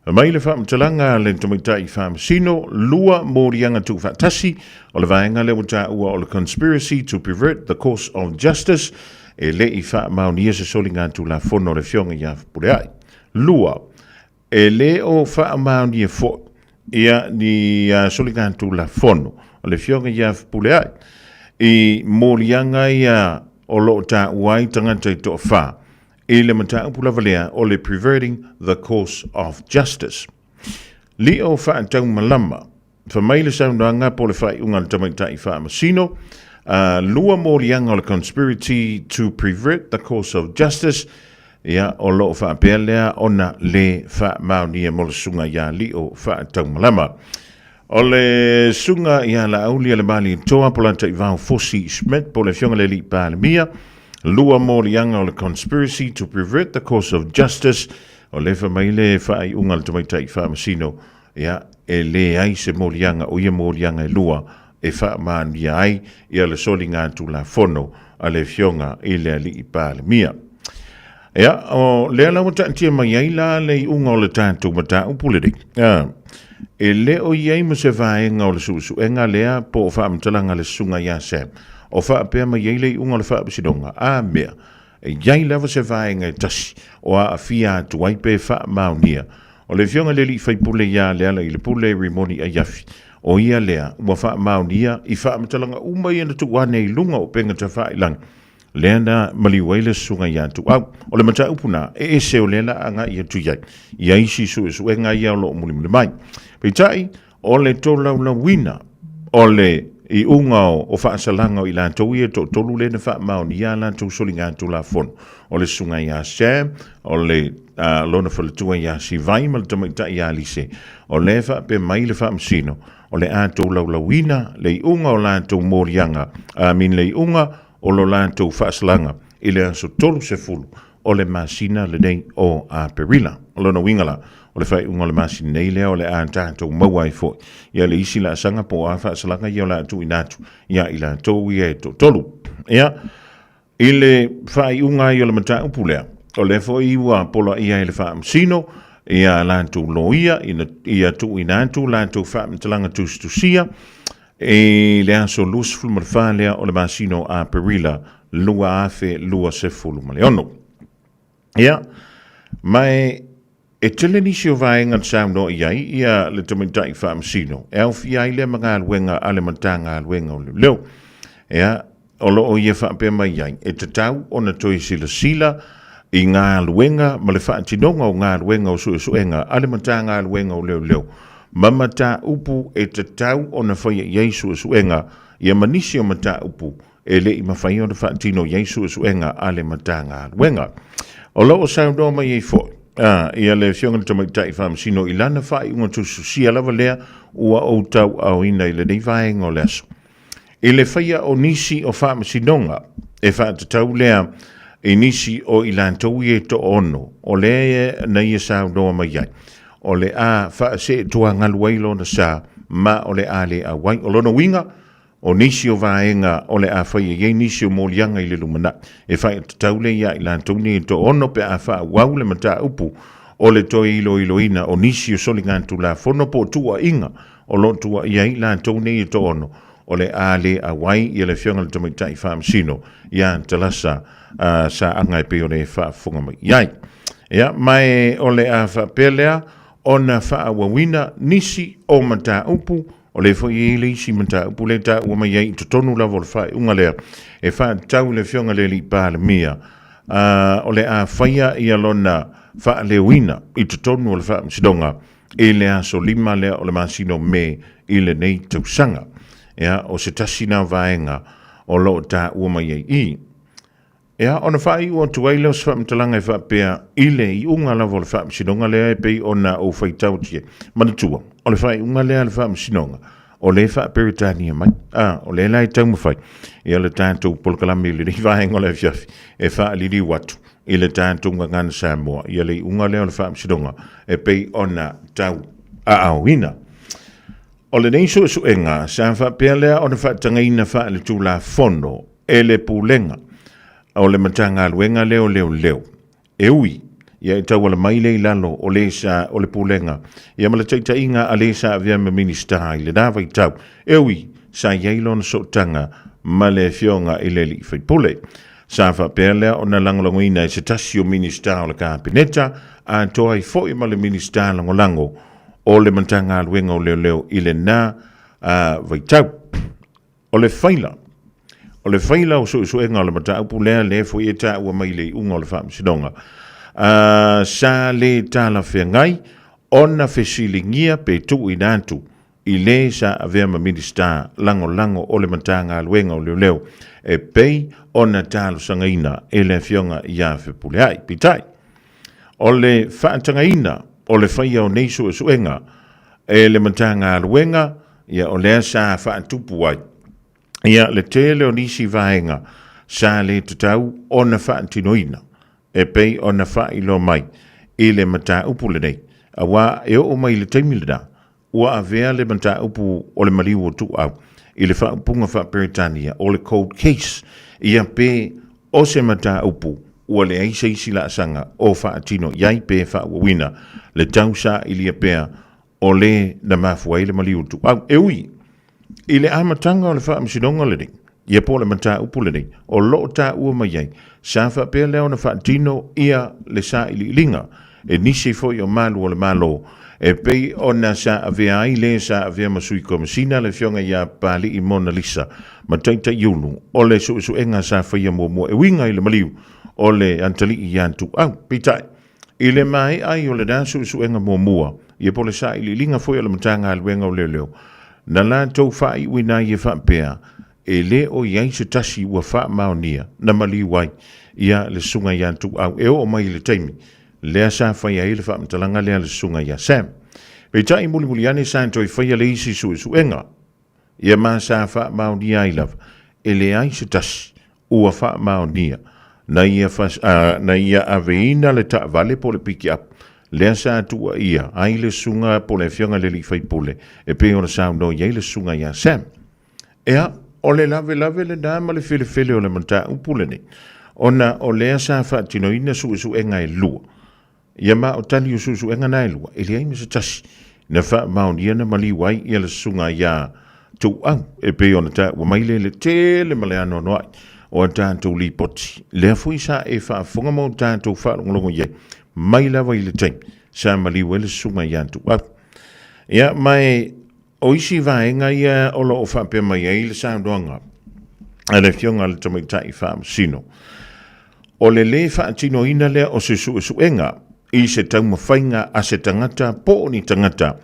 Fai mai le faamatalaga a le tamaitai faamasino, lua moliaga tuufaatasi o le vaega lea ua taua o le conspiracy to pervert the course of justice, e le i faamaonia se soligatulafono a le Afioga ia Fepuleai. 2, e lē o faamaonia foʻi ia ni soligatulafono a le Afioga ia Fepuleai i moliaga ia o loo taua ai tagata e toafā i le mataupu lava lea o le perverting the course of justice. Lio faataumalama, fa mai le saunoaga po o le faaiuga a le tamaitai faamasino, 2 moliaga o le conspiracy to prevert the course of justice, ia, o lo o faapea lea ona lē faamaonia mo le susuga ia Lio Faataumalama. O le susuga ia Laauli Alemalietoa Polataivao Fosi Schmidt po o le Afioga i le Alii Palemia, 2 moliaga o le conspiracy to prevert the course of justice, o lea fai mai le faaiuga a le tamaitai faamasino, ia, e leai se moliaga o ia moliaga e 2 e faamaonia ai ia le soligatulafono a le Afioga i le Alii Palemia. Ia, o lea la ua taatia mai ai la le iuga o le tatou mataupu lenei. E le o i ai ma se vaega o le suesuega lea po o faamatalaga a le Susuga ia Sam o faapea mai ai le iuga o le Faamasinoga, a mea, e i ai lava se vaega e tasi o aafia atu ai pe faamaonia. O le Afioga i le Alii Faipule ia Lealailepule Rimoni Aiafi, o ia lea ua faamaonia i faamatalaga uma ia na tuu ane i luga o upega tafailaga, lea na maliu ai le Susuga ia Tuau. O le mataupu na, e ese o lea la agai atu i ai, i ai isi suesuega ia o lo o mulimuli mai. Peitai, o le tolaulauina o le iuga o faasalaga o i latou ia e toatolu lea na faamaonia a latou soligatulafono, o le Susuga ia Sam, o le lona faletua ia Sivai ma le tamaitai ia Alise, o lea e faapea mai le Faamasino, o le a tolaulauina le iuga o latou moliaga, I mean le iuga o lo latou faasalaga i le aso 30 o le masina lenei o Aperila. O lona uiga la, o le faaiuga o le masina nei lea o le a tatou maua ai foi ia le isi laasaga po o a faasalaga ia o le a tuuina atu ia i latou ia e toatolu. Ia, i le faaiuga ai o le mataupu lea, o lea foi ua poloaia e le Faamasino ia latou loia ina ia tuuina atu latou faamatalaga tusitusia I le aso 24 lea o le masina o Aperila 2026. Ia, ma e tele nisi o vaega na saunoa i ai ia le tamaitai faamasino e aofia ai lea ma galuega a le Matagaluega o Leoleo. Ia, o lo o ia faapea mai ai, e tatau ona toe silasila i galuega ma le faatinoga o galuega o suesuega a le Matagaluega o Leoleo ma mataupu e tatau ona faia i ai suesuega ia ma nisi o mataupu e le i mafai ona faatino i ai suesuega a le Matagaluega. O lo o saunoa mai ai foi ia le Afioga i le Tamaitai Faamasino i lana faaiuga tusitusia lava lea ua ou tauaaoina i lenei vaega o le aso. I le faia o nisi o faamasinoga, e faatatau lea i nisi o i latou ia e toaono, o lea na ia saunoa mai ai, o le a faaseetuagalu ai lona sa, ma o le a le auai. O lona uiga, o nisi o vaega o le a faia i ai nisi o moliaga i le lumanai, e faatatau lea ia i latou nei e toaono pe a faaauau le mataupu o le toe iloiloina o nisi o soligatulafono po o tuuaiga o lo o tuuaia ai latou nei e toaono, o le a le auai ia le Afioga i le Tamaitai Faamasino ia Talasa Saaga e pei ona e faafofoga mai i ai. Ia, ma e o le a faapea lea ona faaauauina nisi o mataupu, o lea foi e i ai le isi mataupu lea e taua mai ai i totonu lava o le faaiuga lea e faatatau i le Afioga i le Alii Palemia, o le a faia ia lona faaleoina i totonu o le Faamasinoga i le aso 5 lea o le masina o Me i lenei tausaga. Ia, o se tasi na vaega o lo o taua mai ai i. Ia, ona faaiu atu ai lea o se faamatalaga e faapea i le iuga lava o le Faamasinoga lea e pei ona ou faitau atu ai. Manatua, o le faaiuga lea a le Faamasinoga, o lea e faa-Peretania mai, o lea la e taumafai ia le tatou polokalame i lenei vaega o le afiafi e faaliliu atu i le tatou gagana Samoa ia le iuga lea o le Faamasinoga e pei ona tau aaoina. O lenei suesuega sa faapea lea ona faatagaina faaletulafono e le Pulega o le Matagaluega lea o Leoleo e ui ia e tauala mai lea i lalo o le sa o le Pulega ia ma le taitaiga a le sa avea ma Minisita i lena vaitau, e ui sa i ai lona sootaga ma le Afioga i le Alii Faipule. Sa faapea lea ona lagolagoina e se tasi o Minisita o le Kapeneta, atoa ai foi ma le Minisita Lagolago o le Matagaluega o Leoleo i lena vaitau. O le faila O le faila o suesuega o le mataupu lea, lea foi e taua mai i le iuga o le Faamasinoga, sa le talafeagai ona fesiligia pe tuuina atu i le sa avea ma Minisita Lagolago o le Matagaluega o Leoleo e pei ona talosagaina e le Afioga ia Fepuleai. Peitai, o le faatagaina o le faia o nei suesuega e le Matagaluega, ia o lea sa faatupu ai ia le tele o nisi vaega sa le tatau ona faatinoina e pei ona faailoa mai i le mataupu lenei, auā e oo mai i le taimi lena ua avea le mataupu o le maliu o Tuuau i le faaupuga faa-Peretania o le cold case, ia pe o se mataupu ua leai se isi laasaga o faatino i ai pe faaauauina le tausaailia pea o le na mafua ai le maliu o Tuuau. E ui i le amataga o le faamasinoga lenei, ia po o le mataupu lenei, o lo o taua mai ai, sa faapea lea ona faatino ia le sailiiliga e nisi foi o malu o le Malo, e pei ona sa avea ai le sa avea ma Sui Komesina le Afioga ia Papali'i Monalisa ma Taitaiulu o le suesuega sa faia muamua e uiga i le maliu o le atalii ia Tuuau. Peitai, i le maea ai o lena suesuega muamua, ia po o le sailiiliga foi a le Matagaluega o Leoleo, na latou faaiuina ai e faapea, e le o i ai se tasi ua faamaonia na maliu ai ia le susuga ia Tuuau e oo mai i le taimi lea sa faia ai le faamatalaga lea a le susuga ia Sam. Peitai mulimuli ane sa toe faia le isi suesuega ia ma sa faamaonia ai lava e leai se tasi ua faamaonia na ia, na ia aveina le taavale po o le pikiapu lea sa tuuaia ai le susuga po o le afioga i le alii faipule e pei ona saunoa i ai le susuga ia Sam. Ea, o le lavelave lena ma le felefele o le mataupu lenei, ona o lea sa faatinoina suesuega e lua. Ia ma o tali o suesuega na e lua, e leai ma se tasi na faamaonia na maliu ai ia le susuga ia Tuuau, e pei ona taua mai le le tele ma le anoanoai o a tatou lipoti. Lea foi sa e faafofoga ma o tatou faalogologo i ai, mai lava i le taimi sa maliu ai le susuga ia Tuuau. Ia, ma e O isi vaega ia o lo o faapea mai ai le saunoaga a le Afioga i le Tamaitai Faamasino, o le lē faatinoina lea o se suesuega i se taumafaiga a se tagata po o ni tagata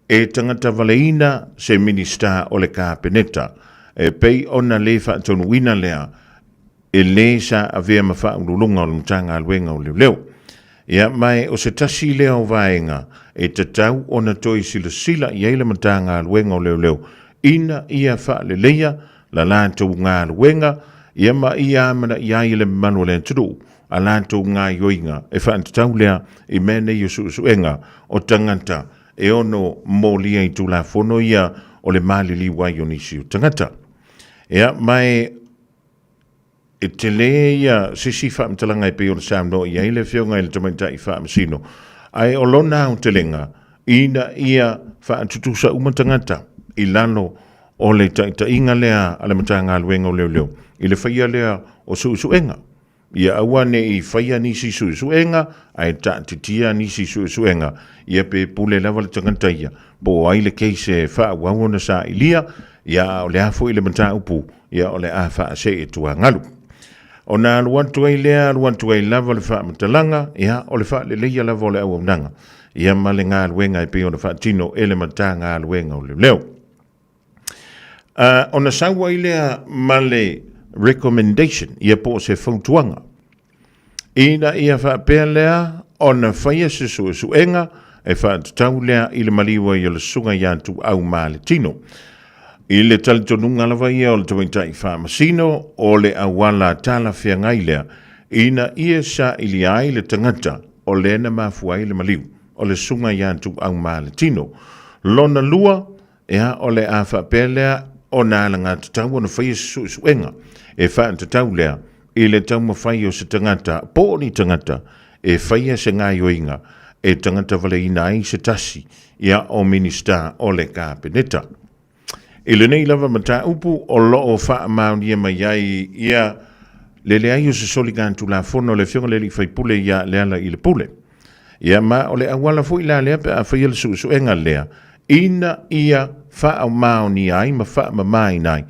e tagatavaleina se Minisita o le Kapeneta e pei ona lē faatonuina lea e lē sa avea ma Faauluuluga o le Matagaluega o Leoleo. Ia, ma o se tasi lea o vaega e tatau ona toe silasila i ai le Matagaluega o Leoleo ina ia faaleleia la latou galuega, ia ma ia amanaia ai e le mamalu o le atunuu a latou gaoioiga e faatatau lea i mea nei o suesuega o tagata e ono molia i Tulafono ia o le maliliu ai o nisi o tagata. Ia, ma e E tele ia se isi faamatalaga e pei ona saunoa i ai le Afioga i le Tamaitai Faamasino, ae o lona aotelega ina ia faatutusa uma tagata i lalo o le taitaiga lea a le Matagaluega o Leoleo i le faia lea o suesuega. Ia aua ne i faia nisi suesuega ae taatitia nisi suesuega, ia pe pule lava le tagata ia po o ai le case e faaauau ona sailia, ia a o le a foi le mataupu ia o le a faasee tuagalu. Ona alu atu ai lea, alu atu ai lava le faamatalaga, ia o le faaleleia lava o le auaunaga, ia ma le galuega e pei ona faatino e le Matagaluega o Leoleo. Ona sau ai lea ma le recommendation, ia po o se fautuaga, ina ia faapea lea ona faia se suesuega e faatatau lea i le maliu ai o le Susuga ia Tuuau Maletino. I le talitonuga lava ia o le Tamaitai Faamasino, o le auala talafeagai lea ina ia sailia ai le tagata o lea na mafua ai le maliu o le Susuga ia Tuuau Maletino. Lona lua, Ea, o le a faapea lea ona alagatatau ona faia se suesuega e faatatau lea i le taumafai o se tagata po o ni tagata e faia se gaoioiga e tagatavaleina ai se tasi ia o Minisita o le Kapeneta. I lenei lava mataupu o lo o faamaonia mai ai ia. le leai o se soligatulafono a le Afioga i le Alii Faipule ia Leala i le Pule. Ia ma o le auala foi la lea pe a faia le suesuega lea, ina ia faamaonia ai ma faamamaina ai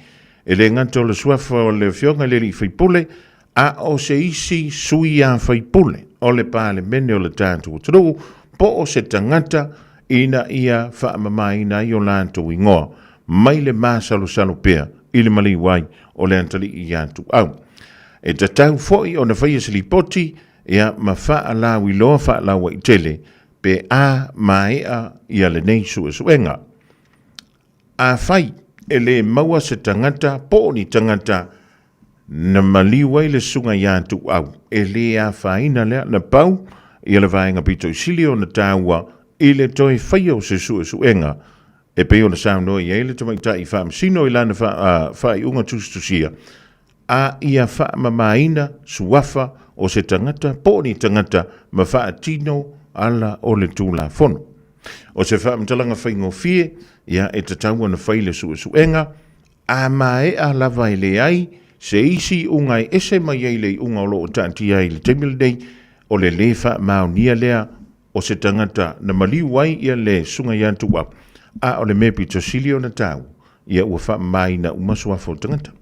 e le gata o le suafa o le Afioga i le Alii Faipule, a o se isi sui a faipule o le Palemene o le tatou atunuu po o se tagata ina ia faamamaina ai o latou igoa mai le masalosalo pea i le maliu ai o le atalii ia Tuau. E tatau foi ona faia se lipoti ia ma faalauiloa faalauaitele pe a maea ia lenei suesuega. Afai e le maua se tagata po o ni tagata na maliu ai le susuga ia Tuau, e le afaina lea, na pau ia le vaega pito i sili ona taua i le toe faia o se suesuega e pei ona saunoa i ai le tamaitai faamasino i lana faaiuga tusitusia, a ia faamamaina suafa o se tagata po o ni tagata ma faatino ala o le Tulafono. O se faamatalaga faigofie, ia e tatau ona fai le suesuega, a maea lava e leai se isi iuga e ese mai ai le iuga o lo o taatia ai i le taimi lenei, o le lē faamaonia lea o se tagata na maliu ai ia le Susuga ia Tuuau, a o le mea pito sili ona taua, ia ua faamamaina uma suafa o tagata.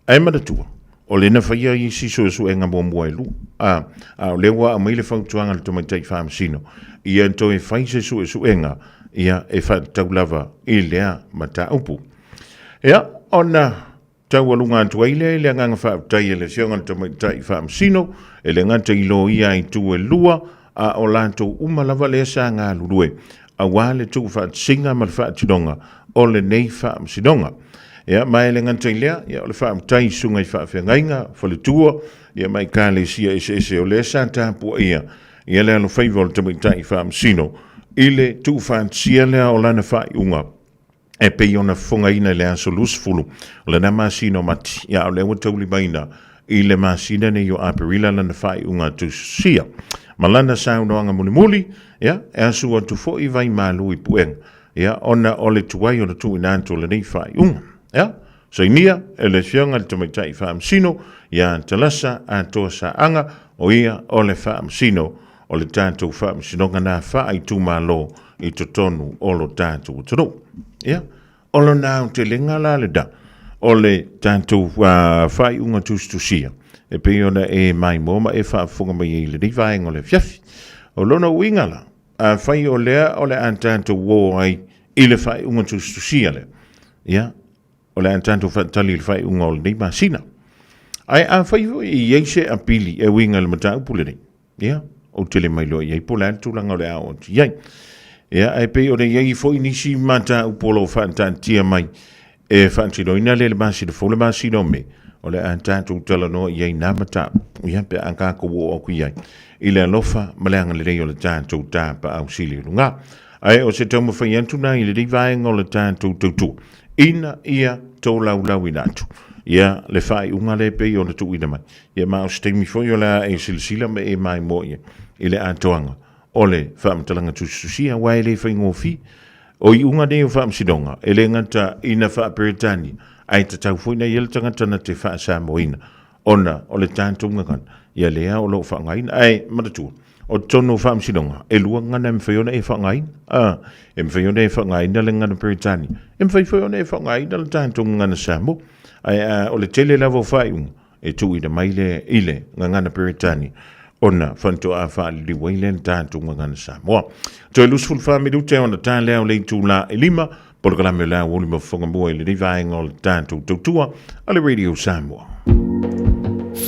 Ae manatua, o lea na faia isi suesuega muamua e lua, a, a o lea ua aumai le fautuaga a le Tamaitai Faamasino, ia toe fai se suesuega, ia, e faatatau lava i lea mataupu. Ia, ona taualuga atu ai lea i le agaga faafetai a le Afioga i le Tamaitai Faamasino, e le gata i loia i itu e lua, a o latou uma lava lea sa galulue aua le tuufaatasiga ma le faatinoga o lenei faamasinoga. Ia, ma e le gata i lea, ia, o le faafetai i susuga i faafeagaiga, faletua, ia, ma ekalesia eseese o lea sa tapuaia ia le alofaiva o le tamaitai faamasino i le tuufaatasia lea o lana faaiuga e pei ona fofogaina i le aso 20 o lena masina o Mati, ia, a o lea ua taulimaina i le masina nei o Aperila lana faaiuga tusitusia. Ma lana saunoaga mulimuli, ia, e asu atu foi vai malu i puega, ia, ona o le tuai o le tuuina atu o lenei faaiuga. Ia, sainia e le Afioga i le Tamaitai Faamasino ia Talasa Atoa Saaga, o ia o le Faamasino o le tatou faamasinoga na faaitumalo i totonu o lo tatou atunuu. Ia, o lona aotelega la lena o le tatou faaiuga tusitusia e pei ona e maimoa ma e faafofoga mai ai i lenei vaega o le afiafi. O lona uiga la, afai o lea o le a tatou o ai i le faaiuga tusitusia lea, ia, o le a tatou faatali i le faaiuga o lenei masina. Ae afai foi e i ai se apili e uiga i le mataupu lenei, Ia, ou te le mailoa i ai po o le a le tulaga o le a oo atu i ai. Ia, ae pei ona i ai foi nisi mataupu o lo o faataatitia mai e faatinoina lea i le masina fou, le masina o Me, o le a tatou talanoa i ai na mataupu, ia, pe a tatou oo atu i ai i le alofa ma le agalelei o le tatou Tapaau Sili i luga. Ae o se taumafai atu na i lenei vaega o le tatou tautua, ina ia tolaulauina atu ia le faaiuga lea e pei ona tuuina mai. Ia ma o se taimi foi o le a e silasila ma e maimoa i ai i le atoaga o le faamatalaga tusitusia, aua e le faigofie. O iuga nei o faamasinoga, e le gata ina faa-Peretania, ae tatau foi ona i ai le tagata na te faa-Samoaina, ona o le tatou gagana, ia lea o lo o faaaogaina. Ae manatua, o totonu o faamasinoga, e lua gagana e mafai ona e faaaogaina. A, e mafai ona e faaaogaina le gagana Peretania, e mafai foi ona e faaaogaina le tatou gagana Samoa. Ae a, o le tele lava o faaiuga, e tuuina mai lea i le gagana Peretani ona faatoa faaliliu ai lea le tatou gagana Samoa. Toe 24 minute ona ta lea o le itula e 5, polokalame o le aoauli ma fofoga mua i lenei vaega o le tatou tautua a le Radio Samoa.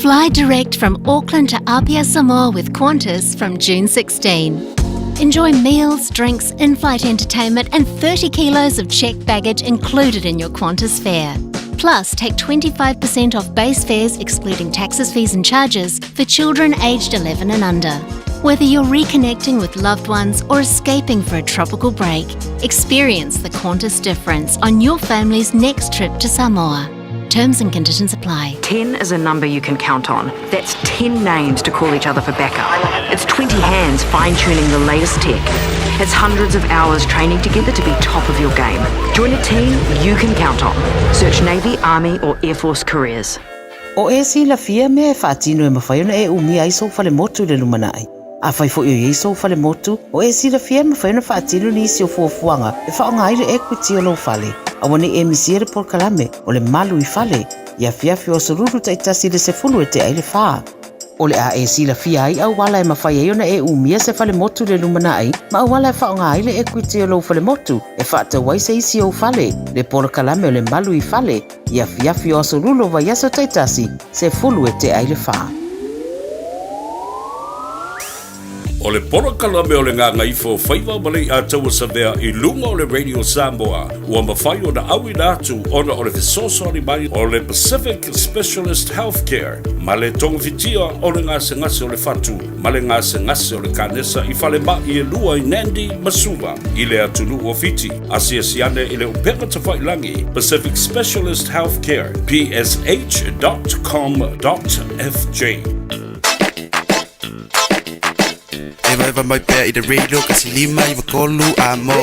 Fly direct from Auckland to Apia, Samoa with Qantas from June 16. Enjoy meals, drinks, in flight entertainment, and 30 kilos of checked baggage included in your Qantas fare. Plus, take 25% off base fares, excluding taxes, fees, and charges, for children aged 11 and under. Whether you're reconnecting with loved ones or escaping for a tropical break, experience the Qantas difference on your family's next trip to Samoa. Terms and conditions apply. 10 is a number you can count on. That's 10 names to call each other for backup. It's 20 hands fine tuning the latest tech. It's hundreds of hours training together to be top of your game. Join a team you can count on. Search Navy, Army, or Air Force careers. O e silafia mea e faatino e mafai ona e umia ai sou falemotu i le lumanai. Afai foi o i ai sou falemotu, o e silafia e mafai ona faatino nisi o fuafuaga e faaaoga ai le equity o lou fale. Aua ne i e misia le polokalame o le Malu i Fale i afiafi o Aso Lulu taitasi i le 10 e tea ai le 4. O le a e silafia ai auala e mafai ai ona e umia se falemotu i le lumanai ma auala e faaaoga ai le equity o lou falemotu e faatau ai se isi ou fale, le polokalame o le Malu i Fale i afiafi o Aso Lulu o vaiaso taitasi, 10 e tea ai le 4. O le polokalame o le Gagaifo Faiva ma Leiataua Savea i luga o le Radio Samoa ua mafai ona auina atu ona o le fesoasoani mai o le Pacific Specialist Healthcare ma le togafitia o le gasegase o le fatu ma le gasegase o le kanesa i falemai e lua i Nandi ma Suva i le atunuu o Fiti. Asiasi ane i le upega tafailagi Pacific Specialist Healthcare psh.com.fj. Evaeva mai pea i le radio 153 a mo.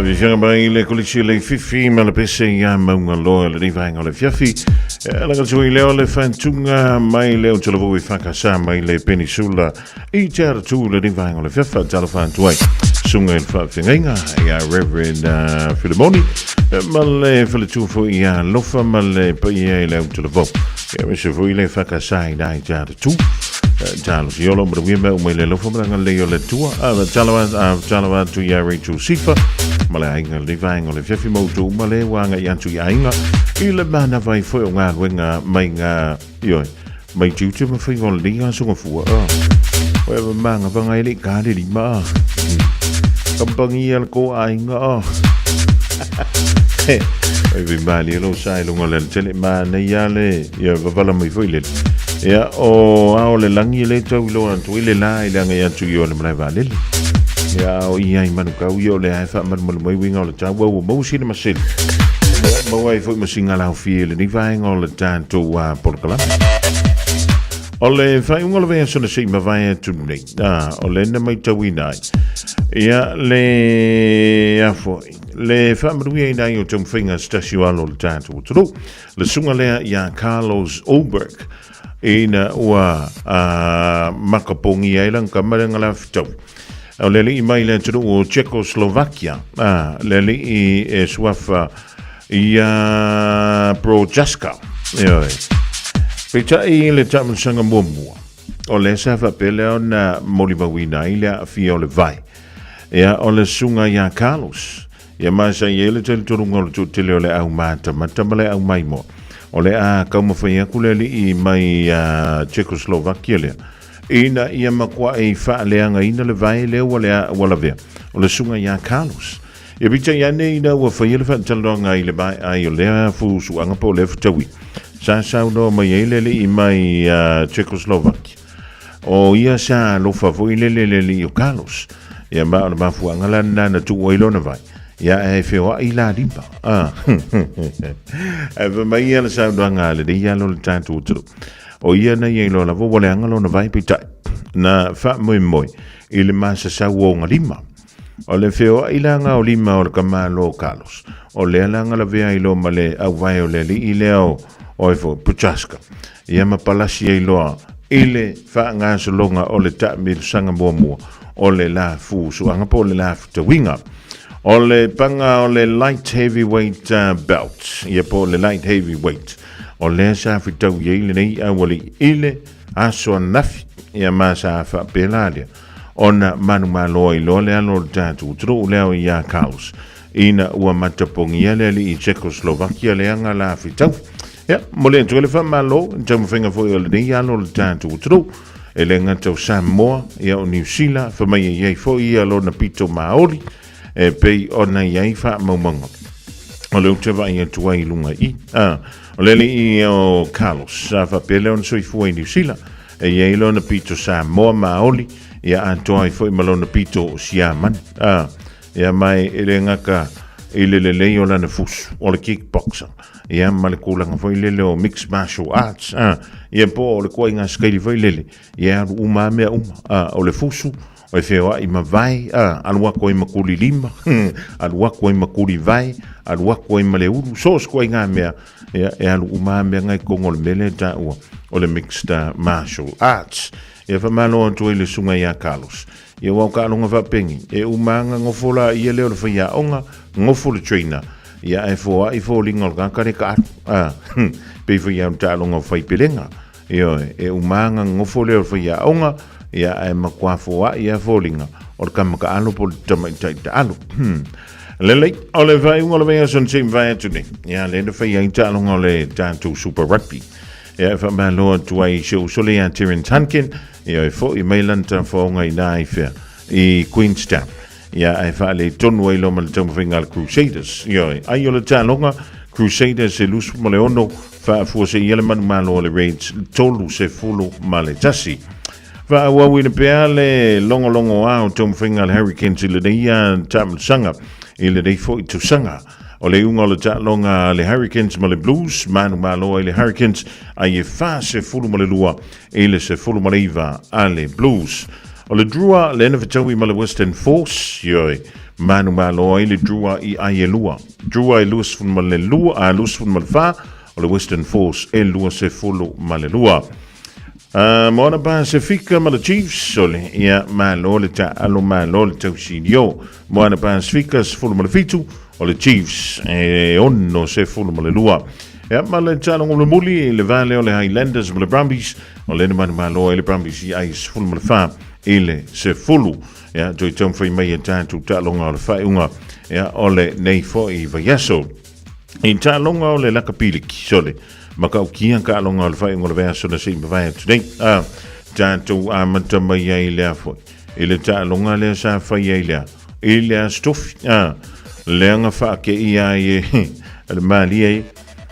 Faafiafiaga mai le Kolisi o Leififi ma le pese ia Maungaloa i lenei vaega o le afiafi. E laga atu ai lea o le faatuga mai le Aotearoa i Whakasa mai le Penisula i Te Aratū i lenei vaega o le afiafi. Faatalofa atu ai susuga i le faafeagaiga ia Reverend Filimoni ma le faletua foi ia Lofa ma le paia i le Aotearoa. Ia aemaise foi le Whakasa i i Te Aratū. Talosia o lo manuia mea uma i le alofa ma le agalelei o le Atua. Talofa atu ia Rachel Sifa ma le aiga le vaega o le afiafi ma outou uma le ua agai atu i aiga i le manava ai foi o galuega mai ngā ioe mai tiute ma faiva o lenei aso gafua. Oe mamanga vanga e le i ka le lima. Kampangia le ko aiga. Oi vi mali lo sa i lunga o le tele ma nei a le ia vavala mai foi le ia o ao le langi le tau iloa atu i le la i le agai atu i o le malae vaalele ia o ia i manukau ia o le ae faamalumalu mai uiga o le taua ua maua sina masele maua ai foi ma singa laofie i lenei vaega o le tatou polokalame. O le faaiuga o le vaiaso na sei mavae atu nei, o le na maitauina ai ia le a foi le faamanuiaina ai o taumafaiga a se tasi o alo o le tatou atunuu, le susuga lea ia Carlos Ulberg, ina ua makapogia ai lana tama lea na lafetau. O le alii mai le atunuu o Czechoslovakia, le alii e suafa ia Prochaska. Ioe. Peitai le taamilosaga muamua, o lea sa faapea lea ona molimauina ai le aafia o le vae. Ia, o le susuga ia Carlos, Ia ma sa i ai le talitonuga o le toatele o le au matamata ma le au maimoa. O le a taumafai atu le alii mai a Czechoslovakia lea, ina ia matuai faaleagaina le vae lea ua lea ua lavea, o le susuga ia Carlos. Ia peitai ane ina ua faia le faatalanoaga i le maea ai o lea fusuaga po o lea fetaui, sa saunoa mai ai le alii mai a Czechoslovakia, O ia sa alofa foi lele i le alii o Carlos. Ia ma o le mafuaaga la lena na tuu ai lona vai. Ia ae feoai la lima. Ah. Ae fai mai ia le saunoaga a lenei alo o le tatou atunuu. O ia na ia iloa lava ua leaga lona vai peitai. Na faamoemoe i le masasau o ona lima. O le feoai laga o lima o le tamalo o Carlos. O lea laga lavea ai loa ma le auvae o le alii lea o oe foi, Prochaska. Ia ma palasi ai loa i le faagasologa o le taamilosaga muamua o le la fusuaga po o le la fetauiga. O le paga o le light heavyweight belt, ia po o le light heavyweight, o lea sa fetau i ai lenei aualii i le aso ananafi, ia ma sa faapea la lea ona manumalo ai loa le alo o le tatou atunuu lea o ia Carlos ina ua matapogia le alii Czechoslovakia leaga la fetau. Ia, momoli atu ai le faamalo i le taumafaiga foi o lenei alo o le tatou atunuu e le gata o Samoa, ia o Niu Sila, fai mai e i ai foi ia lona pito maoli e pei ona i ai faamaumauga. O lea ou te vaai atu ai i luga i i. Ah, o le alii o Carlos, sa faapea lea ona soifua i Niu Sila, e i ai lona pito Samoa maoli, ia atoa ai foi ma lona pito Siamani. Ah, ia mai e le gata i le lelei o lana fusu, o le kickboxer, ia ma le tulaga foi lele o mixed martial arts, ah, ia po o le koaiga sikaili foi lele, ia alu uma lava mea uma, ah, o le fusu, o e feoai ma vae, ah, alu atu ai ma kuli lima, alu atu ai ma kuli vae, alu atu ai ma le ulu, so o se koaiga mea, ia, e alu uma lava mea na i totonu o le mea lea e taua o le mixed martial arts. Ia faamalo atu ai le susuga ia Carlos. Ia aua o taaloga faapenei, e uma lava ona nofo laia lea o le faiaoga, nofo le trainer, ia ae foai foliga o le tagata lea e taalu. A, pei foi lava o le taaloga o faipelega. Ioe, e uma lava ona nofo lea o le faiaoga, ia ae matua foai lava foliga o le tama taalo po o le tamaitai taalo. Lelei, o le faaiuga o le vaiaso na se i mavae atu nei, ia lea na fai ai taaloga o le tatou Super Rugby. Ia e faamalo atu ai i si ou uso lea ia Terence Hunkin, ia e foi mai lana tafaoga i nā i whea, i Queenstown. Ia ae faaletonu ai loa ma le taumafaiga a le Crusaders. Ioe, ai o le taaloga, Crusaders e 26, faafuaseia le manumalo a le Reds 31. Faaauauina pea le logologoa o taumafaiga a le Hurricanes i lenei taamilosaga i lenei foi tausaga. O le iuga o le taaloga a le Hurricanes ma le Blues, manumalo ai le Hurricanes ai e 42 i le 19 a le Blues. O le Drua lea na fetaui ma le Western Force, ioe, Manumalo ai le Drua i ai e lua. Drua e 22 a 24, o le Western Force e 22. Moana Pasifika ma le Chiefs, o le ia malo le taalo malo le tausilio. Moana Pasifika 17, o le Chiefs e 62. Ia ma le taaloga mulimuli i le vale o le Highlanders ma le Brumbies, o le na manumalo ai le Brumbies i ai 14 i le 10. Ia, toe taumafai mai e tatou taaloga o le faaiuga ia, o le nei foi vaiaso. I taaloga o le lakapiliki, sole, makaukia taaloga o le faaiuga o le vaiaso na sei mavae atu nei. A, tatou amata mai ai lea foi. I le taaloga lea sa fai ai lea, i le aso tofi, a, leaga whaake ia ai e, le malia e,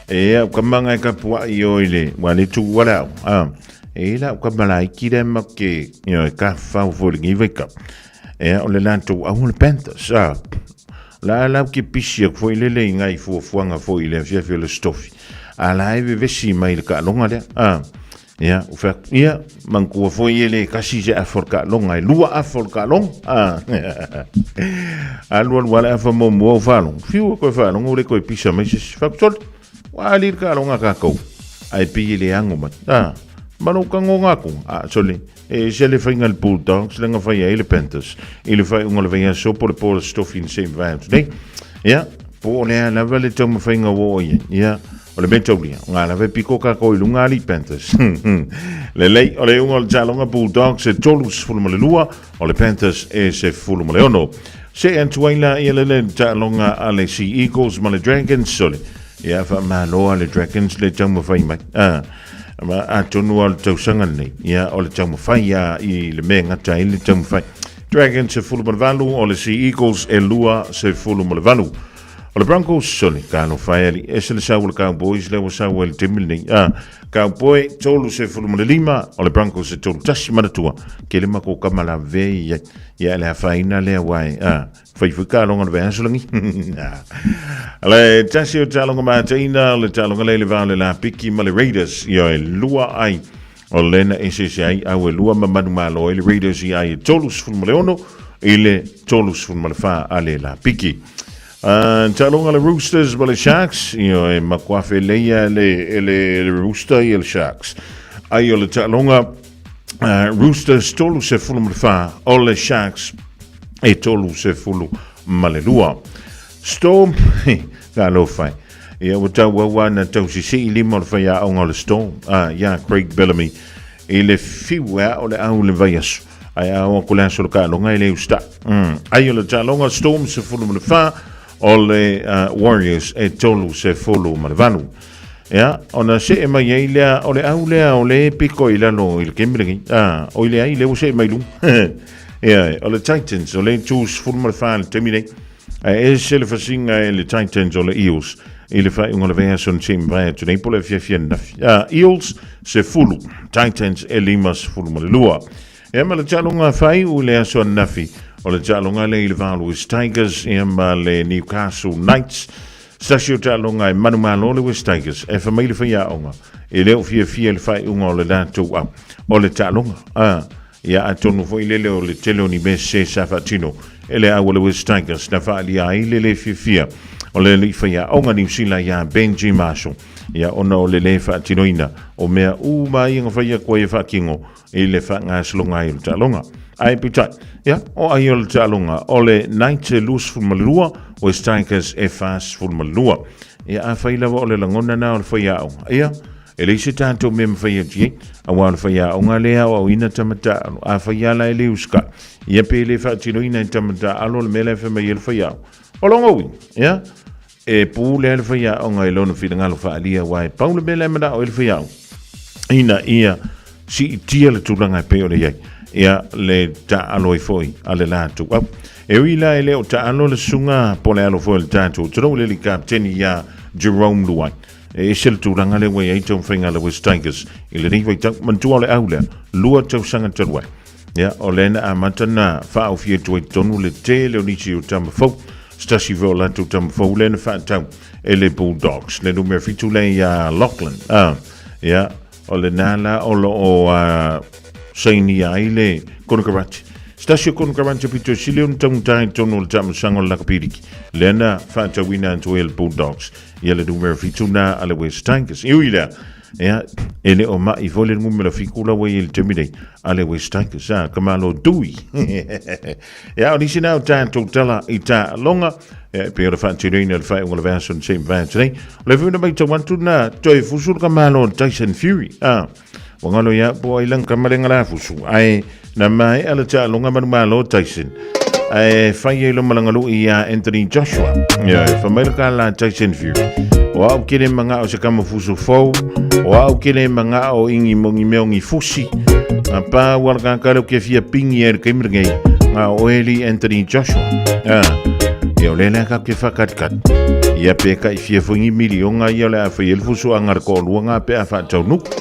e au ka manga e kapua i o i le, wa le tu wala au, a, e la au ka malaiki le ma ke, you know, ka whau fo le ngi wake up. E o le lantou au le Panthers, a, la lau ke pisi aku foi lele i ngai fuafuaga foi i le afiafi o le stofi. A la e vevesi mai le kaalonga lea, a, ia, u fai atu, ia, manatua foi e le kasi se afa o le taaloga, e lua afa o le taaloga. A, alu alu lava le afa muamua o faalogo, fiu e koe faalogo ua le toe pisa mai se isi. Fai atu, sole, ua ali le taaloga a tatou, ae pei e le ano mai. A, ma lou tagoga atu, a, sole, e ese le faiga a le Bulldogs lea na fai ai le Panthers i le faaiuga o le vaiaso po o le po o le Stofi na se i mavae atu nei. Ia, po o le a lava le taumafaiga ua oo i ai. Ia, o le mea taulia, o ngā lava e piko kākou i lunga ali Panthers. Lelei, o le iuga o le taaloga Bulldogs e 32, o le Panthers e 16. Se atu ai la ia le le taaloga a le Sea Eagles ma le Dragons, o le ia faamalo a le Dragons le taumafai mai. Ah, ma atonu o le tausaga lenei, ia o le taumafai a i le mea gata ai le taumafai. Dragons 18, o le Sea Eagles e 28. O le Broncos, o le talofa e ali, ese le sau o le Cowboys, lea ua sau ai le taimi lenei. Ah, Cowboy, 35, o le Broncos e 31 manatua. Ke le mako kama la ve ia, ia le afaina lea wai. Ah, fai fui ka longa le vaiaso lagi. Le tasi o taaloga mataina, le taaloga le le vao le la piki ma le Raiders, ia e lua ai. O lena eseese ai au e lua ma manumalo ai le Raiders i ai e 36 i le 34 a le la piki. Taaloga le Roosters ma le Sharks, ia e makuafe leia le, e le, le Rooster ia le Sharks. Ai o le taaloga Roosters 34, o le Sharks e 32. Storm, talofa e. Ia ua tauau lava na tausisii lima o le faiaoga o le Storm, a, ia Craig Bellamy, i le fiu e ao le au le vaiaso. Ae a oo atu le aso o le taaloga e le usitaʻi. Ai o le taaloga Storm 14, o le Warriors e 38. Ia, ona see mai ai lea, o le au lea o le piko i lalo i le kemi lenei. A, oi leai, lea ua see mai luga. Ia, o le Titans, o le 34 le taimi nei. Ae ese le fasiga e le Titans o le Eels i le faaiuga o le vaiaso na sei mavae atu nei po o le afiafi ananafi. A, Eels 10, Titans e 52. Ia ma le taaloga faaiu i le aso ananafi, o le taaloga lea i le va o le West Tigers ia ma le Newcastle Knights. Se tasi o taaloga e manumalo le West Tigers e fai mai le faiaoga e le o fiafia i le faaiuga o le latou au o le taaloga. A, Ia atonu foi lele o le tele o ni mea sese sa faatino e le au o le West Tigers na faaalia ai le lē fiafia o le alii faiaoga Niu Sila iā Benji Marshall ia ona o le lē faatinoina o mea uma ia na fai atu ai e faatino i le faagasologa ai o le taaloga. Ae peitai, ia, o ai o le taaloga o le Knights e 22, West Tigers e 42. Ia afai lava o le lagona na o le faiaoga, ia, E leai se tatou mea e mafai atu i ai, auā o le faiaoga lea e aoaoina tama taaalo. Afai lava la e le usikai, ia pe le faatinoina e tama taaalo le mea la e fai mai ai le faiaoga. O lona uiga, ia, e pule lava le faiaoga i lona finagalo faaalia, aua e pau le mea la e manao ai le faiaoga, ina ia siitia le tulaga e pei ona i ai, ia, le taaalo ai foi a le latou au. E ui la e le o taaalo le susuga po o le alo foi o le tatou atunuu, le alii kapeteni ia Jerome Luai, E ese le tulaga lea ua i ai taumafaiga a le West Tigers i lenei vaitau. Manatua o le au lea, lua tausaga talu ai. Ia, o lea na amata na faaofia atu ai totonu le tele o nisi o tama fou. Se tasi foi o latou tama fou lea na faatau e le Bulldogs. Le numera 7 lea ia Lachlan. Ah, ia, o lena la o lo o sainia ai le konekarate. Se tasi o konokarante pito sili ona taugata i totonu o le taamilosaga o le lakapiliki, lea na faatauina atu ai e le Bulldogs ia le numera 7 na a le West Tigers. E ui lea, ia, e le o ma'i foi le numera 7 la ua i ai i le taimi nei a le West Tigers, a, ka malo tui. Ia, o nisi na o tatou tala i taaloga, ia, e pei ona faatinoina i le faaiuga o le vaiaso na se i mavae atu nei. O le foi na matau atu na toe fusu le ka malo o Tyson Fury, a, Ua galo ia po ai lang kamalenga la fusu. Ae na maea le taaloga manumalo Tyson. Ae fai ai lo malangalu'i ia Anthony Joshua. Ia, e fa mai le ka la Tyson Fury. O au kele manga o se kama fusu fou. O au kele manga o ingi mongi meo ngi fusi. Nga pa ua le kakale o ke fia pingi e le kaimi lenei. Nga o eli Anthony Joshua. Ah, ia o le lea ka ke whakatkat. Ia pe ka i fia foi ngi milionga ia o le a fai e le fusu anga le ko'olua nga pe a whaataunuku.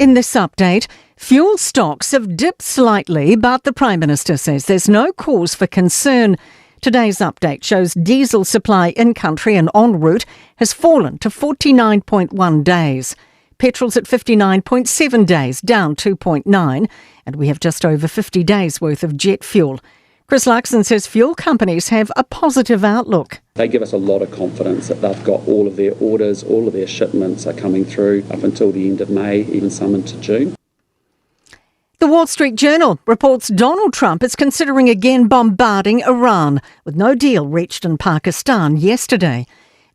In this update, Fuel stocks have dipped slightly, but the Prime Minister says there's no cause for concern. Today's update shows diesel supply in country and en route has fallen to 49.1 days. Petrol's at 59.7 days, down 2.9, and we have just over 50 days worth of jet fuel. Chris Luxon says fuel companies have a positive outlook. They give us a lot of confidence that they've got all of their orders, all of their shipments are coming through up until the end of May, even some into June. The Wall Street Journal reports Donald Trump is considering again bombarding Iran, with no deal reached in Pakistan yesterday.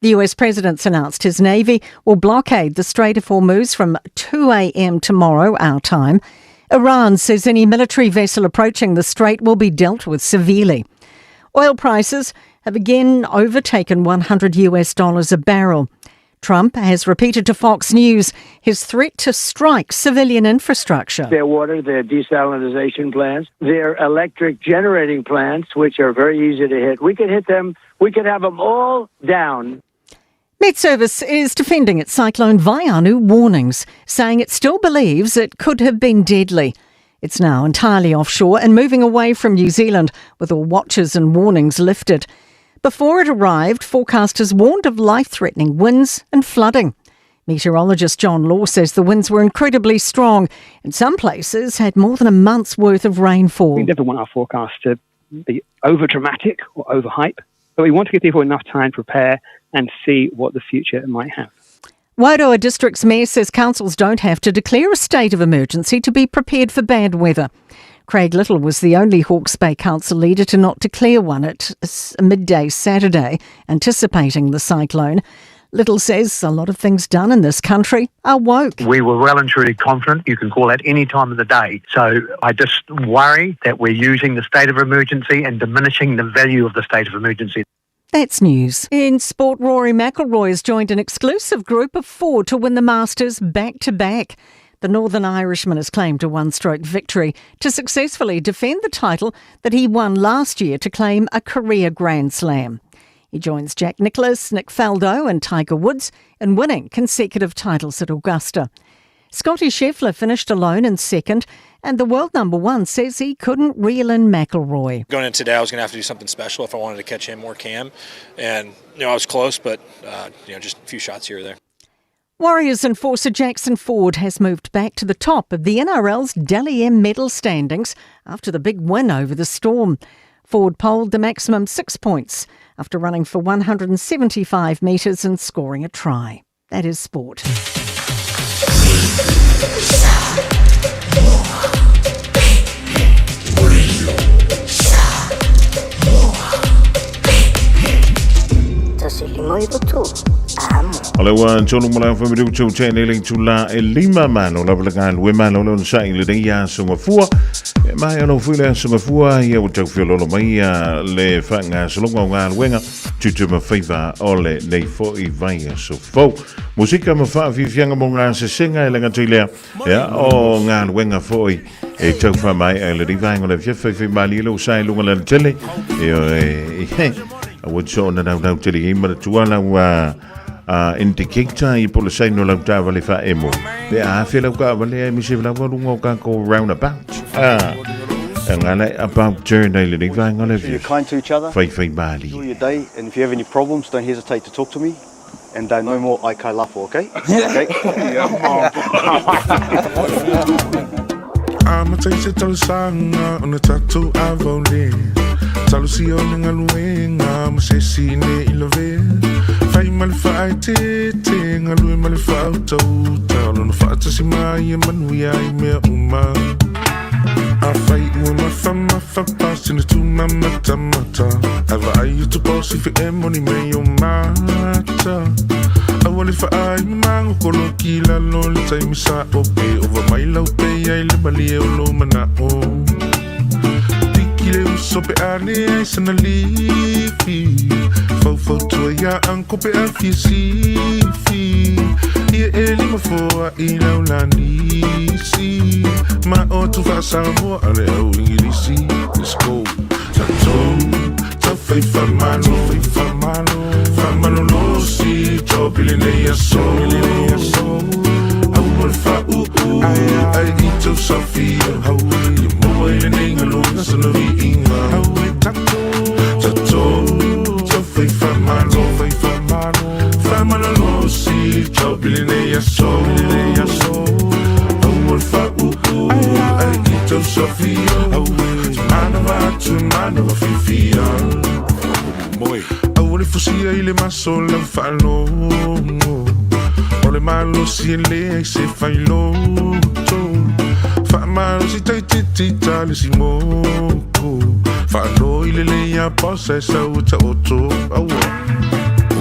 The US president's announced his navy will blockade the Strait of Hormuz from 2 a.m. tomorrow, our time. Iran says any military vessel approaching the strait will be dealt with severely. Oil prices have again overtaken 100 US dollars a barrel. Trump has repeated to Fox News his threat to strike civilian infrastructure. Their water, their desalination plants, their electric generating plants, which are very easy to hit. We could hit them, we could have them all down. Met Service is defending its Cyclone Vaianu warnings, saying it still believes it could have been deadly. It's now entirely offshore and moving away from New Zealand, with all watches and warnings lifted. Before it arrived, forecasters warned of life threatening winds and flooding. Meteorologist John Law says the winds were incredibly strong and some places had more than a month's worth of rainfall. We never want our forecast to be over dramatic or over hype, but we want to give people enough time to prepare and see what the future might have. Wairoa District's mayor says councils don't have to declare a state of emergency to be prepared for bad weather. Craig Little was the only Hawke's Bay Council leader to not declare one at midday Saturday, anticipating the cyclone. Little says a lot of things done in this country are woke. We were well and truly confident you can call at any time of the day. So I just worry that we're using the state of emergency and diminishing the value of the state of emergency. That's news. In sport, Rory McIlroy has joined an exclusive group of four to win the Masters back to back. The Northern Irishman has claimed a one stroke victory to successfully defend the title that he won last year to claim a career Grand Slam. He joins Jack Nicklaus, Nick Faldo, and Tiger Woods in winning consecutive titles at Augusta. Scottie Scheffler finished alone in second, and the world number one says he couldn't reel in McIlroy. Going in today, I was going to have to do something special if I wanted to catch him or Cam, and you know I was close, but you know just a few shots here or there. Warriors enforcer Jackson Ford has moved back to the top of the NRL's Dally M medal standings after the big win over the Storm. Ford polled the maximum six points after running for 175 metres and scoring a try. That is sport. O le ua tolu mo lau whamiri utu tēnei le tula e lima malo lava le gai lue malo le ona sai le nei aso mafua. E mai ono fui le aso mafua ia o tau fiololo mai ia le whanga salonga o ngā luenga tutu ma whaiva o le nei fo i vai aso fau. Musika ma whaafifianga mo ngā sesenga e lenga tui lea ia o ngā luenga foi e tau wha mai e le rivaenga o le fiawhaiwhai mali le o sai lunga le tele e o e a ua so na nau nau tele i mara tuala ua indicator i polo sai no lau tāwa le wha emo. Pe a awhi lau ka wale e mise lau lunga o kako roundabout. Ngā le about turn ai le rivaenga le You're kind to each other. Whai whai mali. Enjoy your day, and if you have any problems, don't hesitate to talk to me. And no more aikai lafo, okay? Okay? I'm a taste talosaga ona tatou avaole talosia o le galuega ma se isi ne i lavea fai ma le faaeteete galue ma le faautauta o lona faatasi mai e manuia ai mea uma afai ua mafamafa pasina tumamatamata ae vaai atu paosi feemoni mei o mata aua le faai mamagokolo ki lalo le taimi sa o pe ova mai lau pe ai le malie o lo mana'o tiki le uso pe ane ai sana lifi faufautua iā anko pe a fia sifi ia e lima foa i laulanisi ma o tu faasamoa a le au ingilisi. Let's go. Tatou taufaifa malo famalolosi topili nei aso. Aua le faauu ae i tausafia ia maua i lenei galuega sana viiga. Tatou taufai faamalo, faamalolosi taopi lenei aso. Aua le faauu ae i tausafia manava atu manava fiafia. Aua le fusia i le maso lau faalogo, o le malosi e leai se failoto. Faamalosi taititi ta le simoko, faanoi lelei a paosa e sau e taoto. Aua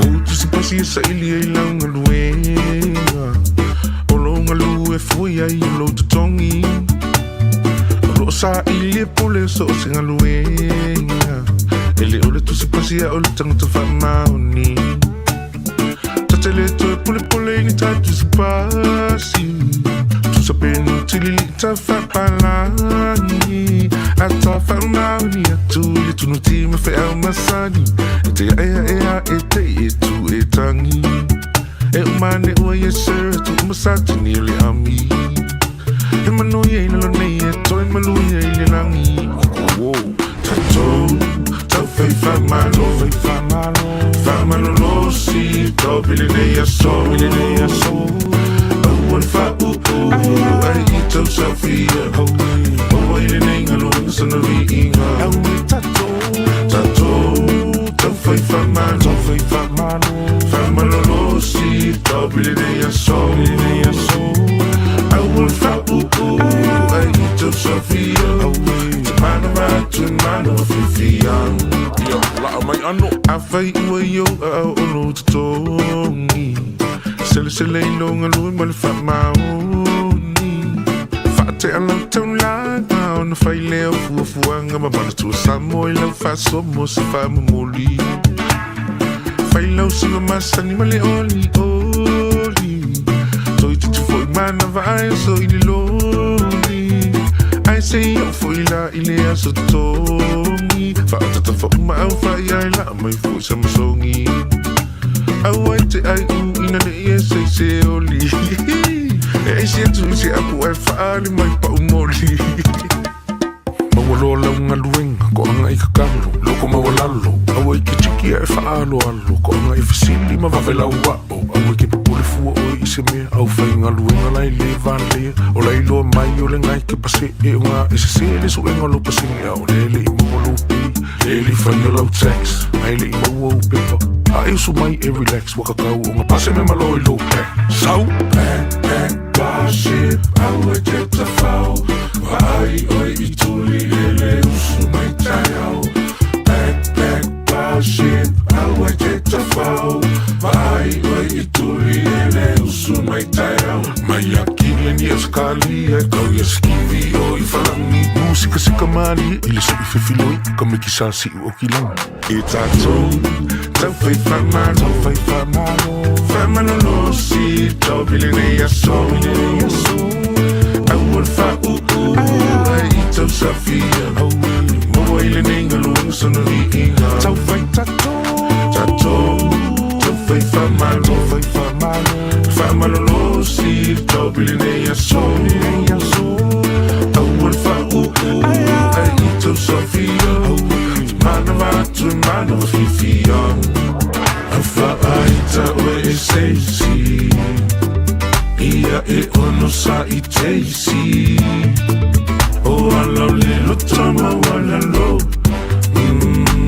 o tusipasi e saili ai lau galuega, o lou galu e fui ai o lou totogi. O loo saili e pule so o se galuega, e le o le tusipasi a o le tagata faamaoni. Tatele toe pulepule i ni ta tusipasi, tusa penu tilili ta faapalagi a ta faamaoni atu i le tunuti ma feau masani e te aeaea e te e tu e tangi e umane ua yes sir tu umasatini o le ami e manuia i lalo nei e toe maluia i le lagi. Tatou taufai faamalo, faamalolosi taopi lenei aso. Aua le faauu ae i tausafia maua i lenei galuega sana viiga. Tatou taufai faamalo, faamalolosi taopi lenei aso. Aua le faauu ae i tausafia manava atu manava fiafia. Ia laa mai ano afai ua i ou aao o lou totogi, selesele i lou galue ma le faamaoni. Faatea lau taulaga ona fai lea o fuafuaga ma manatua Samoa i lau faasomo se faamomoli. Fai lau siva masani ma le olioli, toititi foi manava ae oso i le loli. Ae sei oo foi la i le aso totogi, faatatafauuma au faia e laa mai foi sa masogi. Aua e te ai u ina nei e sei se oli e aisi atu i se apu ae faali mai paumoli. Maua loa lau galuega koaga i kakalo loko maualalo, aua i ke tiki ae faaaloalo koaga i fesili ma vave lau ao. Aua i ke popole fua oe i se mea au faigaluega la e lē valea o la iloa mai o le gai ke paseʻe o gā e sesē le suʻega o lou pasene. A o lea leʻi maua lou pei le le faia lau tax ae leʻi maua ou pepa a e usu mai e relax ua kakau o ga pase me malo i lou pack sau. Pack pack pase aua te tafao vaai oi i tuli e le usu mai taeao. Pack pack pase aua te tafao vaai oi i tuli e le usu mai taeao. Mai akili ni askalia e kau ia skivi o i falangi musika sika mali i le sui fefiloi ka meki sa siu o kilagi. E tatou taufai faamalo, faamalolosi taopi lenei aso. Aua le faauu ae i tausafia maua i lenei galuega sana viiga. Taufai tatou taufai faamalo, faamalolosi taopi lenei aso. Aua le faauu ae i tausafia manava atu manava fiafia. Afaaita oe e seisi ia e ono sa i teisi o ala o le loto maualalo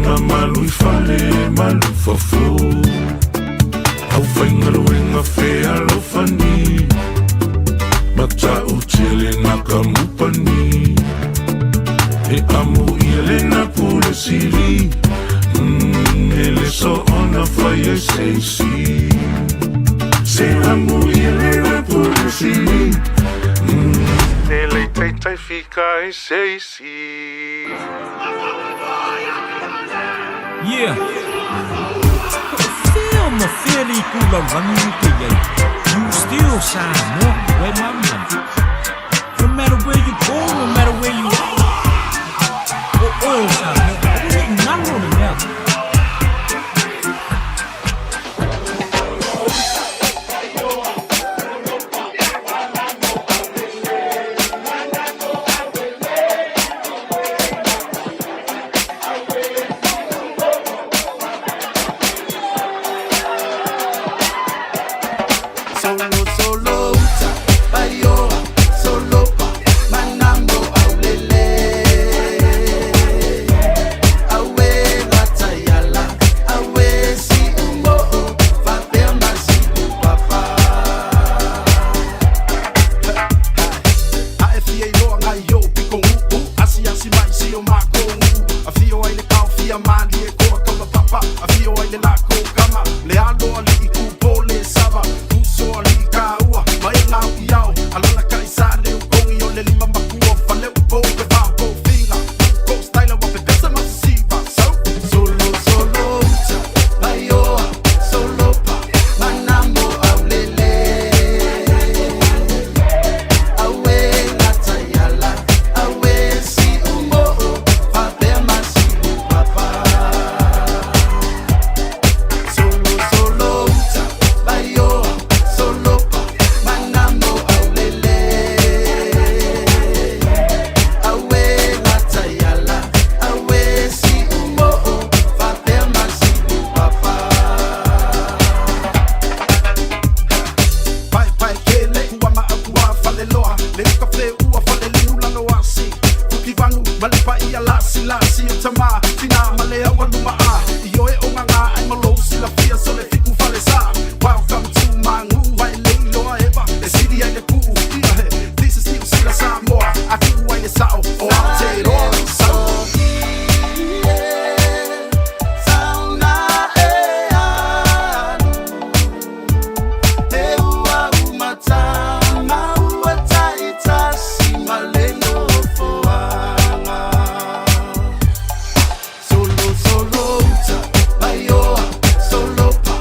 a malu i fale malu fafo au faigaluega fealofani matautia lena kamupani e amo ia lena pule sili e le soona fai e seisi se amo ia lena pule sili e le taitai fika e seisi. Yeah. Feel ma feel i ku lalagi u ke iai. You still Samoa, where my money. No matter where you go, no matter where you are. O oe o Samoa, aua ne i ngalo le mea. ia malie koa kaulapapa afio ai le lako kama le alo ali'i kupo le sava uso ali'i kāua ma e gau i ao alala kaisa le ukogi o le lima makua faleupo pe vapo figa ko style wa pepesa masisiva so solo solo uta vaioa solo pa manamo aulele awe lataiala awe si umo'o fapea masi'u papa solo solo uta vaioa solo pa manamo aulele awe lataiala awe si umo'o fapea masi'u papa paepae kele kua maʻapuā faleloa le uka feua faleliu lalo asi fukivanu ma le paia lasilasi o tamā tinā ma le aualumaʻa i oe o gagā ai ma lou silafia so le fiku falesā. Welcome to Magu ai leiloa eva e sili ai le puʻu ia he. This is Niu Sila Samoa atu ai le sa'o o Aotearoa so. Solo, solo, uta, vaioa, solo pa,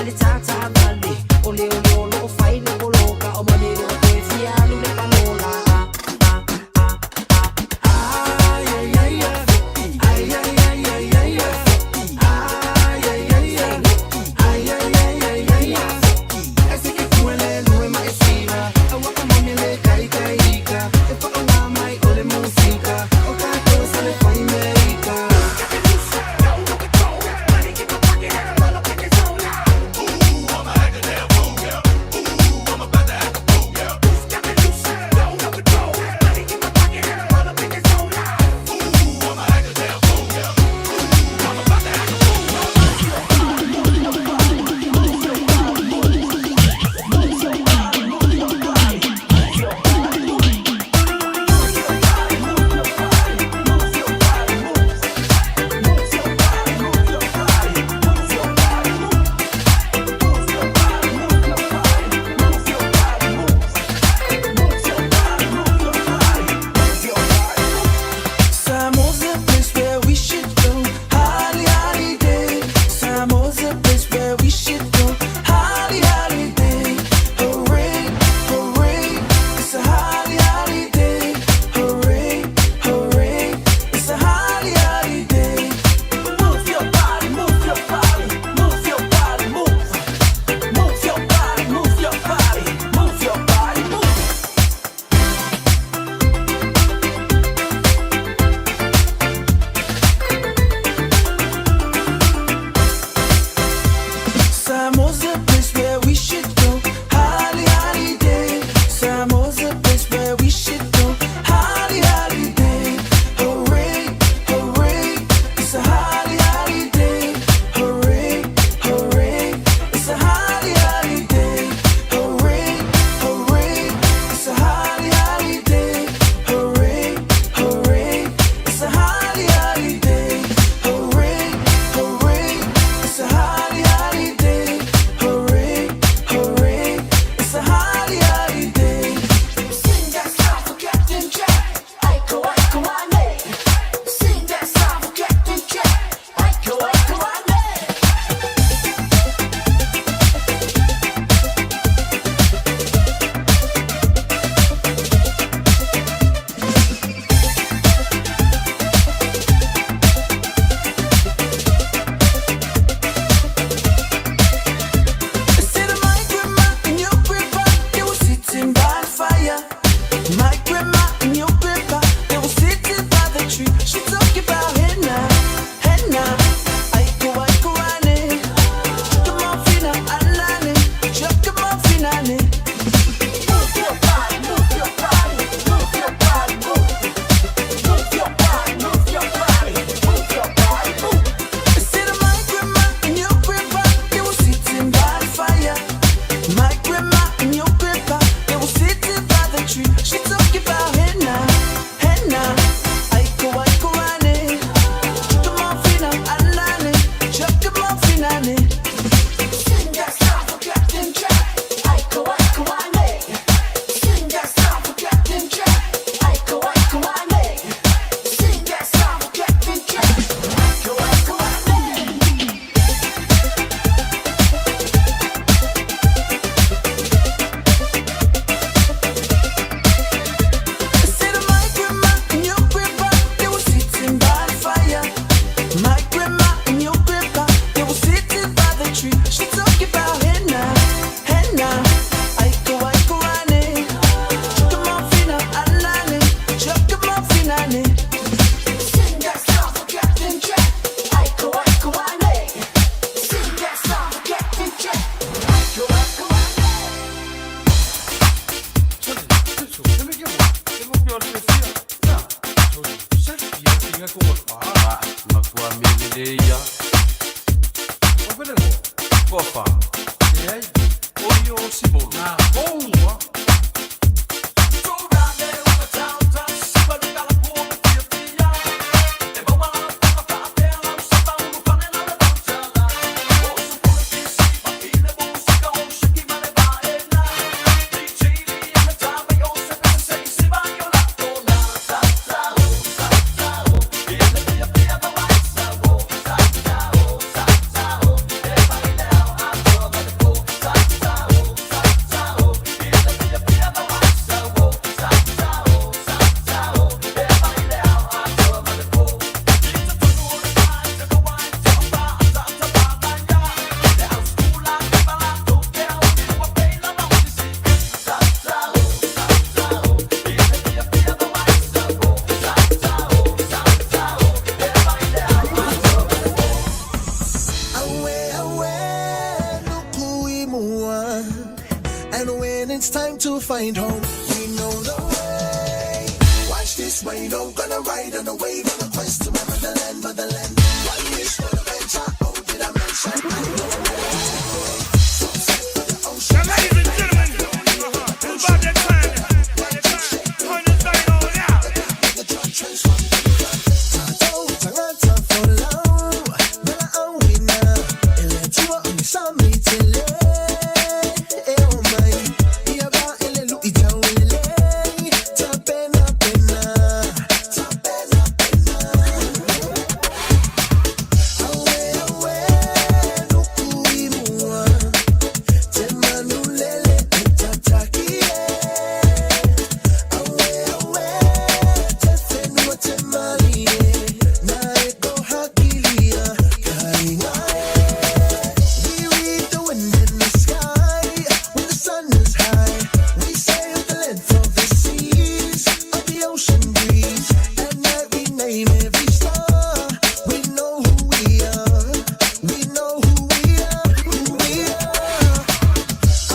le tatavale O le ole o loo fai le poloka O mane le o toe fia alu le palola. Ai ai ai ai ai ai ai ai ai ai ai ai ai ai ai ai ai se ke kuele lue ma e sina awa ka mone le kai kai ika e fa o ngā mai o le musika o tātou sa le fai meika. Samoa's a place where we should go. Holly, holiday. Samoa's a place where we should go. Holly, holiday. Hooray, hooray. It's a holly, holiday. Hooray, hooray. It's a holly, holiday. Move your body, move your body, move your body, move. Move your body, move your body, move your body, move. Samoa's a place where we should go. Holly, holiday. Samoa's a place where we should go. Holly, holiday. Hooray, hooray. It's a holly, holiday. Hooray, hooray. It's a holly, holiday. Hooray, hooray. It's a holly, holiday. Hooray, hooray. It's a holly, holiday. Hooray, hooray. It's a holly, holiday. Hooray, hooray. It's a holly, holiday. Sing that song for Captain Jack. Aiko, aiko, ane. Sing that song for Captain Jack. Aiko, aiko, ane. Said my grandma and your grandpa, they were sitting by the fire. My grandma and your grandpa, they were sitting by the tree. She talking about henna, henna. Aiko, aiko, ane. Chuka mafina, alane. Chuka mafina, ane. Move your body, move your body, move your body, move. Move your body, move your body, move your body, move. Said my grandma and your grandpa, they were sitting by the fire. My grandma and your grandpa, they were sitting by the tree. She talking about henna, henna. Aiko, aiko, ane. Chuka mafina, alane. Chuka mafina, ane. Sing that song for Captain Jack. Aiko, aiko, ane. Sing that song for Captain Jack. Aiko, aiko, ane. Sing that song for Captain Jack. Aiko, aiko, ane. Said my grandma and your grandpa, they were sitting by the fire. My grandma and your grandpa, they were sitting by the tree. She talking about henna, henna. Aiko, aiko, ane. Chuka mafina, alane. Chuka mafina, ane. Sing that song for Captain Jack. Aiko, aiko, ane. Sing that song for Captain Jack. Aiko, aiko, ane. Thank it's time to find home, we know the way. Watch this rain, I'm gonna ride on a wave on a quest to my motherland, motherland. One wish for adventure, oh, did I mention? I know the way. Sunset for the ocean. Now, ladies and gentlemen, it's about that time. Turn this thing on out. We read the wind in the sky when the sun is high. We sail the length of the seas, of the ocean breeze. At night we name every star. We know who we are. We know who we are. Who we are.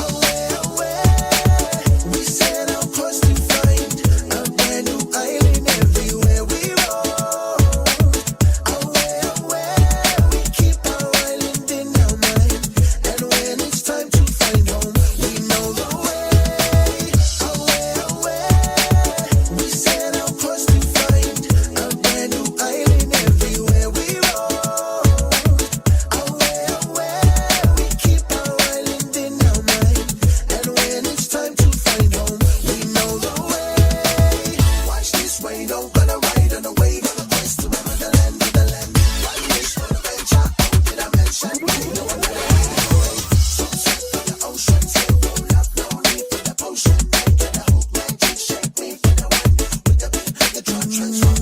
Away, away. We set our course to find a brand new island everywhere we roam. Away, away. We keep our island in our mind. And when it's time to find home, we know the way. Away, away. We set our course to find a brand new island everywhere we roam. Away, away. We keep our island in our mind. And when it's time to find home, we know the way. Watch this rain, I'm gonna ride on a wave on a quest to my motherland, motherland. One wish for adventure, oh, did I mention? We know another way. Sunset for the ocean, sail roll up, no need for the potion. Get a hook, magic, shake me for the one. With the beat of the drum, transform.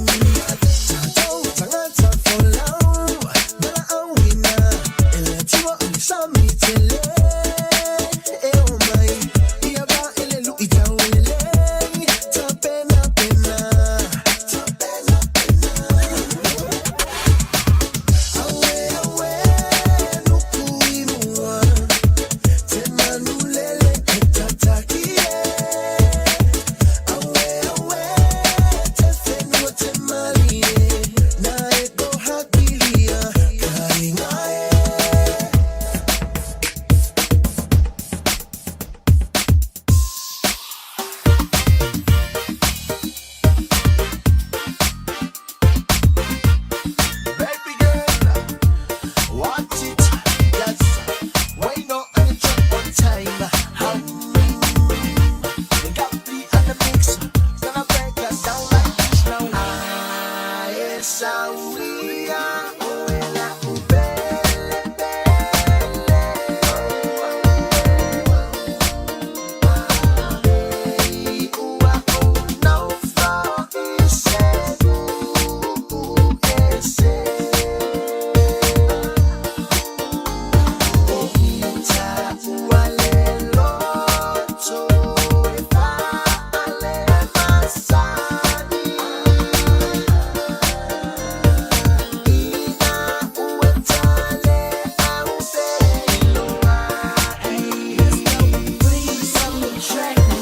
Baby girl, watch it. Yes, why not on the track one time? We got the other mix. Gonna break us down like this now. Ah, yes, we are.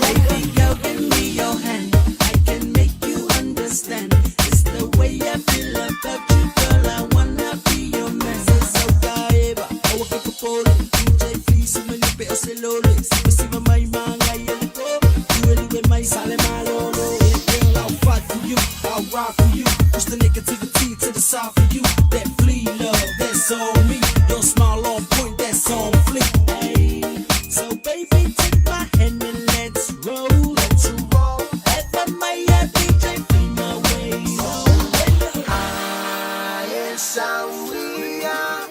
Baby girl, give me your hand. I can make you understand. It's the way I feel about you, girl. I wanna be your man. Sasaukaeva, awakakapole. DJ Fleece, umelipe oselole. Siba mai manga yeliko. Dueliwe mai sale malolo. Yeah, girl, I'll fight for you. I'll rock for you. Push the negativity to the side for you. That flea love, that's on me. Your smile on point, that's on fleek. Hey. So baby, take my hand and let's roll. Let's roll. Ever my DJ feel my way. Ah, yes, we are.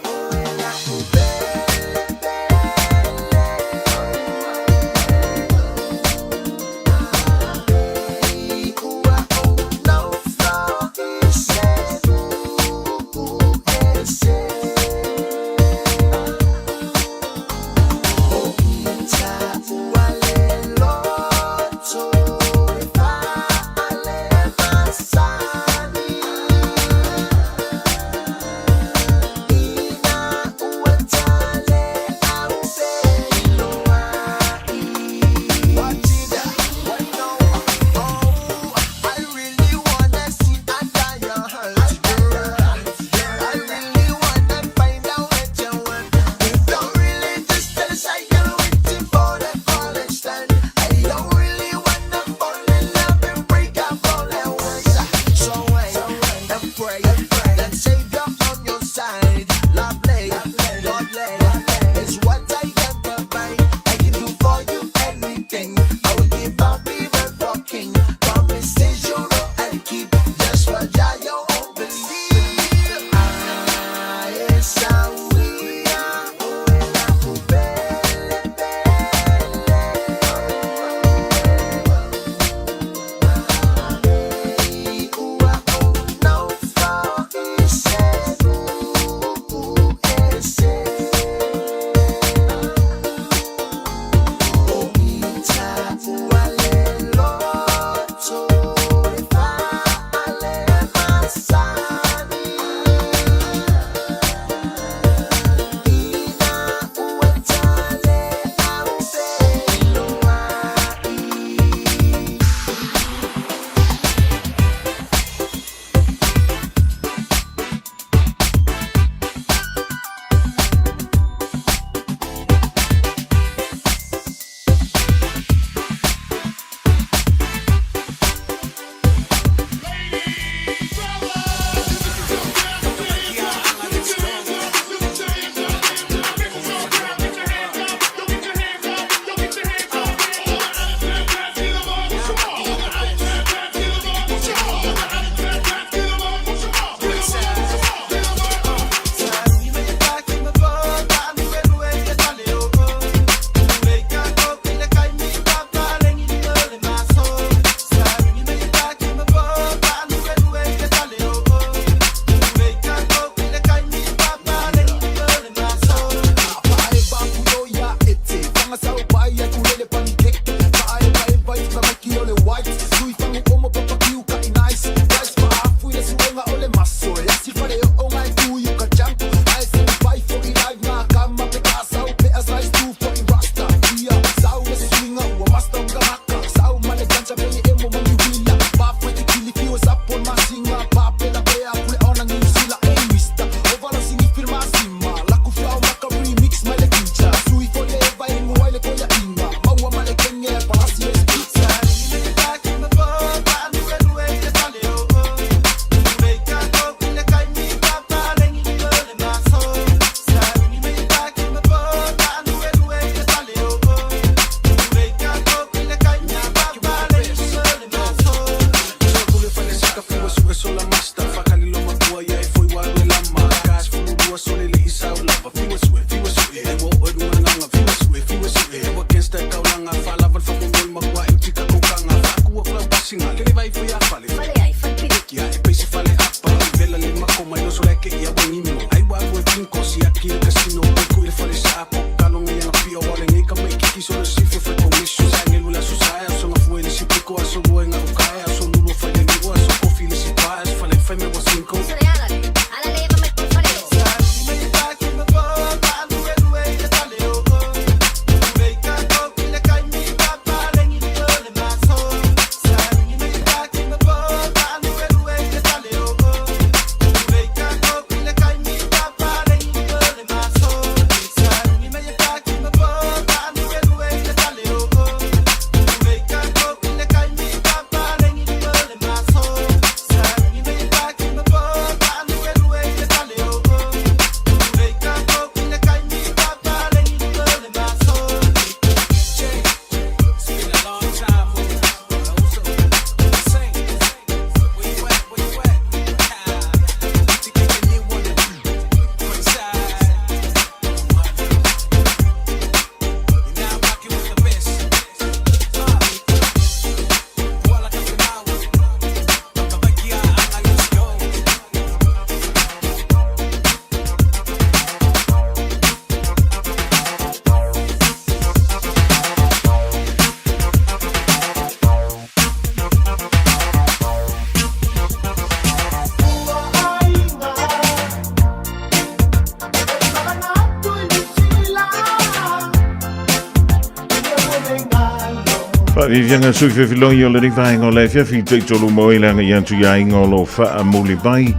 Faaviaviaga sui fefiloi o lenei vaega o le afiafi taitolu mo e le agai atu iā aiga o lo o faamuli mai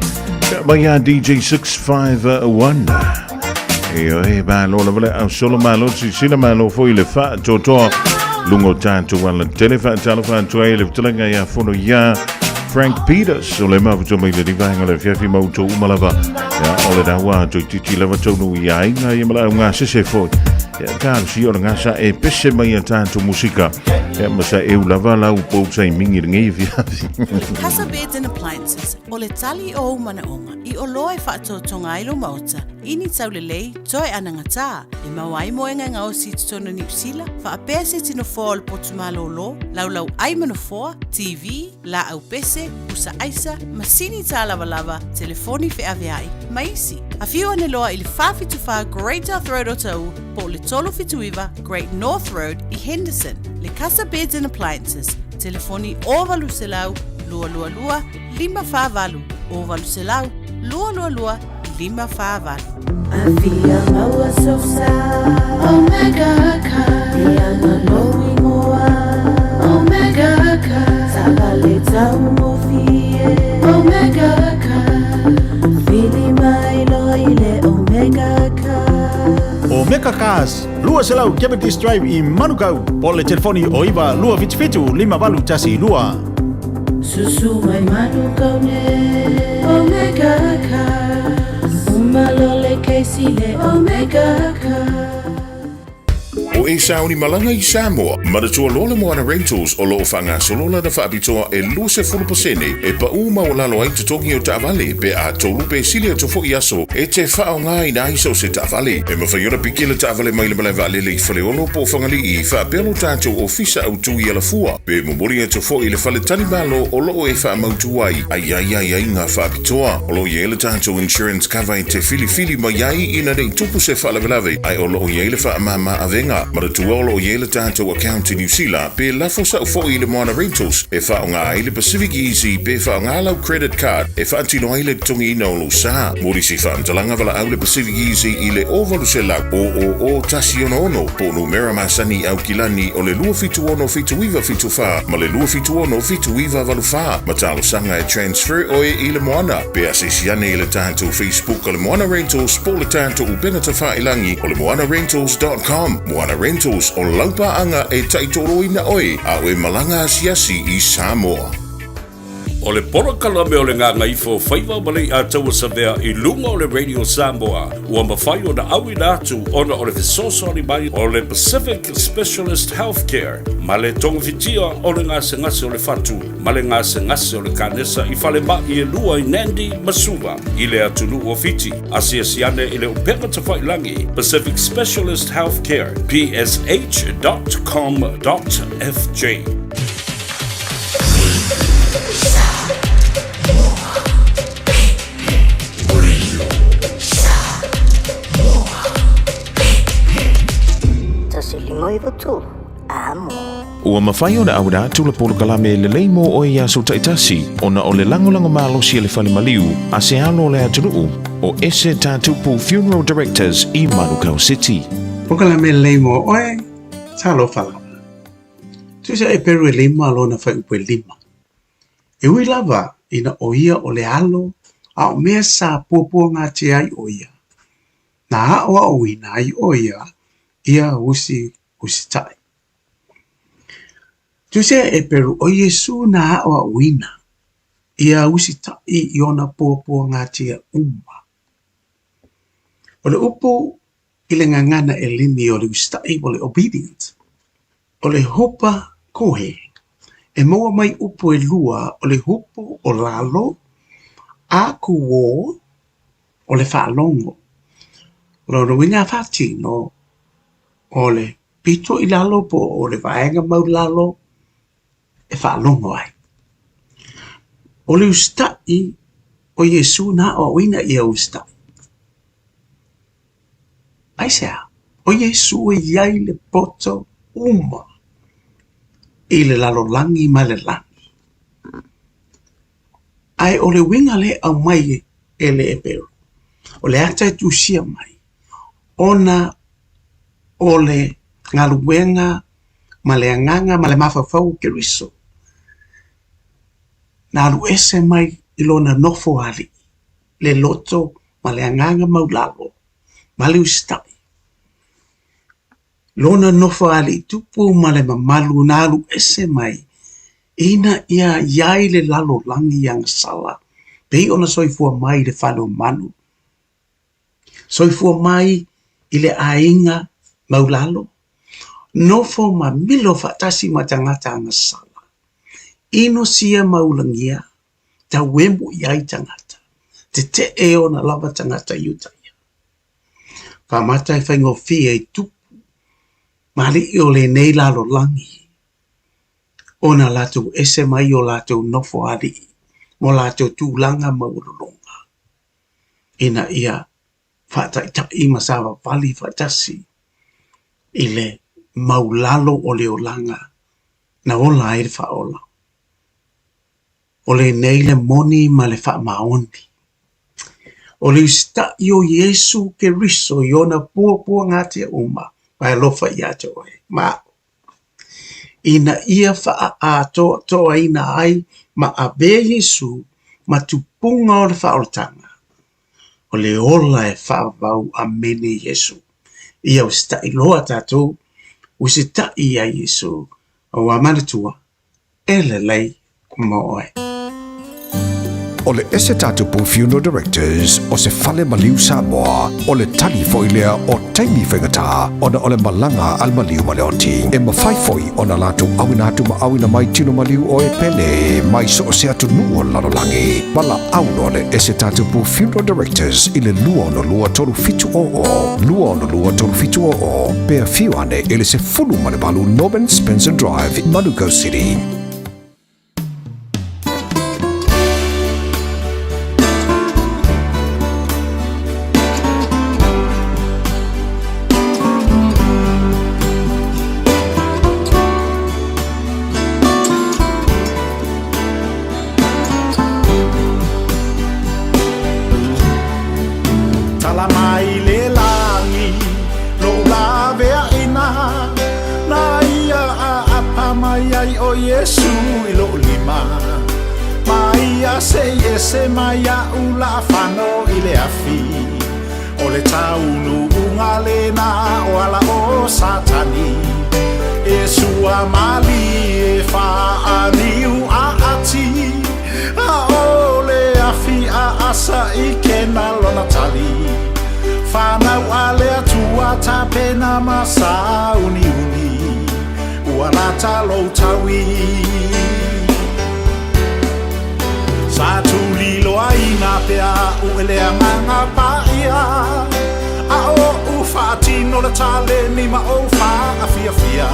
Ka mai a DJ 651. Ioe, malo lava le au solo malo silasila malo foi le faatoatoa luga o tatou alatele faatalofa atu ai le fetalaiga ia Fono ia Frank Peters o le mafuta mai lenei vaega o le afiafi ma outou uma lava. Ia, o lena ua toeitiiti lava taunuu i aiga ia ma le augasese foi. Ia, talosia o le gasa e pese mai a tatou musika. Ia, ma sa eu lava lau pou taimingi i lenei afiafi. Casa Beds and Appliances, o le tali o ou manaoga i oloa e faatotoga ai lou maota, i ni taulelei, toe anagatā, e maua ai moega e gaosi i totonu o Niu Sila, faapea se tino foa o le potu malōlō, laulau ai ma nofoa, TV, laau pese, pusa aisa, masini tālavalava, telefoni feaveai, ma isi. Afio ane loa i le 474 Great South Road Otahuhu po o le 379 Great North Road i Henderson. Le Casa Beds and Appliances, telefoni 0800 222 548, 0800 222 548. Afia maua sosa Omega Car Ia lou igoa Omega Car Taavale taugofie Omega Car Vili mai loa i le Omega Car Omega Cars, 200 Cavendish Drive i Manukau, po o le telefoni o 9 277 5812. Susu mai Manukau nei Omega Cars Uma loa le kesi le Omega Cars. O e sauni malaga i Samoa, manatua loa le Moana Rentals o lo o faagasolo lana faapitoa e 20% e paʻū maualalo ai totogi o taavale pe a tolu pe sili atu foi aso e te faaaogaina ai so o se taavale. E mafai ona piki le taavale mai le malae vaalele i Faleolo po o Fagalii faapea lo tatou ofisa autu i Alafua pe momoli atu foi i le fale talimalo o lo o e faamautu ai ai ai ai aiga faapitoa. O lo o i ai le tatou insurance cover e te filifili mai ai ina nei tupu se faalavelave ae o lo o i ai le faamama avega. Manatua o lo o i ai le tatou account i Niu Sila pe lafo sao foi i le Moana Rentals e faaaoga ai le Pacific Easy pe faaaoga lau credit card e faatino ai le totogiina o lou sa. Mo nisi faamatalaga valaau le Pacific Easy i le 0800 000 166 po o numera masani i Aukilani o le 276 7974 ma le 276 7984 ma talosaga e transfer oe i le Moana. Pe asiasi ane i le tatou Facebook o le Moana Rentals po o le tatou upega tafailagi o le moanarentals.com. Moana Rentals, o lau paaga e taitoloina oe a o e malaga asiasi i Samoa. O le polokalame o le Gagaifo o Faiva ma Leiataua Savea i luga o le Radio Samoa ua mafai ona auina atu ona o le fesoasoani mai o le Pacific Specialist Healthcare ma le togafitia o le gasegase o le fatu ma le gasegase o le kanesa i falemai e lua i Nandi ma Suva i le atunuu o Fiti. Asiasi ane i le upega tafailagi Pacific Specialist Healthcare, psh.com.fj. 593 Amo. Ua mafai ona auina atu le polokalame lelei mo oe i aso taitasi ona o le lagolago malosi a le fale maliu a se alo o le atunuu o Ese Tatupu Funeral Directors i Manukau City. Polokalame lelei mo oe, talofa lava. Tusa e peru e lima lona fuaiupu e lima. E ui lava ina ʻo ia o le alo a o mea sa puapuagatia ai ʻo ia, na aʻoaʻoina ai ʻo ia ia usi usitaʻi. Tusia e Eperu ʻo Iesū na aʻoaʻoina ia usitaʻi i ona puapuagatia uma. O le upu i le gagana ʻEleni o le usitaʻi o le obedient, o le hupa kohe, e maua mai upu ʻelua o le hupu o lalo a kūō o le faalogo. O lona uiga a faatino o le pito i lalo po o le vaega maulalo e faalogo ai. O le usitaʻi o Iesū na aʻoaʻoina ia usitaʻi. Aisea? ʻO Iesū e i ai le poto uma i le lalolagi ma le lani. Ae o le uiga lea e aumai e le Eperu, o le ata e tusia mai, ona o le galuega ma le agaga ma le mafaufau o Keriso, na alu ese mai i lona nofo alii, le loto ma le agaga maulalo, ma le usitai. Lona nofo alii tupu ma le mamalu na alu ese mai ina ia i ai le lalolagi agasala, pei ona soifua mai i le fale o manu, soifua mai i le aiga maulalo, nofo ma milo faatasi ma tagata agasala, inosia ma ulagia, tauemu i ai tagata, tetee ona lava tagata Iutaia. Faamata e faigofie i tupu ma alii o lenei lalolagi ona latou ese mai o latou nofo alii mo latou tulaga maualuluga ina ia faataitai ma savavali faatasi i le maulalo o le olaga na ola ai le faaola. O lenei le moni ma le faamaoni. O le usitaʻi o Iesu Keriso i ona puapuagatia uma ma e alofa ia te oe ma aʻu, ina ia faaatoatoaina ai ma avea Iesu ma tupuga o le faaolataga, o le ola e faavavau Amene Iesu. Ia usitaʻi loa tatou, usitaʻi ia Iesu, aua manatua, E lelei mo oe. O le Ese Tatupu Funeral Directors o se fale maliu Samoa, o le tali foi lea o taimi faigata ona o le malaga a le maliu ma le oti. E mafai foi ona latou auina atu ma auina mai tino maliu o e pele mai so o se atunuu o le lalolagi. Valaau loa le Ese Tatupu Funeral Directors i le 262 3700, 262 3700, pe afio ane i le 18 Norman Spencer Drive, Manukau City. Tala mai le lagi lou laveaina Na ia aapa mai ai ʻo Iesū i loʻu lima Ma ia seʻi ese mai iaʻu laʻafano i le afi ʻO le taunuuga lena o ala o Satani E sua malie faaniu aati A o le afi aasa i kena lona tali Fanau a le Atua tapena ma sauniuni Ua lata lou taui Sa tuliloaina pea aʻu e le Agaga Paia A oʻu faatino le taleni ma ou faafiafia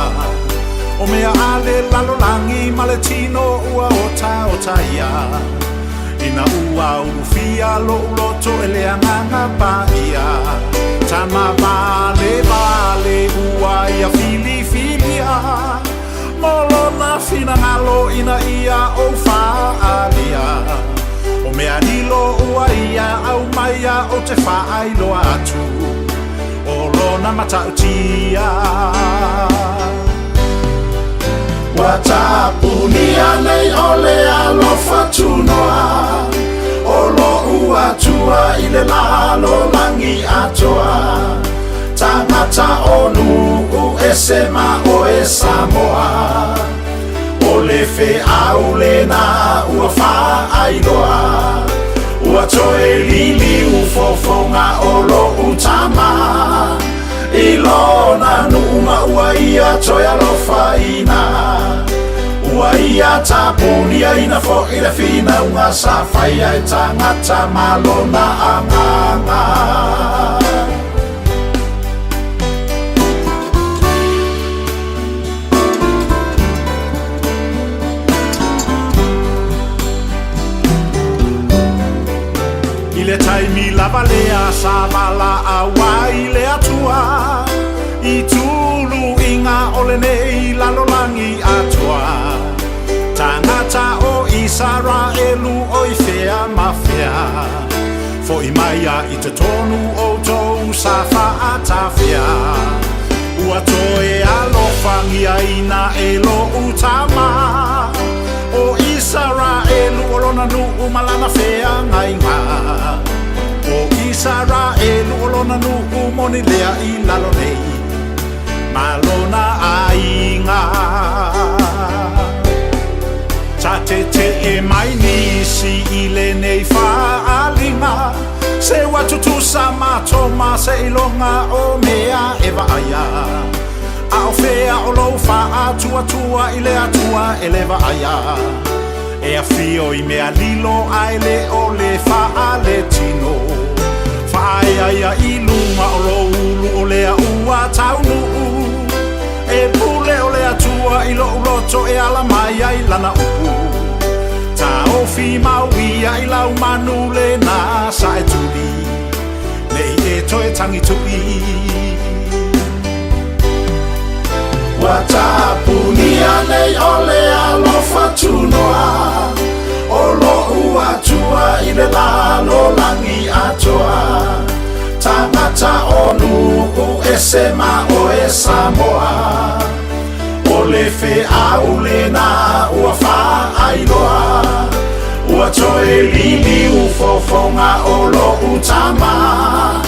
O mea a le lalolagi ma le tino ua otaota ia Ina ua ulufia loʻu loto e le Agaga Paia Tama valevale ua ia fili. finagalo ina ia ou faaalia. O mea lilo ua ia aumaia ou te faailoa atu o lona matautia. Ua tapunia nei o le alofa tunoa o lo'u Atua i le lalolagi atoa. Tagata o nuu ese ma oe Samoa, o le feau lena ua faailoa. Ua toe liliu fofoga o lo'u Tama i lona nuu ma ua ia toe alofaina. Ua ia tapuniaina fo'i le finauga sa faia e tagata ma lona Agaga. I le taimi lava lea sa valaau ai le Atua i tuluiga o lenei lalolagi atoa. Tagata o Isaraelu o i fea ma fea, fo'i mai ia i totonu outou sa fa'atafea. Ua toe alofagiaina e lo'u Tama o Isaraelu o lona nuu ma lana feagaiga. O Isaraelu o lona nuu moni lea i lalo nei ma lona aiga. Sa tete'e mai nisi i lenei faaaliga, se ua tutusa matou ma seiloga o mea e vaaia. A o fea o lou faatuatua i le Atua e le vaaia? E afio i mea lilo ae le o le faaletino. Faaeaea i luga o lou ulu o lea ua taunuu. E pule o le Atua i lo'u loto e ala mai ai lana upu. Taofi mau ia i lau manu lena sa e tuli, nei e toe tagitu'i. Ua tapunia nei o le alofa tunoa o lo'u Atua i le lalolagi atoa. Tagata o nuu ese ma oe Samoa, o le feau lena ua faailoa. Ua toe liliu fofoga o lo'u Tama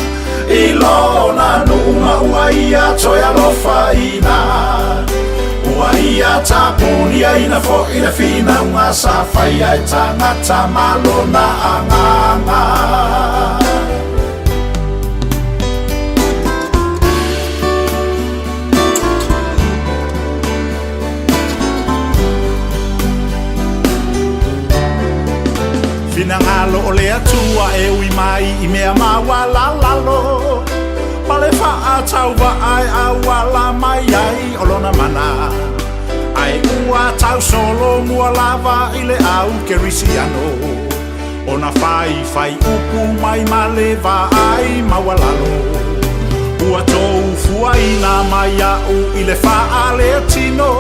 i lona nuu ma ua ia toe alofaina. Ua ia tapuniaina fo'i le finauga sa faia e tagata ma lona Agaga. Finagalo o le Atua e ui mai i mea maualalalo, ma le faatauva'a e auala mai ai o lona mana. Ae ua tausolomua lava i le au kerisiano ona faifai upu mai ma le vaai maualalo. Ua tou fuaina mai a'u i le faaletino,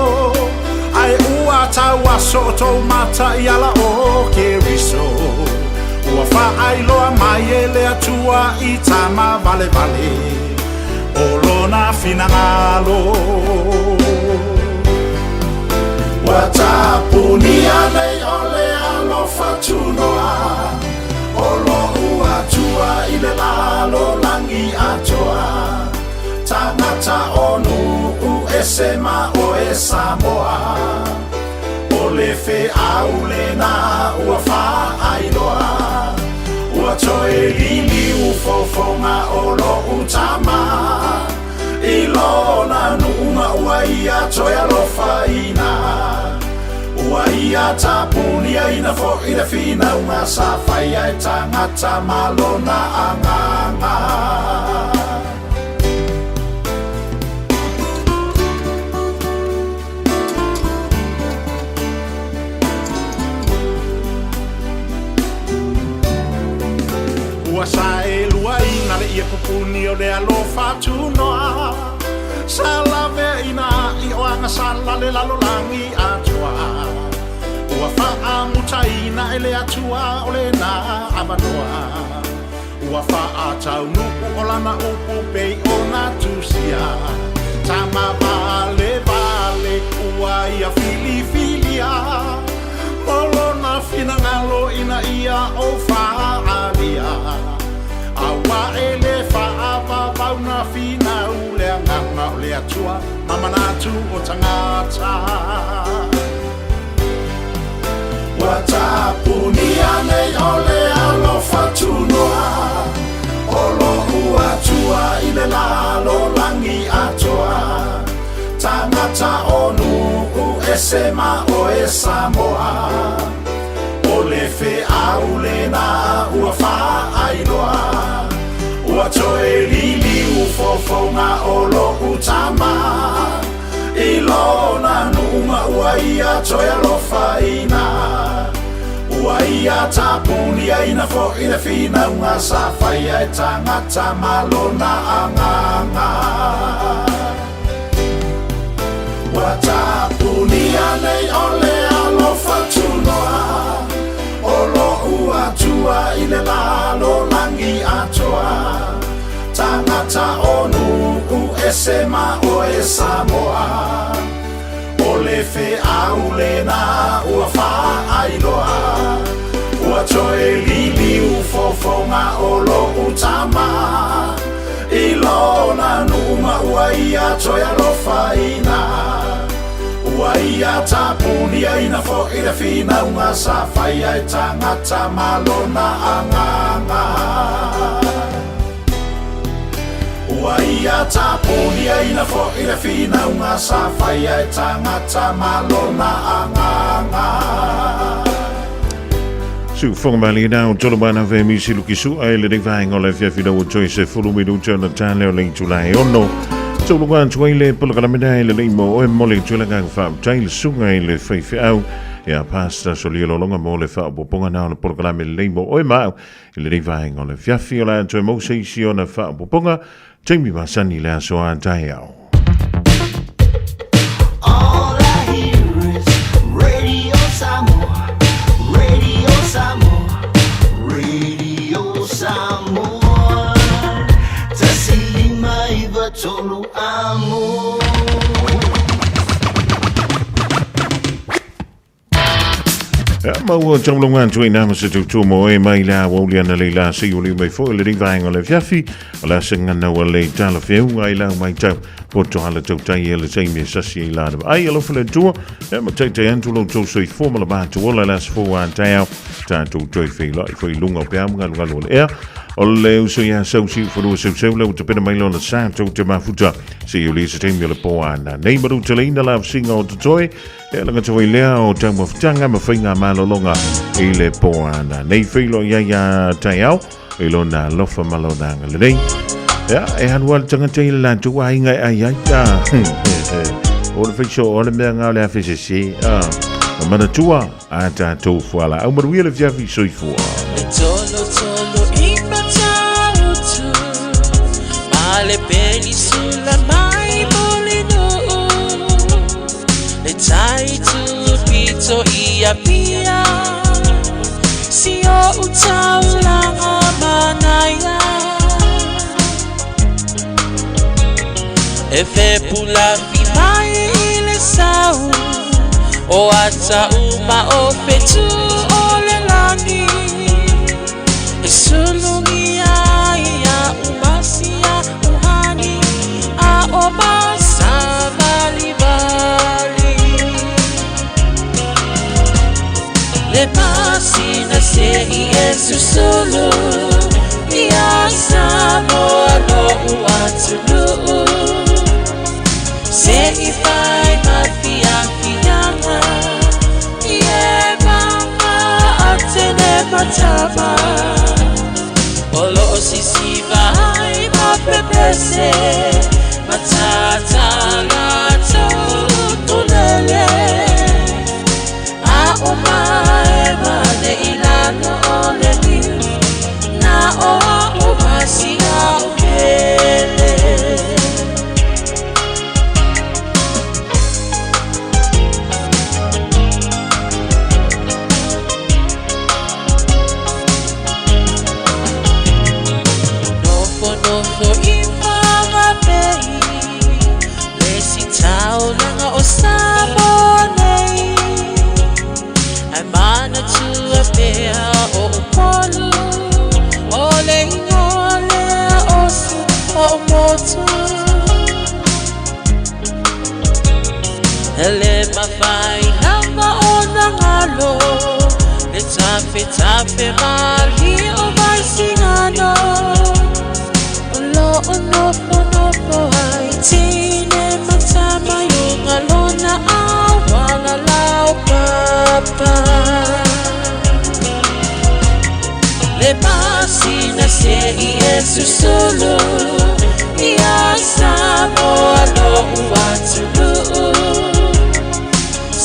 ae ua tauaso tou mata i ala o Keriso. Ua faailoa mai e le Atua i tama valevale o lona finagalo. Ua tapunia nei o le alofa tunoa o lo'u Atua i le lalolagi atoa. Tagata o nuu ese ma oe Samoa, o le feau lena ua faailoa. Ua toe liliu fofoga o lo'u Tama i lona nuu ma ua ia toe alofaina. Ua ia tapuniaina fo'i le finauga sa faia e tagata ma lona Agaga. Ua saeluaina le ie pupuni o le alofa tunoa, sa laveaina i o agasala le lalolagi atoa. Ua faamuta e le Atua o lena avanoa. Ua faataunuu o lana upu pei ona tusia. Tama vale vale ua ia filifilia. Mo lona finagalo ina ia o faaalia. Aua e le faavavau na finau le agaga o le Atua ma manatu o tagata. Ua tapunia nei o le alofa tunoa. O lo'u Atua i le lalolagi atoa. Tagata o nuu ese ma oe Samoa. O le feau lena ua faailoa. Ua toe liliu fofoga o lo'u tama. I lona nuu ma ua ia toe alofaina. Ua ia tapuniaina fo'i le finauga sa faia e tagata ma lona agaga. Ua tapunia nei o le alofa tunoa. O lo'u Atua i le lalolagi atoa. Tagata o nuu ese ma oe Samoa. O le feau lena ua faailoa. Ua toe liliu fofoga o lo'u tama. I lona nuu ma ua ia toe alofaina. Ua ia tapuniaina fo'i le finauga sa faia e tagata ma lona agaga. Ua ia tapuniaina fo'i le finauga sa faia e tagata ma lona agaga. Su fonga mali na o tolo mana ve mi si luki su ai le vaenga o le fiafi lau o toi se fulu minuta o na tale o le itula e ono. Tolu ngā tuai le polokalame i le lei mo oe mo le tula ngā whaaptai le sunga i le whaiwhiau. Ia pasta so lia lolonga mo le whaapoponga na o le polokalame le lei mo oe mau i le vaenga o le fiafi o la toi mo se isi o na whaapoponga. Jamie Masani le aso a tai au. All I hear is Radio Samoa, Radio Samoa, Radio Samoa. 105.3 amo. Ia maua taulonga atu i nā masa tautua mo e mai la wauli ana le la si uli mai fo le vaenga o le fiafi o la senga wa le tala feunga i lau mai tau poto hala tautai e le teimi e sasi i la ai alofa le tua e ma taitai atu lo tau soifua ma le matu ola le aso fou a taeao tatou toe feiloai foi i luga o peau ma galugalu o le ea o le uso ia sau siu fanua seuseu le ua tapena mai lona sa tou te mafuta se i uli se taimi o le po ana nei maru teleina la singa o totoe e langa tawai lea o taumafataga ma faiga malologa i le po ana nei feilo ia ia taeao i lona alofa ma lona agalelei. Ia e alu a le tagata i le latou aiga e ai ai a o le faiso o le mea ga o le afe sese a manatua a tatou fualaau manuia le fiafi soifua. E tolo tolo i Matautu, ma le penisula mai Mulinuu, le tai tupito i Apia, si o utaulanga manaia. E fepulafi mai i le sau, o ata uma o fetu o le lagi. E sulungi ai ia umasia uhani, a o masavalivali. Le pasina se i e susulu, ia Samoa lo'u atunuu. Se i fai ma fiafiaga, i e mama atene matama. O loo sisiva ai ma pepese, matatala tulele. A o mae mane i lalo o le niu, na o a o masia o pele. Samoa nei Ai manatua pea o Upolu O le ingoa lea o si o motu E le mafai lava ona galo Le tafetafe malie o Vaisigano O loo nofonofo ai teine ma tama i luga lona auala laupapa Le masina se'i e susulu Ia Samoa lo'u atunuu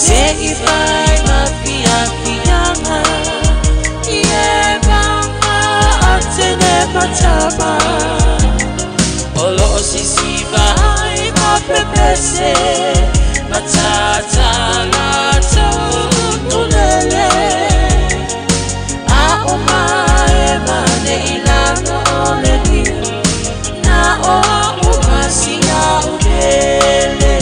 Se'i fai ma fiafiaga I e vaga a teine ma tama O loo sisiva ai ma pepese Ma tata latou ukulele A o maema nei lalo o le niu Na o a'u ma si a'u pele.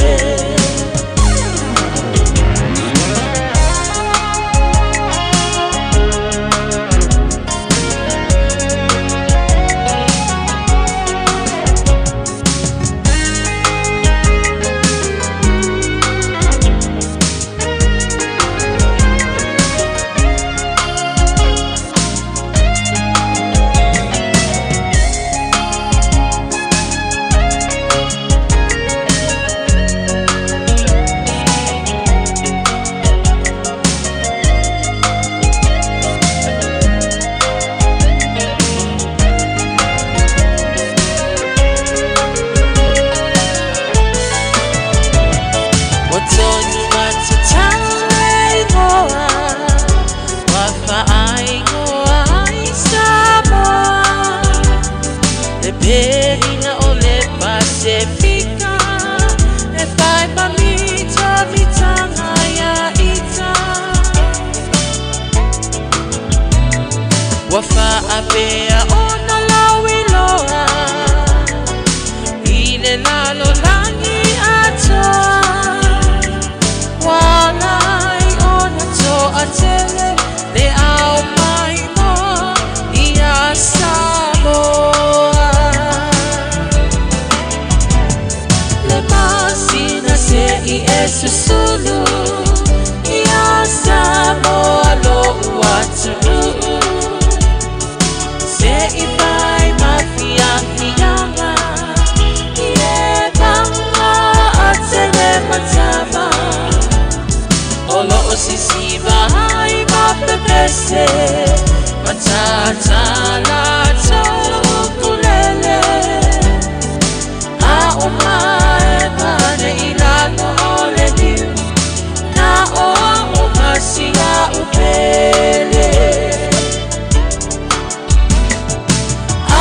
Ua tonu atu tau le igoa Ua faaigoa ai Samoa Le pelina o le Pasefika E fai ma mitamitaga ia ita Ua faapea ona lauiloa I le lalolagi atoa Ua ala ai ona toatele Le au maimoa ia Samoa Le masina se'i e susulu Ia Samoa lo'u atunuu Se'i fai ma fiafiaga I e vaga a teine ma tama O loo sisiva ai ma pepese Ma tata latou ukulele A o maema nei lalo o le niu Na o a'u ma si a'u pele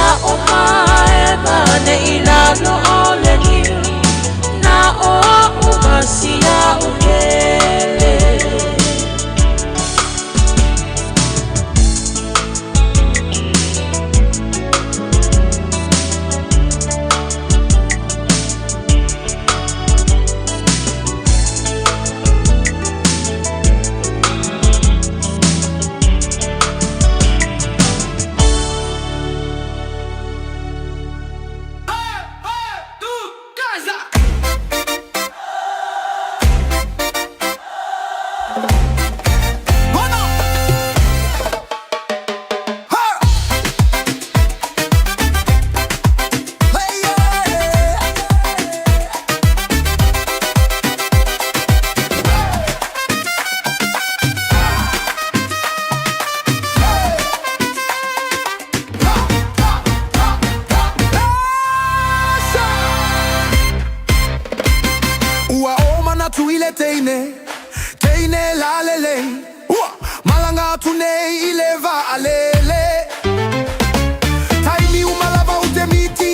A o maema nei lalo o le niu Na o a'u ma si a'u pele. Ua o manatu i le teine, teine lalelei. Ua malaga atu nei i le vaalele. Taimi uma lava ou te miti,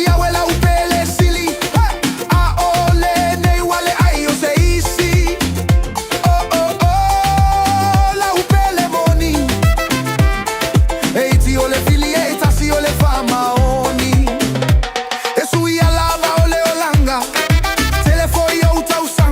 ia uela u pele sili. A o lenei ua leai o se isi. Oh oh oh, lau pele moni. E iti o le fili, e tasi o le faamoni.